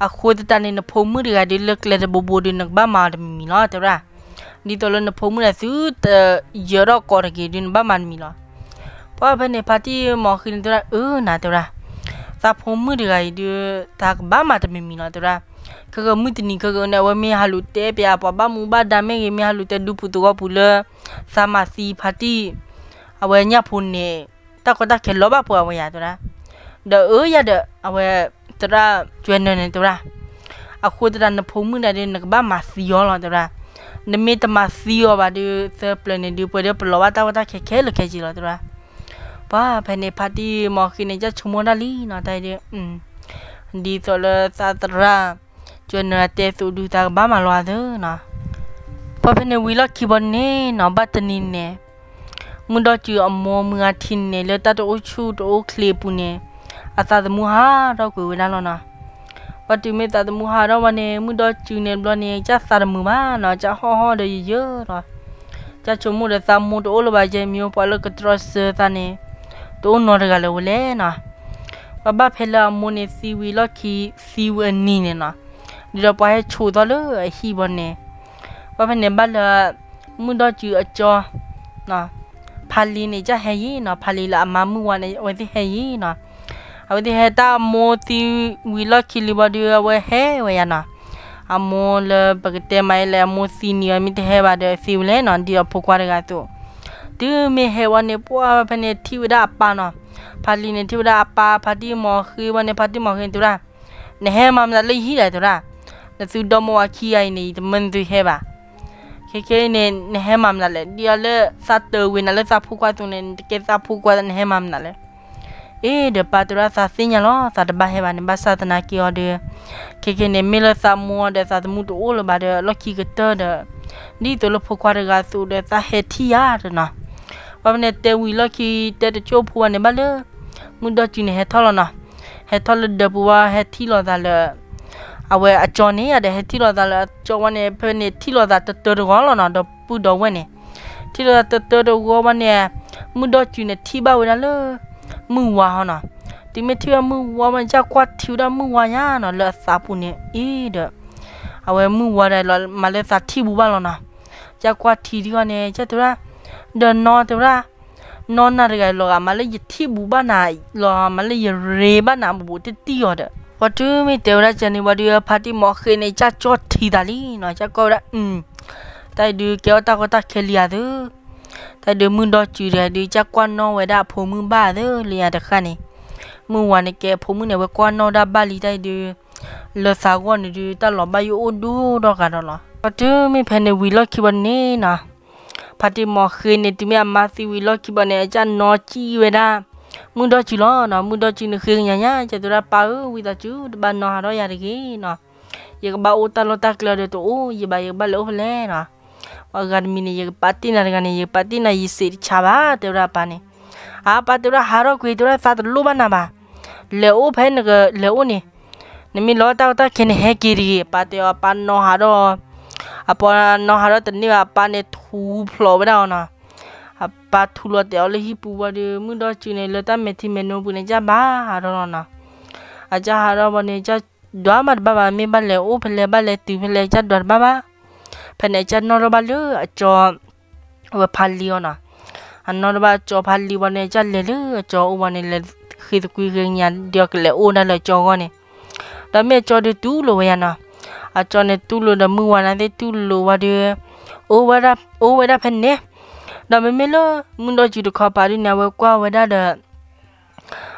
အဃိသတးန့ၣ် နဖိမုၣ်တဂၤဒု လၢကျဲတဘိဘိဒု နကဘၣ်မၤအီၤတမံၤမံၤလီၤ တဲဝဲဒၣ်. ဒ်သိးလၢနဖိမုၣ်န့ၣ် သုတယၢၤထီၣ်ကိးတဂ့ၤဒု နဘၣ်မၤတမံၤလီၤ. ပှၤဖဲန့ၣ် ဖါတံၢ်မီၤဃ့န့ၣ်တဲဝဲဒၣ်, အၢနၤ တဲဝဲဒၣ်, သးဖိမုၣ်တဂၤအံၤဒု သးကဘၣ်မၤတမံၤမံၤလီၤ တဲဝဲဒၣ်. ခဲကမုၢ်တနံၤခဲကအၢန့ၣ် အဝဲမ့ၢ်ဟးလူၤတဲပၠးအပှၤဘၣ်မူဘၣ်ဒါမ့ၢ်ဂ့ၤ မ့ၢ်ဟးလူၤတဲဒူပူၤသဝီပူၤလၢ သးမၤသံဖါတံၢ် အဝဲညၣ်ဖိန့ၣ် တၢ်ကီတၢ်ခဲလီၤဘၣ်ပှၤဝဲယၤ တဲဝဲဒၣ်. ဒီးအၢယၤဒီး အဝဲ သရၣ်ကၠွဲနၢၤန့ၣ် တဲဝဲဒၣ်, အဃိသတးနဖိမုၣ်ဒၣ်ဒု နကဘၣ်မၤသံအီၤလီၤ တဲဝဲဒၣ်. နမ့ၢ်တမၤသံအီၤဘၣ်ဒု သၢပျၢၤန့ၣ်ဒု ပှဲၤဒုပလီၤဘၣ်တၢ်ကီတၢ်ခဲခဲလၢာ်ခဲဆ့လီၤ တဲဝဲဒၣ်. ပှၤဖဲန့ၣ် ဖါတံၢ်မီၤဃ့န့ၣ် ကစၢ်ဆိကမိၣ်ဒၣ်လံနီၤ တၢ်အံၤဒု ဒ်သိးလၢသးသရၣ်ကၠွဲနၢၤအတဲအသိးဒု သးကဘၣ်မၤလီၤအသးနီၤ. ပှၤဖဲန့ၣ်ဝံၤလီၢ်ခံဘီန့ၣ်နီၤ ဘၣ်တနံၤန့ၣ် မုၢ်ဒီကုာ်အမိၢ်မုၢ်ဂၤထံၣ်န့ၣ် လၢတၢ်တအိၣ်ဆူၣ်တအိၣ်ချ့အပူၤန့ၣ် အသးသမူဟးထီၣ်ကွံာ်ဝဲဒၣ်လီၤနီၤ. ပှၤတုၤမ့ၢ်သးသမူဟးထီၣ်ဝဲန့ၣ် မုၢ်ဒီကုာ်န့ၣ်တဘျီန့ၣ် ကစၢ်သးတမုာ်ဘၣ်နီၤ ကစၢ်ဟီၣ်ဟီၣ်ဒီးယယၢၤလီၤ. ကစၢ်ဆိကမိၣ်ဒီးသးမိၢ်တအိၣ်လၢၤဘၣ် ယဲမ့ၢ်ပှၤလၢကတြီဆၢသးန့ၣ် တအိၣ်နီတဂၤလၢၤဝဲလဲၣ်နီၤ. ပှၤဘၣ်ဖဲလၢအမိၢ်န့ၣ်သံဝံၤလီၢ်ခံ သံဝံၤအနံၤန့ၣ်နီၤ, ဒ်ဒီးပှၤဟဲဆိးသီလၢအဟံၣ်ဘီန့ၣ် ပှၤဖဲန့ၣ်ဘၣ်လၢ မုၢ်ဒီကုာ်အကၠီ ဖါလံန့ၣ် ကစၢ်ဟဲယံၤနီၤ, ဖါလံလၢအမါမုၢ်ဝါန့ၣ် အဝဲသ့ၣ်ဟဲယံၤနီၤ. အဝဲသ့ၣ်ဟဲတၢ်အမိၢ်သံဝံၤလီၢ်ခံလံဘီဒု အဝဲဟဲဝဲယၤနီၤ. အမိၢ်လၢပကတဲမးအံၤလၢအမိၢ်သံန့ၣ် အမ့ၢ်တဟဲဘၣ်ဒီးသံဝဲလဲၣ်နီၤ, ဒ်ဒီးဖိခွါတဂၤအသိး. တုၤမ့ၢ်ဟဲဝဲန့ၣ် ပှၤဖဲန့ၣ်ထံၣ်ဝဲဒၣ်အပၢ်နီၤ. ဖါလံန့ၣ်ထံၣ်ဝဲဒၣ်အပၢ် ဖါတံၢ်မီၤဃ့ဝဲန့ၣ် ဖါတံၢ်မီၤဃ့န့ၣ်တဲဝဲဒၣ်, နဟဲမၤမနုၤလၢယဟံၣ်လဲၣ် တဲဝဲဒၣ်. နသုဒီမိၢ်ဝၤခံဂၤအံၤန့ၣ် ယတမၢနသုဟဲဘၣ်. ခဲခဲအံၤန့ၣ် နဟဲမၤမနုၤလဲၣ်, ဒ်အီၤလၢသးတၢၤဝံၤနၤလၢသးဖိခွါအသိးန့ၣ် နတကဲသးဖိခွါ နဟဲမၤမနုၤလဲၣ်. အ့ ဒီးပၢ်တဲဝဲဒၣ် သးသ့ၣ်ညါလီၤ သးတဘၣ်ဟဲဘၣ်န့ၣ် ဘၣ်ဆၣ်သနာ်က့အီၤဒီး ခဲခဲန့ၣ် မ့ၢ်လၢသးမိၢ်ဒီးသးသမူတအိၣ်လၢၤဘၣ်ဒီး လီၢ်ခံကတၢၢ်ဒီး ဒ်သိးလၢဖိခွါတဂၤအသိးဒီး သးဟဲထံၣ်ယၤဒီးနီၤ. ပှၤဖဲန့ၣ်တဲဝံၤလီၢ်ခံ တဲတကၠိၢ်ဖိဝဲန့ၣ် ဘၣ်လၢ မုၢ်ဒီကုာ်န့ၣ်ဟဲထီၣ်လီၤနီၤ. ဟဲထီၣ်လၢဒၢးပူၤဝဲ ဟဲထံၣ်လိာ်သးလၢ အဝဲအကၠီန့ၣ် ဒီးဟဲထံၣ်လိာ်သးလၢအကၠီဝဲန့ၣ် ဖဲန့ၣ်ထံၣ်လိာ်သးတတၢတဂီၤလီၤနီၤ, ဒီပုၢ်ဒီဝဲၢ်န့ၣ် ထံၣ်လိာ်သးတတၢတဂီၤဝဲန့ၣ် မုၢ်ဒီကုာ်န့ၣ်ထံၣ်ဘၣ်ဝဲဒၣ်လၢ မုၢ်ဝါဟီနီၤ. တုၤမ့ၢ်ထံၣ်ဘၣ်မုၢ်ဝါဝဲ ကစၢ်ကွၢ်ထံဝဲဒၣ်မုၢ်ဝါညါနီၤ လၢအသးပူၤန့ၣ် အ့ဒီး အဝဲမုၢ်ဝါဒီးလီၤ မၤလၢသးထံၣ်ဘူးဘၣ်လီၤနီၤ. ကစၢ်ကွၢ်ထံဒံးဂီၢ်န့ၣ် ကစၢ်တဲဝဲဒၣ် ဒီးနီၢ်တဲဝဲဒၣ် နီၢ်နၤတဂၤလီၤဂာ် မၤလၢယထံၣ်ဘူးဘၣ်နၤလီၤ မၤလၢယရ့ဘၣ်နၤဘူးဘူးတံၢ်တံၢ်အီၤဒီး ပှၤတုၤမ့ၢ်တဲဝဲဒၣ်ကဲန့ၣ်ဝံၤဒီး ဖါတံၢ်မီၤဃ့န့ၣ် ကစၢ်ကၠီထံသးလံနီၤ. ကစၢ်ကွၢ်ဝဲဒၣ် တၢ်အံၤဒုးကဲအီၣ်တၢ်ကီတၢ်ခဲလံဧါသၢ တၢ်အံၤဒုးမုၢ်ဒီကုာ်တဂၤဒုး ကစၢ်ကွၢ်နီၣ်ဝဲဒၣ်အဖိမုၣ်ဘၣ်သၢလံဧါတဃၣ်န့ၣ် မုၢ်ဝါန့ၣ်ကဲအဖိမုၣ်န့ၣ် ဝဲကွၢ်နီၣ်ဒၣ်ဘၣ်လံတၢ်အံၤဒုး လၢသးဂီၢ်န့ၣ်ဒုး တၢ်လီၤဘၣ်ယိၣ်အိၣ်ဒိၣ်ထီၣ်ဂၤဒီးလီၤ. ပှၤတုၤမ့ၢ်ဖဲန့ၣ်ဝံၤလီၢ်ခံဘီန့ၣ်နီၤ ဖါတံၢ်မီၤဃ့န့ၣ် တုၤမ့ၢ်အမါသံဝံၤလီၢ်ခံဘီန့ၣ် အကစၢ်နီၣ်ကံၣ်ဝဲဒၣ် မုၢ်ဒီကုာ်လီၤနီၤ. မုၢ်ဒီကုာ်န့ၣ်ဃ့ကညးညါ ကစၢ်တဲဝဲဒၣ် ပၢ်ဧၢ ဝံသးစူၤ တဘၣ်နီၣ်ဟးထီၣ်ယၤတဂ့ၤနီၤ. ယကဘၣ်အိၣ်တၢ်လီၢ်တၢ်ကျဲဒီးတအိၣ်ယဘၣ် ယကဘၣ်လဲၤအိၣ်ဖဲလဲၣ်နီၤ. ပှၤဂၤတမံၤန့ၣ် ယကပာ်တ့ၢ်နၤတဂၤန့ၣ် ယကပာ်တ့ၢ်နၤယစံးတဆါဘၣ် တဲဝဲဒၣ်အပၢ်န့ၣ်. အပၢ်တဲဝဲဒၣ် ဟးထီၣ်ကွံာ် တဲဝဲဒၣ် သးတလိၣ်ဘၣ်နၤဘၣ်. လဲၤအိၣ်ဖဲနကလဲၤအိၣ်န့ၣ်, နမ့ၢ်လီတၢ်ကီတၢ်ခဲန့ၣ် ဟဲက့ၤတဂ့ၤ. အပၢ်တဲအီၤ အပၢ်နီၢ်ဟးထီၣ်, အပၢ်နီၢ်ဟးထီၣ်တန့ၢ်ဘၣ် အပၢ်န့ၣ်ထူဖျိးဝဲဒၣ်အီၤနီၤ. အပၢ်ထူလီၤတဲာ်အီၤလၢဟံၣ်ပူၤဝံၤဒီး မုၢ်ဒီကုၢ်န့ၣ် လၢတၢ်မဲာ်ထံမဲာ်နိပူၤန့ၣ် ကဘၣ်ဟးထီၣ်လီၤနီၤ. အကဘၣ်ဟးထီၣ်ဝံၤန့ၣ် ကဘၣ်ဒွးမးတဘၣ်ဘၣ် မ့ၢ်ဘၣ်လဲၤအိၣ်ဖဲလဲၣ် ဘၣ်လဲၤတုၤဖဲလဲၣ် ကဘၣ်ဒွးတဘၣ်ဘၣ်. ဖဲန့ၣ် ကဘၣ်နီၣ်ထီၣ်ဘၣ်လၢအကၠီ အဝဲဖးလံအီၤနီၤ. အနီၣ်ထီၣ်ဘၣ်အကၠီဖးလံဝံၤန့ၣ် ကဘၣ်လဲၤလၢအကၠီအိၣ်ဝံၤန့ၣ် လဲၤဃ့သကွံာ်ဃ့ကညးဒီးကလဲၤအိၣ်ဒၣ်လၢအကၠီအဂီၢ်န့ၣ်, ဒီးမ့ၢ်အကၠီဒုးတူၢ်လိာ်ဝဲယါနီၤ. အကၠီန့ၣ်တူၢ်လိာ်ဒီးမုၢ်ဝါနၤသ့ၣ်တူၢ်လိာ်ဝံၤဒီး အိၣ်ဝဲဒၣ်ဖဲန့ၣ်, ဒီးမ့မ့ၢ်လၢ မုၢ်ဒီကုၢ်တခီပၤဒုန့ၣ် အဝဲကွၢ်ဝဲဒၣ်ဒီး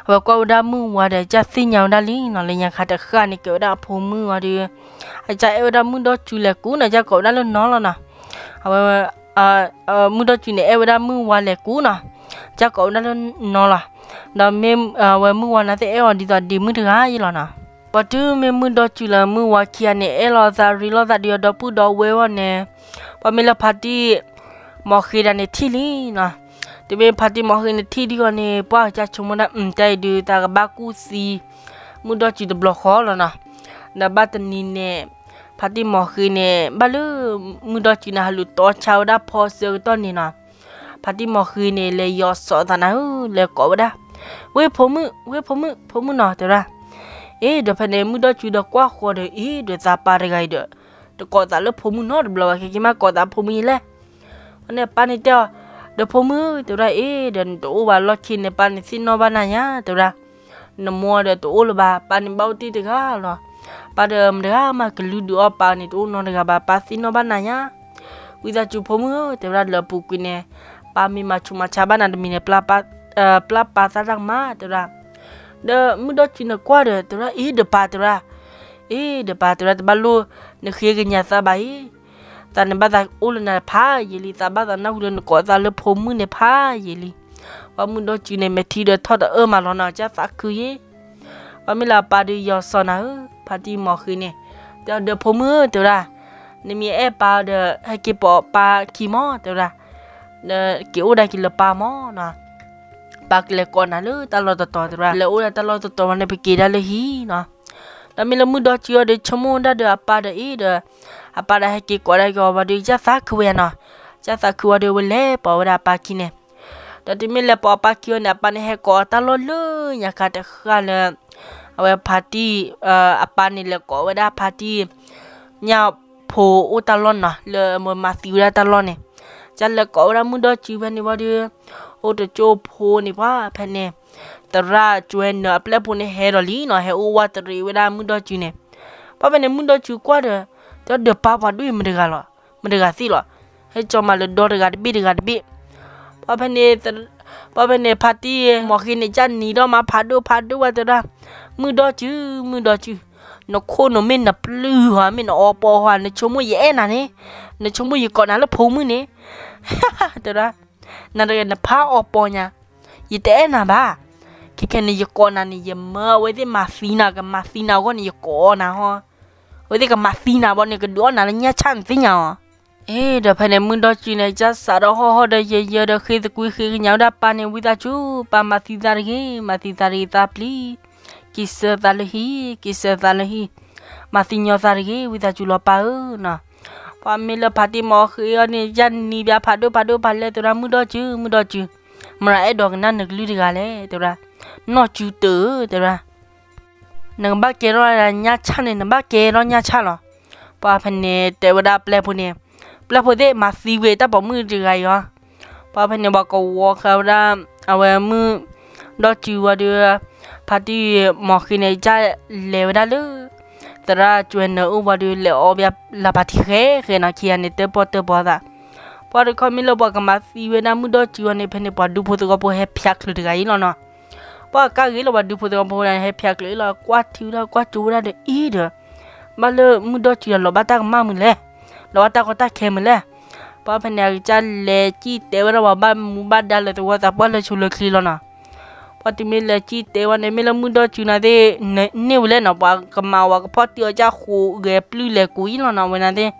အဝဲကွၢ်ဝဲဒၣ်မုၢ်ဝါဒီး ကဘၣ်သ့ၣ်ညါဝဲဒၣ်လံနီၤ လၢညါခါတဃၣ်န့ၣ် ကဲဝဲဒၣ်အဖိမုၣ်ဝံၤဒီး အကဘၣ်အဲၣ်ဝဲဒၣ်မုၢ်ဒီကုၢ်လဲၤကူနီၤ ကဘၣ်ကိးဝဲဒၣ်လၢနီၢ်လီၤနီၤ. အဝဲ မုၢ်ဒီကုၢ်န့ၣ် အဲၣ်ဝဲဒၣ်မုၢ်ဝါလဲၤကူနီၤ, ကဘၣ်ကိးဝဲဒၣ်လၢနီၢ်လီၤ. ဒီးမ့ၢ်အဝဲမုၢ်ဝါနၤသ့ၣ်အဲၣ်အီၤဒ်သိးဒ်မုၢ်တဂၤအံၤလီၤနီၤ. ပှၤတုၤမ့ၢ်မုၢ်ဒီကုၢ်လၢမုၢ်ဝါခံဂၤန့ၣ် အဲၣ်လိာ်သးရ့လိာ်သးဒီးအီၤဒီပုၢ်ဒီဝဲၢ်ဝံၤန့ၣ်, ပှၤမ့ၢ်လၢဖါတံၢ် မီၤဃ့ဒၣ်န့ၣ်ထံၣ်လံနီၤ. တုၤမ့ၢ်ဖါတံၢ်မီၤဃ့န့ၣ်ထံၣ်ဒံးဂီၢ်န့ၣ် ပှၤကဘၣ်ဆိကမိၣ်ဒၣ် တၢ်အံၤဒုး သးကဘၣ်ကူၣ်သံ မုၢ်ဒီကုၢ်တဘျီဃီလီၤနီၤ. ဒီးဘၣ်တနံၤန့ၣ် ဖါတံၢ်မီၤဃ့န့ၣ် ဘၣ်လၢ မုၢ်ဒီကုၢ်န့ၣ် ဟးလူၤတီဆါဝဲဒၣ်ဖီဆၢကတီၢ်န့ၣ်နီၤ, ဖါတံၢ်မီၤဃ့န့ၣ် လဲၤယီၤစိာ်သးနၤဧၢ လဲၤကိးဝဲဒၣ်, ဝ့ၢ်ဖိမုၣ် ဝ့ၢ်ဖိမုၣ် ဖိမုၣ်နီၤ တဲဝဲဒၣ်. အ့ ဒီးဖဲန့ၣ် မုၢ်ဒီကုၢ်ဒီးကွၢ်ဃီၤဒီး အ့ ဒီးသးပၢ်တဂၤအံၤဒီး တကိးသးလၢဖိမုၣ်နီတဘျီဘၣ် ခဲက့ၤမးကိးသးဖိမုၣ်ယဲလဲၣ်. ဝဲန့ၣ်ပၢ်န့ၣ်တဲအီၤ, ဒီးဖိမုၣ် တဲဝဲဒၣ် အ့ ဒီးနတအိၣ်ဘၣ်လီၢ်ခံန့ၣ် ပၢ်န့ၣ်သ့ၣ်နီၣ်ဘၣ်နၤညါ တဲဝဲဒၣ်. နမိၢ်ဒီးတအိၣ်လၢၤဘၣ် ပၢ်န့ၣ်ဘၣ်အိၣ်တ့ၢ်တဂၤလီၤ. ပၢ်ဒီးမတဂၤမးကလုာ်ဒုးအီၣ်ပၢ်န့ၣ် တအိၣ်နီတဂၤဘၣ် ပၢ်သ့ၣ်နီၣ်ဘၣ်နၤညါ. ဝံသးစူၤဖိမုၣ်ဧၢ တဲဝဲဒၣ် လၢအပူၤကွံာ်န့ၣ် ပၢ်မ့ၢ်မၤဆူးမၤဆါဘၣ်နၤတမံၤန့ၣ် ပျၢ်ပၢ်သးတၢ်ကမၣ် တဲဝဲဒၣ်. ဒီးမုၢ်ဒီကုၢ်န့ၣ်ကွၢ်ဒီး တဲဝဲဒၣ် အ့ ဒီးပၢ် တဲဝဲဒၣ်, အ့ ဒီးပၢ် တဲဝဲဒၣ် တဘၣ်လိၣ်နဃ့ကညးသးဘၣ်အံၤ, သးန့ၣ်ဘၣ်သးအိၣ်လၢနၤဖးယံာ်လံ သးဘၣ်သးနၢ်ဟူလၢနကိးသးလၢဖိမုၣ်န့ၣ်ဖးယံာ်လံ. ပှၤမုၢ်ဒီကုၢ်န့ၣ် မဲာ်ထံဒီးထီၣ်တအၢၣ်မးလီၤနီၤ ကသးခုယံၤ ပှၤမ့ၢ်လၢအပၢ်ဒီးယီၤစိာ်နၤဧၢ ဖါတံၢ်မီၤဃ့န့ၣ်, တဲအီၤ ဒီးဖိမုၣ်ဧၢ တဲဝဲဒၣ်, နမ့ၢ်အဲၣ်ပၢ်ဒီး ဟဲက့ၤပိာ်ပၢ်ခံမး တဲဝဲဒၣ်, က့ၤအိၣ်ဒၣ်က့ၤလၢပၢ်မးနီၤ, ပၢ်ကလဲၤကိးနၤလၢတၢ်လီၢ်တတီၤ တဲဝဲဒၣ်, လဲၤအိၣ်ဒၣ်တၢ်လီၢ်တတီၤဝံၤန့ၣ် ပက့ၤဒၣ်လၢဟံၣ်နီၤ. ဒီးမ့ၢ်လၢမုၢ်ဒီကုၢ်အီၤဒီး ဆိကမိၣ်ဒၣ်ဒီးအပၢ်ဒီးအ့ၣ်ဒီး, အပၢ်ဒီးဟဲက့ၤကိးဒၣ်က့ၤအီၤဝံၤဒီး ကသးခုဝဲယါနီၤ, ကသးခုဝံၤဒီး ဝဲလဲၤပိာ်ဝဲဒၣ်အပၢ်ခံန့ၣ် ဒီးတုၤမ့ၢ်လဲၤပိာ်အပၢ်ခံအီၤန့ၣ် အပၢ်န့ၣ်ဟဲကိးအီၤတၢ်လီၢ်လၢညါခါတဃၣ်လၢ အဝဲဖါတံၢ်, အပၢ်န့ၣ်လဲၤကိးဝဲဒၣ်ဖါတံၢ် ညၣ်ဖိအိၣ်တၢ်လီၢ်နီၤ လၢအဝဲမၤသံဝဲဒၣ်တၢ်လီၢ်န့ၣ်, ကလဲၤကိးဝဲဒၣ်မုၢ်ဒီကုၢ်ဖဲန့ၣ်ဝံၤဒီး, အိၣ်တကၠိဖိန့ၣ်ပှၤဖဲန့ၣ်, သရၣ်ကၠွဲနၢၤအပျဲၢ်ဖိန့ၣ်ဟဲဒီးလံနီၤ ဟဲအိၣ်ဝးတရံးဝဲဒၣ်မုၢ်ဒီကုၢ်န့ၣ်, ပှၤဖဲန့ၣ်မုၢ်ဒီကုၢ်ကွၢ်ဒီး, တဲဒီးပၢ်ပှၤဒိၣ်အံၤမတဂၤလီၤ, မတဂၤသ့ၣ်လီၤ, ဟဲကၠီၤမးလၢဒီတဂၤတဘ့ၣ်တဂၤတဘ့ၣ် ပှၤဖဲန့ၣ်, ပှၤဖဲန့ၣ် ဖါတံၢ်မီၤဃ့န့ၣ် ကနံၤဒီးမၤဖးဒိၣ်ဖးဒိၣ်ဝဲတဲဒၣ်, မုၢ်ဒီကုၢ် မုၢ်ဒီကုၢ်, နခိၣ်နမ့ၢ်နပျုၢ်ဧါ မ့ၢ်နအီပီဧါ နဆိကမိၣ်ယအဲၣ်နၤန့ၣ်, နဆိကမိၣ်ယကိးနၤလၢဖိမုၣ်န့ၣ်, တဲဒၣ်, နတဂၤနဖးအီပီညါ, ယတအဲၣ်နၤဘၣ်, ခဲခဲန့ၣ် ယကိးနၤန့ၣ် ယမၢအဝဲသ့ၣ်မၤသံနၤ ကမၤသံနၤအဂီၢ်န့ၣ် ယကိးနၤဟီ, အဝဲသ့ၣ်ကမၤသံနၤဘၣ်န့ၣ် ကဒုးအီၣ်နၤလၢညၣ်ဆၣ်န့ၣ်သ့ၣ်ညါဧါ. အ့ ဒီးဖဲန့ၣ် မုၢ်ဒီကုၢ်န့ၣ် ကစးဒီးဟီၣ်ဟီၣ်ဒီးယဲယဲဒီးဃ့သကွံာ်ဃ့ကညးဝဲဒၣ်ပၢ်န့ၣ် ဝံသးစူၤ ပၢ်မၤသံသးတဂ့ၤ မၤသံသးတဂ့ၤ သးပျံၤ, က့ၤဆၢသးလၢဟံၣ် က့ၤဆၢသးလၢဟံၣ်, မၤသံညီသးတဂ့ၤ ဝံသးစူၤလီၤပၢ်ဧၢနီၤ. ပှၤမ့ၢ်လၢဖါတံၢ်မီၤဃ့အီၤန့ၣ် ယန့ၣ်ဘၣ်ဖးဒိၣ်ဖးဒိၣ်ဖးလဲၢ်တဲဝဲဒၣ် မုၢ်ဒီကုၢ် မုၢ်ဒီကုၢ်, မတၤအဲၣ်ဒိးကနၣ်နကလုၢ်တဂၤလဲၣ် တဲဝဲဒၣ်, နီၢ်ကုၢ်တၢၢ်ဧၢ တဲဝဲဒၣ် နကဘၣ်ကဲထီၣ်ညၣ်ဆၣ်န့ၣ် နဘၣ်ကဲထီၣ်ညၣ်ဆၣ်လီၤ. ပှၤဖဲန့ၣ်တဲဝဲဒၣ်ပျဲၢ်ဖိန့ၣ်, ပျဲၢ်ဖိသ့ၣ် မၤသံဝဲတၢ်ပိာ်မုၣ်တဂၤအံၤအီၤ. ပှၤဖဲန့ၣ် ပှၤကဝီၤဃာ်ဝဲဒၣ် အဝဲမုၢ်ဒီကုၢ်ဝံၤဒီး ဖါတံၢ်မီၤဃ့န့ၣ် ကလဲၤဝဲဒၣ်လၢ သရၣ်ကၠွဲနၢၤအိၣ်ဝံၤဒီး လဲၤအီဘၣ်လၢ်ဖါတံၢ်ဃဲဃဲနီၤ ခံဂၤန့ၣ် တၢၣ်ပီၣ်တၢၣ်ပီသး. ပှၤတခီမ့ၢ်လၢပှၤကမၤသံဝဲဒၣ်မုၢ်ဒီကုၢ်အီၤန့ၣ် ဖဲန့ၣ် ပှၤဒူဖိသဝီဖိဟဲဖၠးချုးတဂၤအံၤလီၤနီၤ. ပှၤကါဂ့ၤလၢပှၤဒူဖိသဝီဖိန့ၣ် ဟဲဖၠးချုးအံၤလီၤ ကွၢ်ထံဝဲဒၣ် ကွၢ်ကၠိဝဲဒၣ်ဒီးအံၤဒီး ဘၣ်လၢမုၢ်ဒီကုၢ်ဒီးလီၤဘၣ်တၢ်ကမၣ်မုာ်လဲၣ်, လီၤဘၣ်တၢ်ကီတၢ်ခဲမုာ်လဲၣ်. ပှၤဖဲန့ၣ် အကစၢ်လဲၤစံၣ်တဲဝဲဒၣ်ပှၤဘၣ်မူဘၣ်ဒါလၢသဝီသးပှၢ်လၢဆိလၢချံလီၤနီၤ. ပှၤတုၤမ့ၢ်လဲၤကံၣ်တဲဝဲန့ၣ် မ့ၢ်လၢမုၢ်ဒီကုၤနၤသ့ၣ် န့ၢ်ဝံၤလဲၣ်နီၤ, ပှၤကမၤဝဲကဖီၣ်တံၢ်အီၤကၢ်ဃိးဂဲၤပျုၢ်လဲၤကူးအံၤလီၤနီၤ ဝဲနၤသ့ၣ်.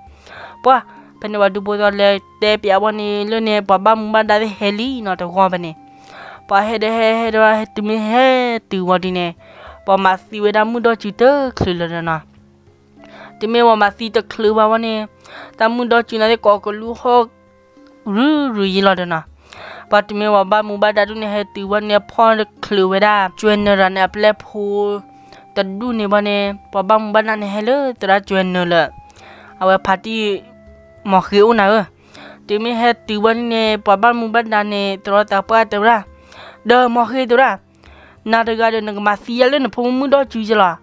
ပှၤ ဖဲန့ၣ်ပှၤဒူဖိသဝီလဲၤတဲပၠးဝဲန့ၣ် လၢန့ၣ် ပှၤဘၣ်မူဘၣ်ဒါသ့ၣ်ဟဲလံနီၤ တဂီၢ်ဖဲန့ၣ်. ပှၤဟဲဒီးဟဲ ဟဲဒီးဟဲတုၤမ့ၢ်ဟဲတုၤဝံၤဒ်န့ၣ် ပှၤမၤသံဝဲဒၣ်မုၢ်ဒီကုၤတချုးလၢၤဒီးနီၤ. တုၤမ့ၢ်ပှၤမၤသံတချုးဘၣ်ဝဲန့ၣ် တၢ်မုၢ်ဒီကုၤန့ၣ်သ့ၣ်ကိးကလူးဟီၣ် ရုၢ်ရုၢ်ယံၤလီၤဒီးနီၤ. ပှၤတုၤမ့ၢ်ပှၤဘၣ်မူဘၣ်ဒါဒ်န့ၣ် ဟဲတုၤဝဲန့ၣ် ဖီၣ်ချုးဝဲဒၣ် ကၠွဲနၢၤတဂၤန့ၣ် အပျဲၢ်ဖိတဒူၣ်န့ၣ်ဘၣ်န့ၣ် ပှၤဘၣ်မူဘၣ်ဒါန့ၣ်ဟဲလၢသရၣ်ကၠွဲနၢၤလၢ အဝဲဖါတံၢ်မီၢ်ဃ့အိၣ်နၤဧၢ. တုၤမ့ၢ်ဟဲတုၤဝဲန့ၣ် ပှၤဘၣ်မူဘၣ်ဒါန့ၣ် သရီသးပှၢ်တဲဝဲဒၣ်, ဒီးမီၢ်ဃ့တဲဝဲဒၣ် နၤတဂၤဒီးနကမၤသံယၤလၢနဖိမုၣ်မုၢ်ဒီကုၤယလီၤ.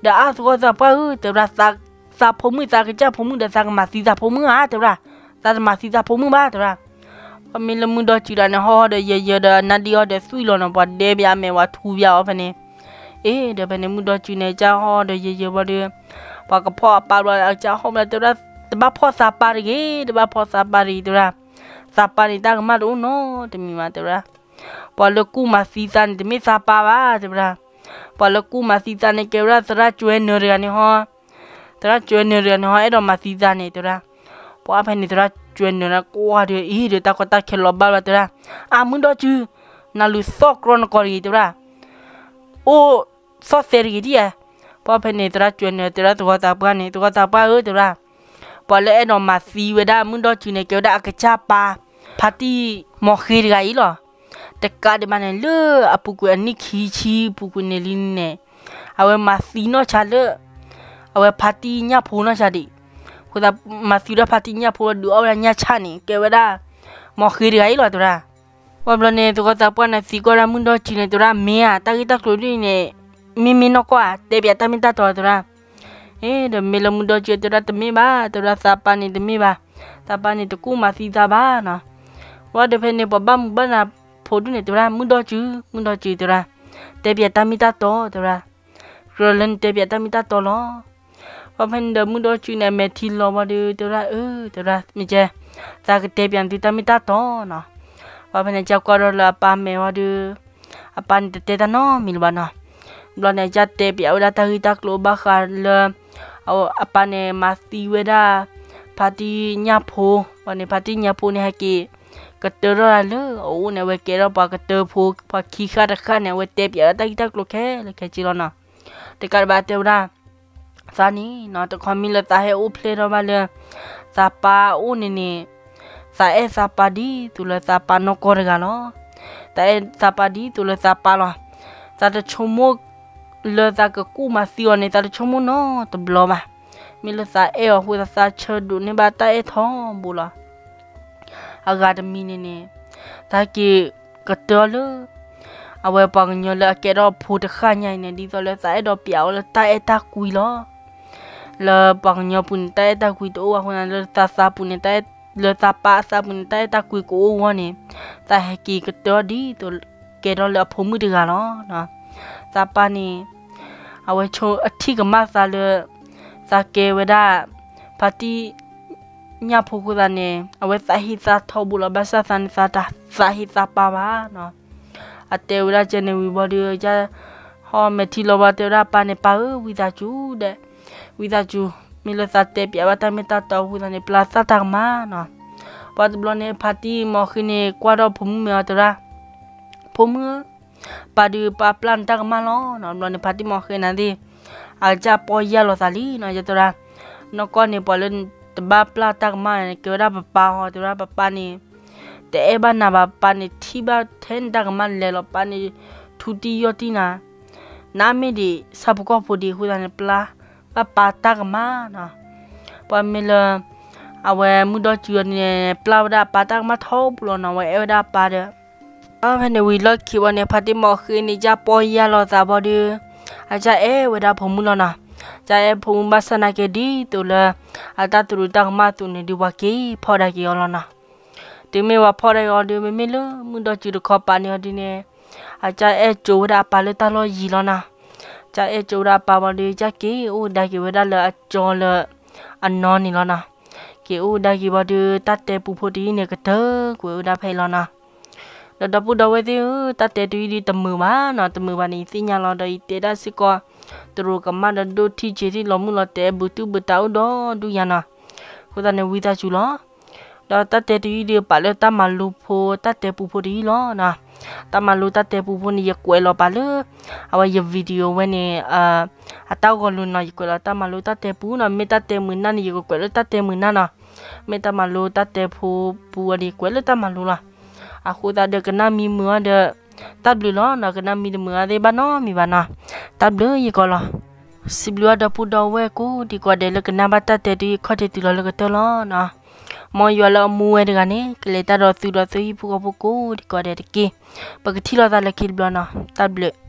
ဒီးအါသရီသးပှၢ်ဧၢ တဲဝဲဒၣ်, သးဖိမုၣ်သးကစၢ်ဖိမုၣ်ဒီးသးကမၤသံသးဖိမုၣ်ဧါ တဲဝဲဒၣ်, သးတမၤသံသးဖိမုၣ်ဘၣ် တဲဝဲဒၣ်. ပှၤမ့ၢ်လၢမုၢ်ဒီကုၤဒၣ်န့ၣ် ဟီၣ်ဒီးယဲယဲဒီး နါဒ့အီၤဒီးသွံၣ်လီၤနီၤ, ပှၤဒဲပၠးအမဲာ် ပှၤထူပၠးအီၤဖဲန့ၣ်. အ့ ဒီးဖဲန့ၣ်မုၢ်ဒီကုၤန့ၣ် ကၢ်ဟီၣ်ဒီးယဲယဲဘၣ်ဒီး ပှၤကဖီၣ်အပၢ်ဘျီ ကၢ်ဟီၣ်ဘျီတဲဝဲဒၣ်, တဘၣ်ဖီၣ်သးပၢ်တဂ့ၤ, တဘၣ်ဖီၣ်သးပၢ်တဂ့ၤ တဲဝဲဒၣ်. သးပၢ်န့ၣ်တၢ်ကမၣ်တအိၣ်နီတမံၤဘၣ် တဲဝဲဒၣ်. ပှၤလၢကူၣ်မၤသံသးန့ၣ် တမ့ၢ်သးပၢ်ဘၣ် တဲဝဲဒၣ်. ပှၤလၢကူၣ်မၤသံသးန့ၣ် ကဲဝဲဒၣ်သရၣ်ကၠွဲနၢၤတဂၤန့ၣ်ဟီ, သရၣ်ကၠွဲနၢၤတဂၤန့ၣ်ဟီ အဲၣ်ဒိးမၤသံသးန့ၣ် တဲဝဲဒၣ်. ပှၤဖဲန့ၣ်သရၣ်ကၠွဲနၢၤန့ၣ်ကွၢ်ဒီး အ့ ဒီးတၢ်ကီတၢ်ခဲလီၤဘၣ်ဘျီ တဲဝဲဒၣ်, အါ မုၢ်ဒီကုၤ, နလူၤသီၣ်ကြီနကီၢ်တဂ့ၤ တဲဝဲဒၣ်. အိၣ်သီၣ်သဲတဂ့ၤဒ်ဧါ. ပှၤဖဲန့ၣ်သရၣ်ကၠွဲနၢၤ တဲဝဲဒၣ်သဝီသးပှၢ်န့ၣ်, သဝီသးပှၢ်ဧၢ တဲဝဲဒၣ်, ပှၤလၢအဲၣ်ဒိးမၤသံဝဲဒၣ်မုၢ်ဒီကုၤန့ၣ် ကဲဝဲဒၣ်အကစၢ်ပၢ် ဖါတံၢ်မီၢ်ဃ့တဂၤအံၤလီၤ. တကးဒံးဘၣ်န့ၣ် လၢအပူၤကွံာ်အနံၣ်ခံဆံပူၤကွံာ်န့ၣ်လံန့ၣ် အဝဲမၤသံနီၢ်ဆါလၢ အဝဲဖါတံၢ်ညၣ်ဖိနီၢ်ဆါဒံး, အဃိသတးမၤသံဝဲဒၣ်ဖါတံၢ်ညၣ်ဖိ ဒုးအီၣ်ဝဲဒၣ်ညၣ်ဆၣ်န့ၣ် ကဲဝဲဒၣ်မီၢ်ဃ့တဂၤအံၤလီၤ တဲဝဲဒၣ်. ပှၤဘျီန့ၣ် သဝီသးပှၢ်န့ၣ်သံကွၢ်ဒၣ်မုၢ်ဒီကုၤန့ၣ် တဲဝဲဒၣ်, မ့ၢ်ဧါ, တၢ်ဂ့ၢ်တၢ်ကျိၤဒ်န့ၣ် မ့ၢ်မ့ၢ်နီၢ်ကီၢ်ဧါ, တဲပၠးတၢ်မ့ၢ်တၢ်တီ တဲဝဲဒၣ်. အ့ ဒီးမ့ၢ်လၢမုၢ်ဒီကုၤတဲဝဲဒၣ် တမ့ၢ်ဘၣ် တဲဝဲဒၣ်, သးပၢ်န့ၣ်တမ့ၢ်ဘၣ်, သးပၢ်န့ၣ်တကူၣ်မၤသံသးဘၣ်နီၤ. ပှၤဒီးဖဲန့ၣ် ပှၤဘၣ်မူဘၣ်ဒါဖိဒ်န့ၣ် တဲဝဲဒၣ်, မုၢ်ဒီကုၤ, မုၢ်ဒီကုၤ တဲဝဲဒၣ်, တဲပၠးတၢ်မ့ၢ်တၢ်တီ တဲဝဲဒၣ်, ကြၢးလၢနတဲပၠးတၢ်မ့ၢ်တၢ်တီလီၤ. ပှၤဖဲန့ၣ်ဒီးမုၢ်ဒီကုၤန့ၣ် အမဲာ်ထံလီၤဝံၤဒီး တဲဝဲဒၣ်, အၢ တဲဝဲဒၣ်, မ့ၢ်ကဲ, သးကတဲပၠးသုတၢ်မ့ၢ်တၢ်တီနီၤ. ပှၤဖဲန့ၣ် ကၢ်ကွၢ်ဒီးလၢအပၢ်မဲာ်ဝံၤဒီး အပၢ်န့ၣ်တတဲတၢ်နီတမံၤလၢၤဘၣ်နီၤ. ဘျီန့ၣ် ကၢ်တဲပၠးဝဲဒၣ်တၢ်ဂ့ၢ်တၢ်ကျိၤဘၣ်ဃးလၢ အပၢ်န့ၣ်မၤသံဝဲဒၣ် ဖါတံၢ်ညၣ်ဖိ, ဘၣ်န့ၣ် ဖါတံၢ်ညၣ်ဖိန့ၣ် ဟဲက့ၤကတၢၢ်ထီၣ်လၢအအိၣ်န့ၣ် အဝဲကဲထီၣ်ပှၤကတၢၢ်ဖိ ပှၤခံဃၣ်တဃၣ်န့ၣ် အဝဲတဲပၠးဝဲဒၣ်တၢ်ဂ့ၢ်တၢ်ကျိၤခဲလၢာ်ခဲဆ့လီၤနီၤ. တကးဒံးဘၣ်တဲဝဲဒၣ် သးန့ၣ်နီၤ တခီမ့ၢ်လၢသးဟဲအိၣ်ဖျဲၣ်ထီၣ်ဘၣ်လၢ သးပၢ်အအိၣ်န့ၣ်န့ၣ် သးအဲၣ်သးပၢ်ဒ်သိးလၢသးပၢ်နီၢ်ကီၢ်တဂၤလီၤ. သးအဲၣ်သးပၢ်ဒ်သိးလၢသးပၢ်လီၤ. သးတဆိကမိၣ်လၢသးကကူၣ်မၤသံအီၤန့ၣ် သးတဆိကမိၣ်နီတဘျီဘၣ်. မ့ၢ်လၢသးအဲၣ်အီၤအဃိ သးဆၢဒိးန့ၢ်ဘၣ်တၢ်အဲၣ်ထီဘိလီၤ. အဂၤတမံၤန့ၣ်န့ၣ် သးက့ၤကတၢၢ်လၢ အဝဲပှၤကညီလၢအကဲထီၣ်ဖိတဃၣ်ညါအံၤန့ၣ် ဒ်သိးလၢသးအဲၣ်ဒိးပၠးအီၤလၢတၢ်အဲၣ်တၢ်ကွံလီၤ. လၢပှၤကညီပူၤန့ၣ် တၢ်အဲၣ်တၢ်ကွံတအိၣ်အဃိန့ၣ် လၢသးသးပူၤန့ၣ် လၢသးပၢ်အသးပူၤန့ၣ် တၢ်အဲၣ်တၢ်ကွံကအိၣ်အဂီၢ်န့ၣ် သးဟဲက့ၤကတၢၢ်ဒ်သိး ကဲထီၣ်လၢအဖိမုၣ်တဂၤလီၤ. သးပၢ်န့ၣ် အဝဲဆိအထံၣ်ကမၣ်သးလၢ သးကဲဝဲဒၣ် ဖါတံၢ်ညၣ်ဖိအဃိသတးန့ၣ် အဝဲသးဟ့သးထီဘိလီၤ. ဘၣ်ဆၣ်သးန့ၣ် သးတသးဟ့သးပၢ်ဘၣ်နီၤ. အတဲဝဲဒၣ်ကဲန့ၣ်ဝံၤဘၣ်ဒီး ကၢ်ဟီၣ်မဲာ်ထံလီၤဘၣ် တဲဝဲဒၣ်ပၢ်န့ၣ် ပၢ်ဧၢ ဝံသးစူၤဒီး ဝံသးစူၤ မ့ၢ်လၢသးတဲပၠးဘၣ်တၢ်မ့ၢ်တၢ်တီအဃိသတးန့ၣ် ပျၢ်သၣ်တၢ်ကမၣ်နီၤ. ပှၤတဘျီန့ၣ် ဖါတံၢ်မီၢ်ဃ့န့ၣ် ကွၢ်ထီၣ်ဖိမုၣ်မဲာ်အီၤတဲဝဲဒၣ်, ဖိမုၣ်ဧၢ ပၢ်ဒုးပၢ်ပျၢ်နတၢ်ကမၣ်လီၤနီၤ. ဘျီန့ၣ် ဖါတံၢ်မီၢ်ဃ့န့ၣ်သ့ၣ် အကစၢ်ပီၢ်ယၢ်လီၤသးလံနီၤ. ယတဲဒၣ် နီၢ်ကီၢ်န့ၣ် ပှၤလၢတဘၣ်ပျၢ်တၢ်ကမၣ်န့ၣ် ကဲဝဲဒၣ်ပပၢ်ဟီ တဲဝဲဒၣ် ပပၢ်န့ၣ် တအဲၣ်ဘၣ်နၤဘၣ် ပၢ်န့ၣ်ထံၣ်ဘၣ်ထဲနတၢ်ကမၣ်လဲၤလီၤ ပၢ်န့ၣ်ထူတံၢ်ယီၢ်တံၢ်နၤ နမ့ၢ်ဒံးဆၣ်ဖိကီၢ်ဖိဒံးအဃိသတးန့ၣ် ပျၢ်ဘၣ်ပၢ်တၢ်ကမၣ်နီၤ. ပှၤမ့ၢ်လၢ အဝဲမုၢ်ဒီကုၤအီၤန့ၣ် ပျၢ်ဝဲဒၣ်အပၢ်တၢ်ကမၣ်ထီဘိလီၤနီၤ. အဝဲအဲၣ်ဝဲဒၣ်အပၢ်ဒီး ဖဲန့ၣ်ဝံၤလီၢ်ခံဝံၤန့ၣ် ဖါတံၢ်မီၢ်ဃ့န့ၣ် ကၢ်ပီၢ်ယၢ်လီၤသးဘၣ်ဒီး အကစၢ်အဲၣ်ဝဲဒၣ်ဖိမုၣ်လီၤနီၤ. ကၢ်အဲၣ်ဖိမုၣ်ဘၣ်ဆၣ်နာ်က့ဒ်သိးလၢ အတၢ်သရူးတၢ်ကမၣ်အသိးန့ၣ်ဒီး ပှၤက့ၤဖီၣ်ဒၣ်က့ၤအီၤလီၤနီၤ. တုၤမ့ၢ်ပှၤဖီၣ်ဒၣ်က့ၤအီၤဒီး မ့မ့ၢ်လၢမုၢ်ဒီကုၤတခီပၤန့ၣ်အီၤဒ်န့ၣ် အကစၢ်အဲၣ်ကၠိဝဲဒၣ်အပၢ်လၢတၢ်လီၢ်ယံၤလီၤနီၤ. ကၢ်အဲၣ်ကၠိဝဲဒၣ်အပၢ်ဝံၤဒီး ကၢ်က့ၤအိၣ်ကဒါက့ၤဝဲဒၣ်လၢအကၠိလၢအနီၢ်န့ၣ်လီၤနီၤ. က့ၤအိၣ်ကဒါက့ၤဝံၤဒီး တၢ်တဲပူဖိတယုၢ်န့ၣ် ကတၢၢ်ကွံာ်ဝဲဒၣ်ဖဲအံၤလီၤနီၤ. ဒီးဒီပုၢ်ဒီဝဲၢ်သ့ၣ်ဧၢ, တၢ်တဲတုၤအံၤဒုးတမုာ်ဘၣ်နီၤ, တမုာ်ဘၣ်န့ၣ် ယသ့ၣ်ညါလီၤ. ဒီးယတဲဒၣ်စ့ၢ်ကီး တရူးကမၣ်ဒီးဒိၣ်ထံၣ်က့ၤထံၣ် လီၤမုၢ်လီၤတဲာ် ဘူးတူၢ်ဘူးတၢ်အိၣ်ဒီးဒူၣ်ညါနီၤ. အဃိသတးန့ၣ် ဝံသးစူၤလီၤ. ဒီးတၢ်တဲတုၤအံၤဒုး ပာ်လၢတၢ်မၤလိဖိ တၢ်တဲပူဖိတယုၢ်လီၤနီၤ. တၢ်မၤလိတၢ်တဲပူဖိန့ၣ် ယကွဲးလီၤပာ်လၢ အဝဲယ video ဝဲန့ၣ် အတၢ်ဂီၤလိၤနီၤ, ယကွဲးလီၤတၢ်မၤလိတၢ်တဲပူနီၤ. မ့ၢ်တၢ်တဲမုာ်နၢ်န့ၣ် ယကကွဲးလၢတၢ်တဲမုာ်နၢ်နီၤ. မ့ၢ်တၢ်မၤလိတၢ်တဲဖိပူအီၤဒီး ကွဲးလၢတၢ်မၤလိလီၤ. အဃိသတးဒီး ကနၣ်မံမုာ်အီၤဒီး တၢ်ဘျုးလီၤနီၤ. ကနၣ်မံတမုာ်အီၤသ့ၣ်ဘၣ်နီတမံၤဘၣ်နီၤ. တၢ်ဘျုးယကီးလီၤ. စံးဘျုးအီၤဒီပုၢ်ဒီဝဲၢ်ကိးဒံကိးဂၤဒဲးလၢကနၣ်ဘၣ်တၢ်တဲတုၤအံၤ ခီၣ်ထံးတုၤလီၤလၢကတၢၢ်လီၤနီၤ. မ်ယွၤလၢအမူဝဲတဂၤန့ၣ် ကလဲၤတၢ်ဒီးသုဒီးသုဟံၣ်ဖိဃီဖိကိးဒံကိးဂၤဒဲးတက့ၢ်. ပကထံၣ်လိာ်သးလၢခံတဘျီနီၤ. တၢ်ဘျုး.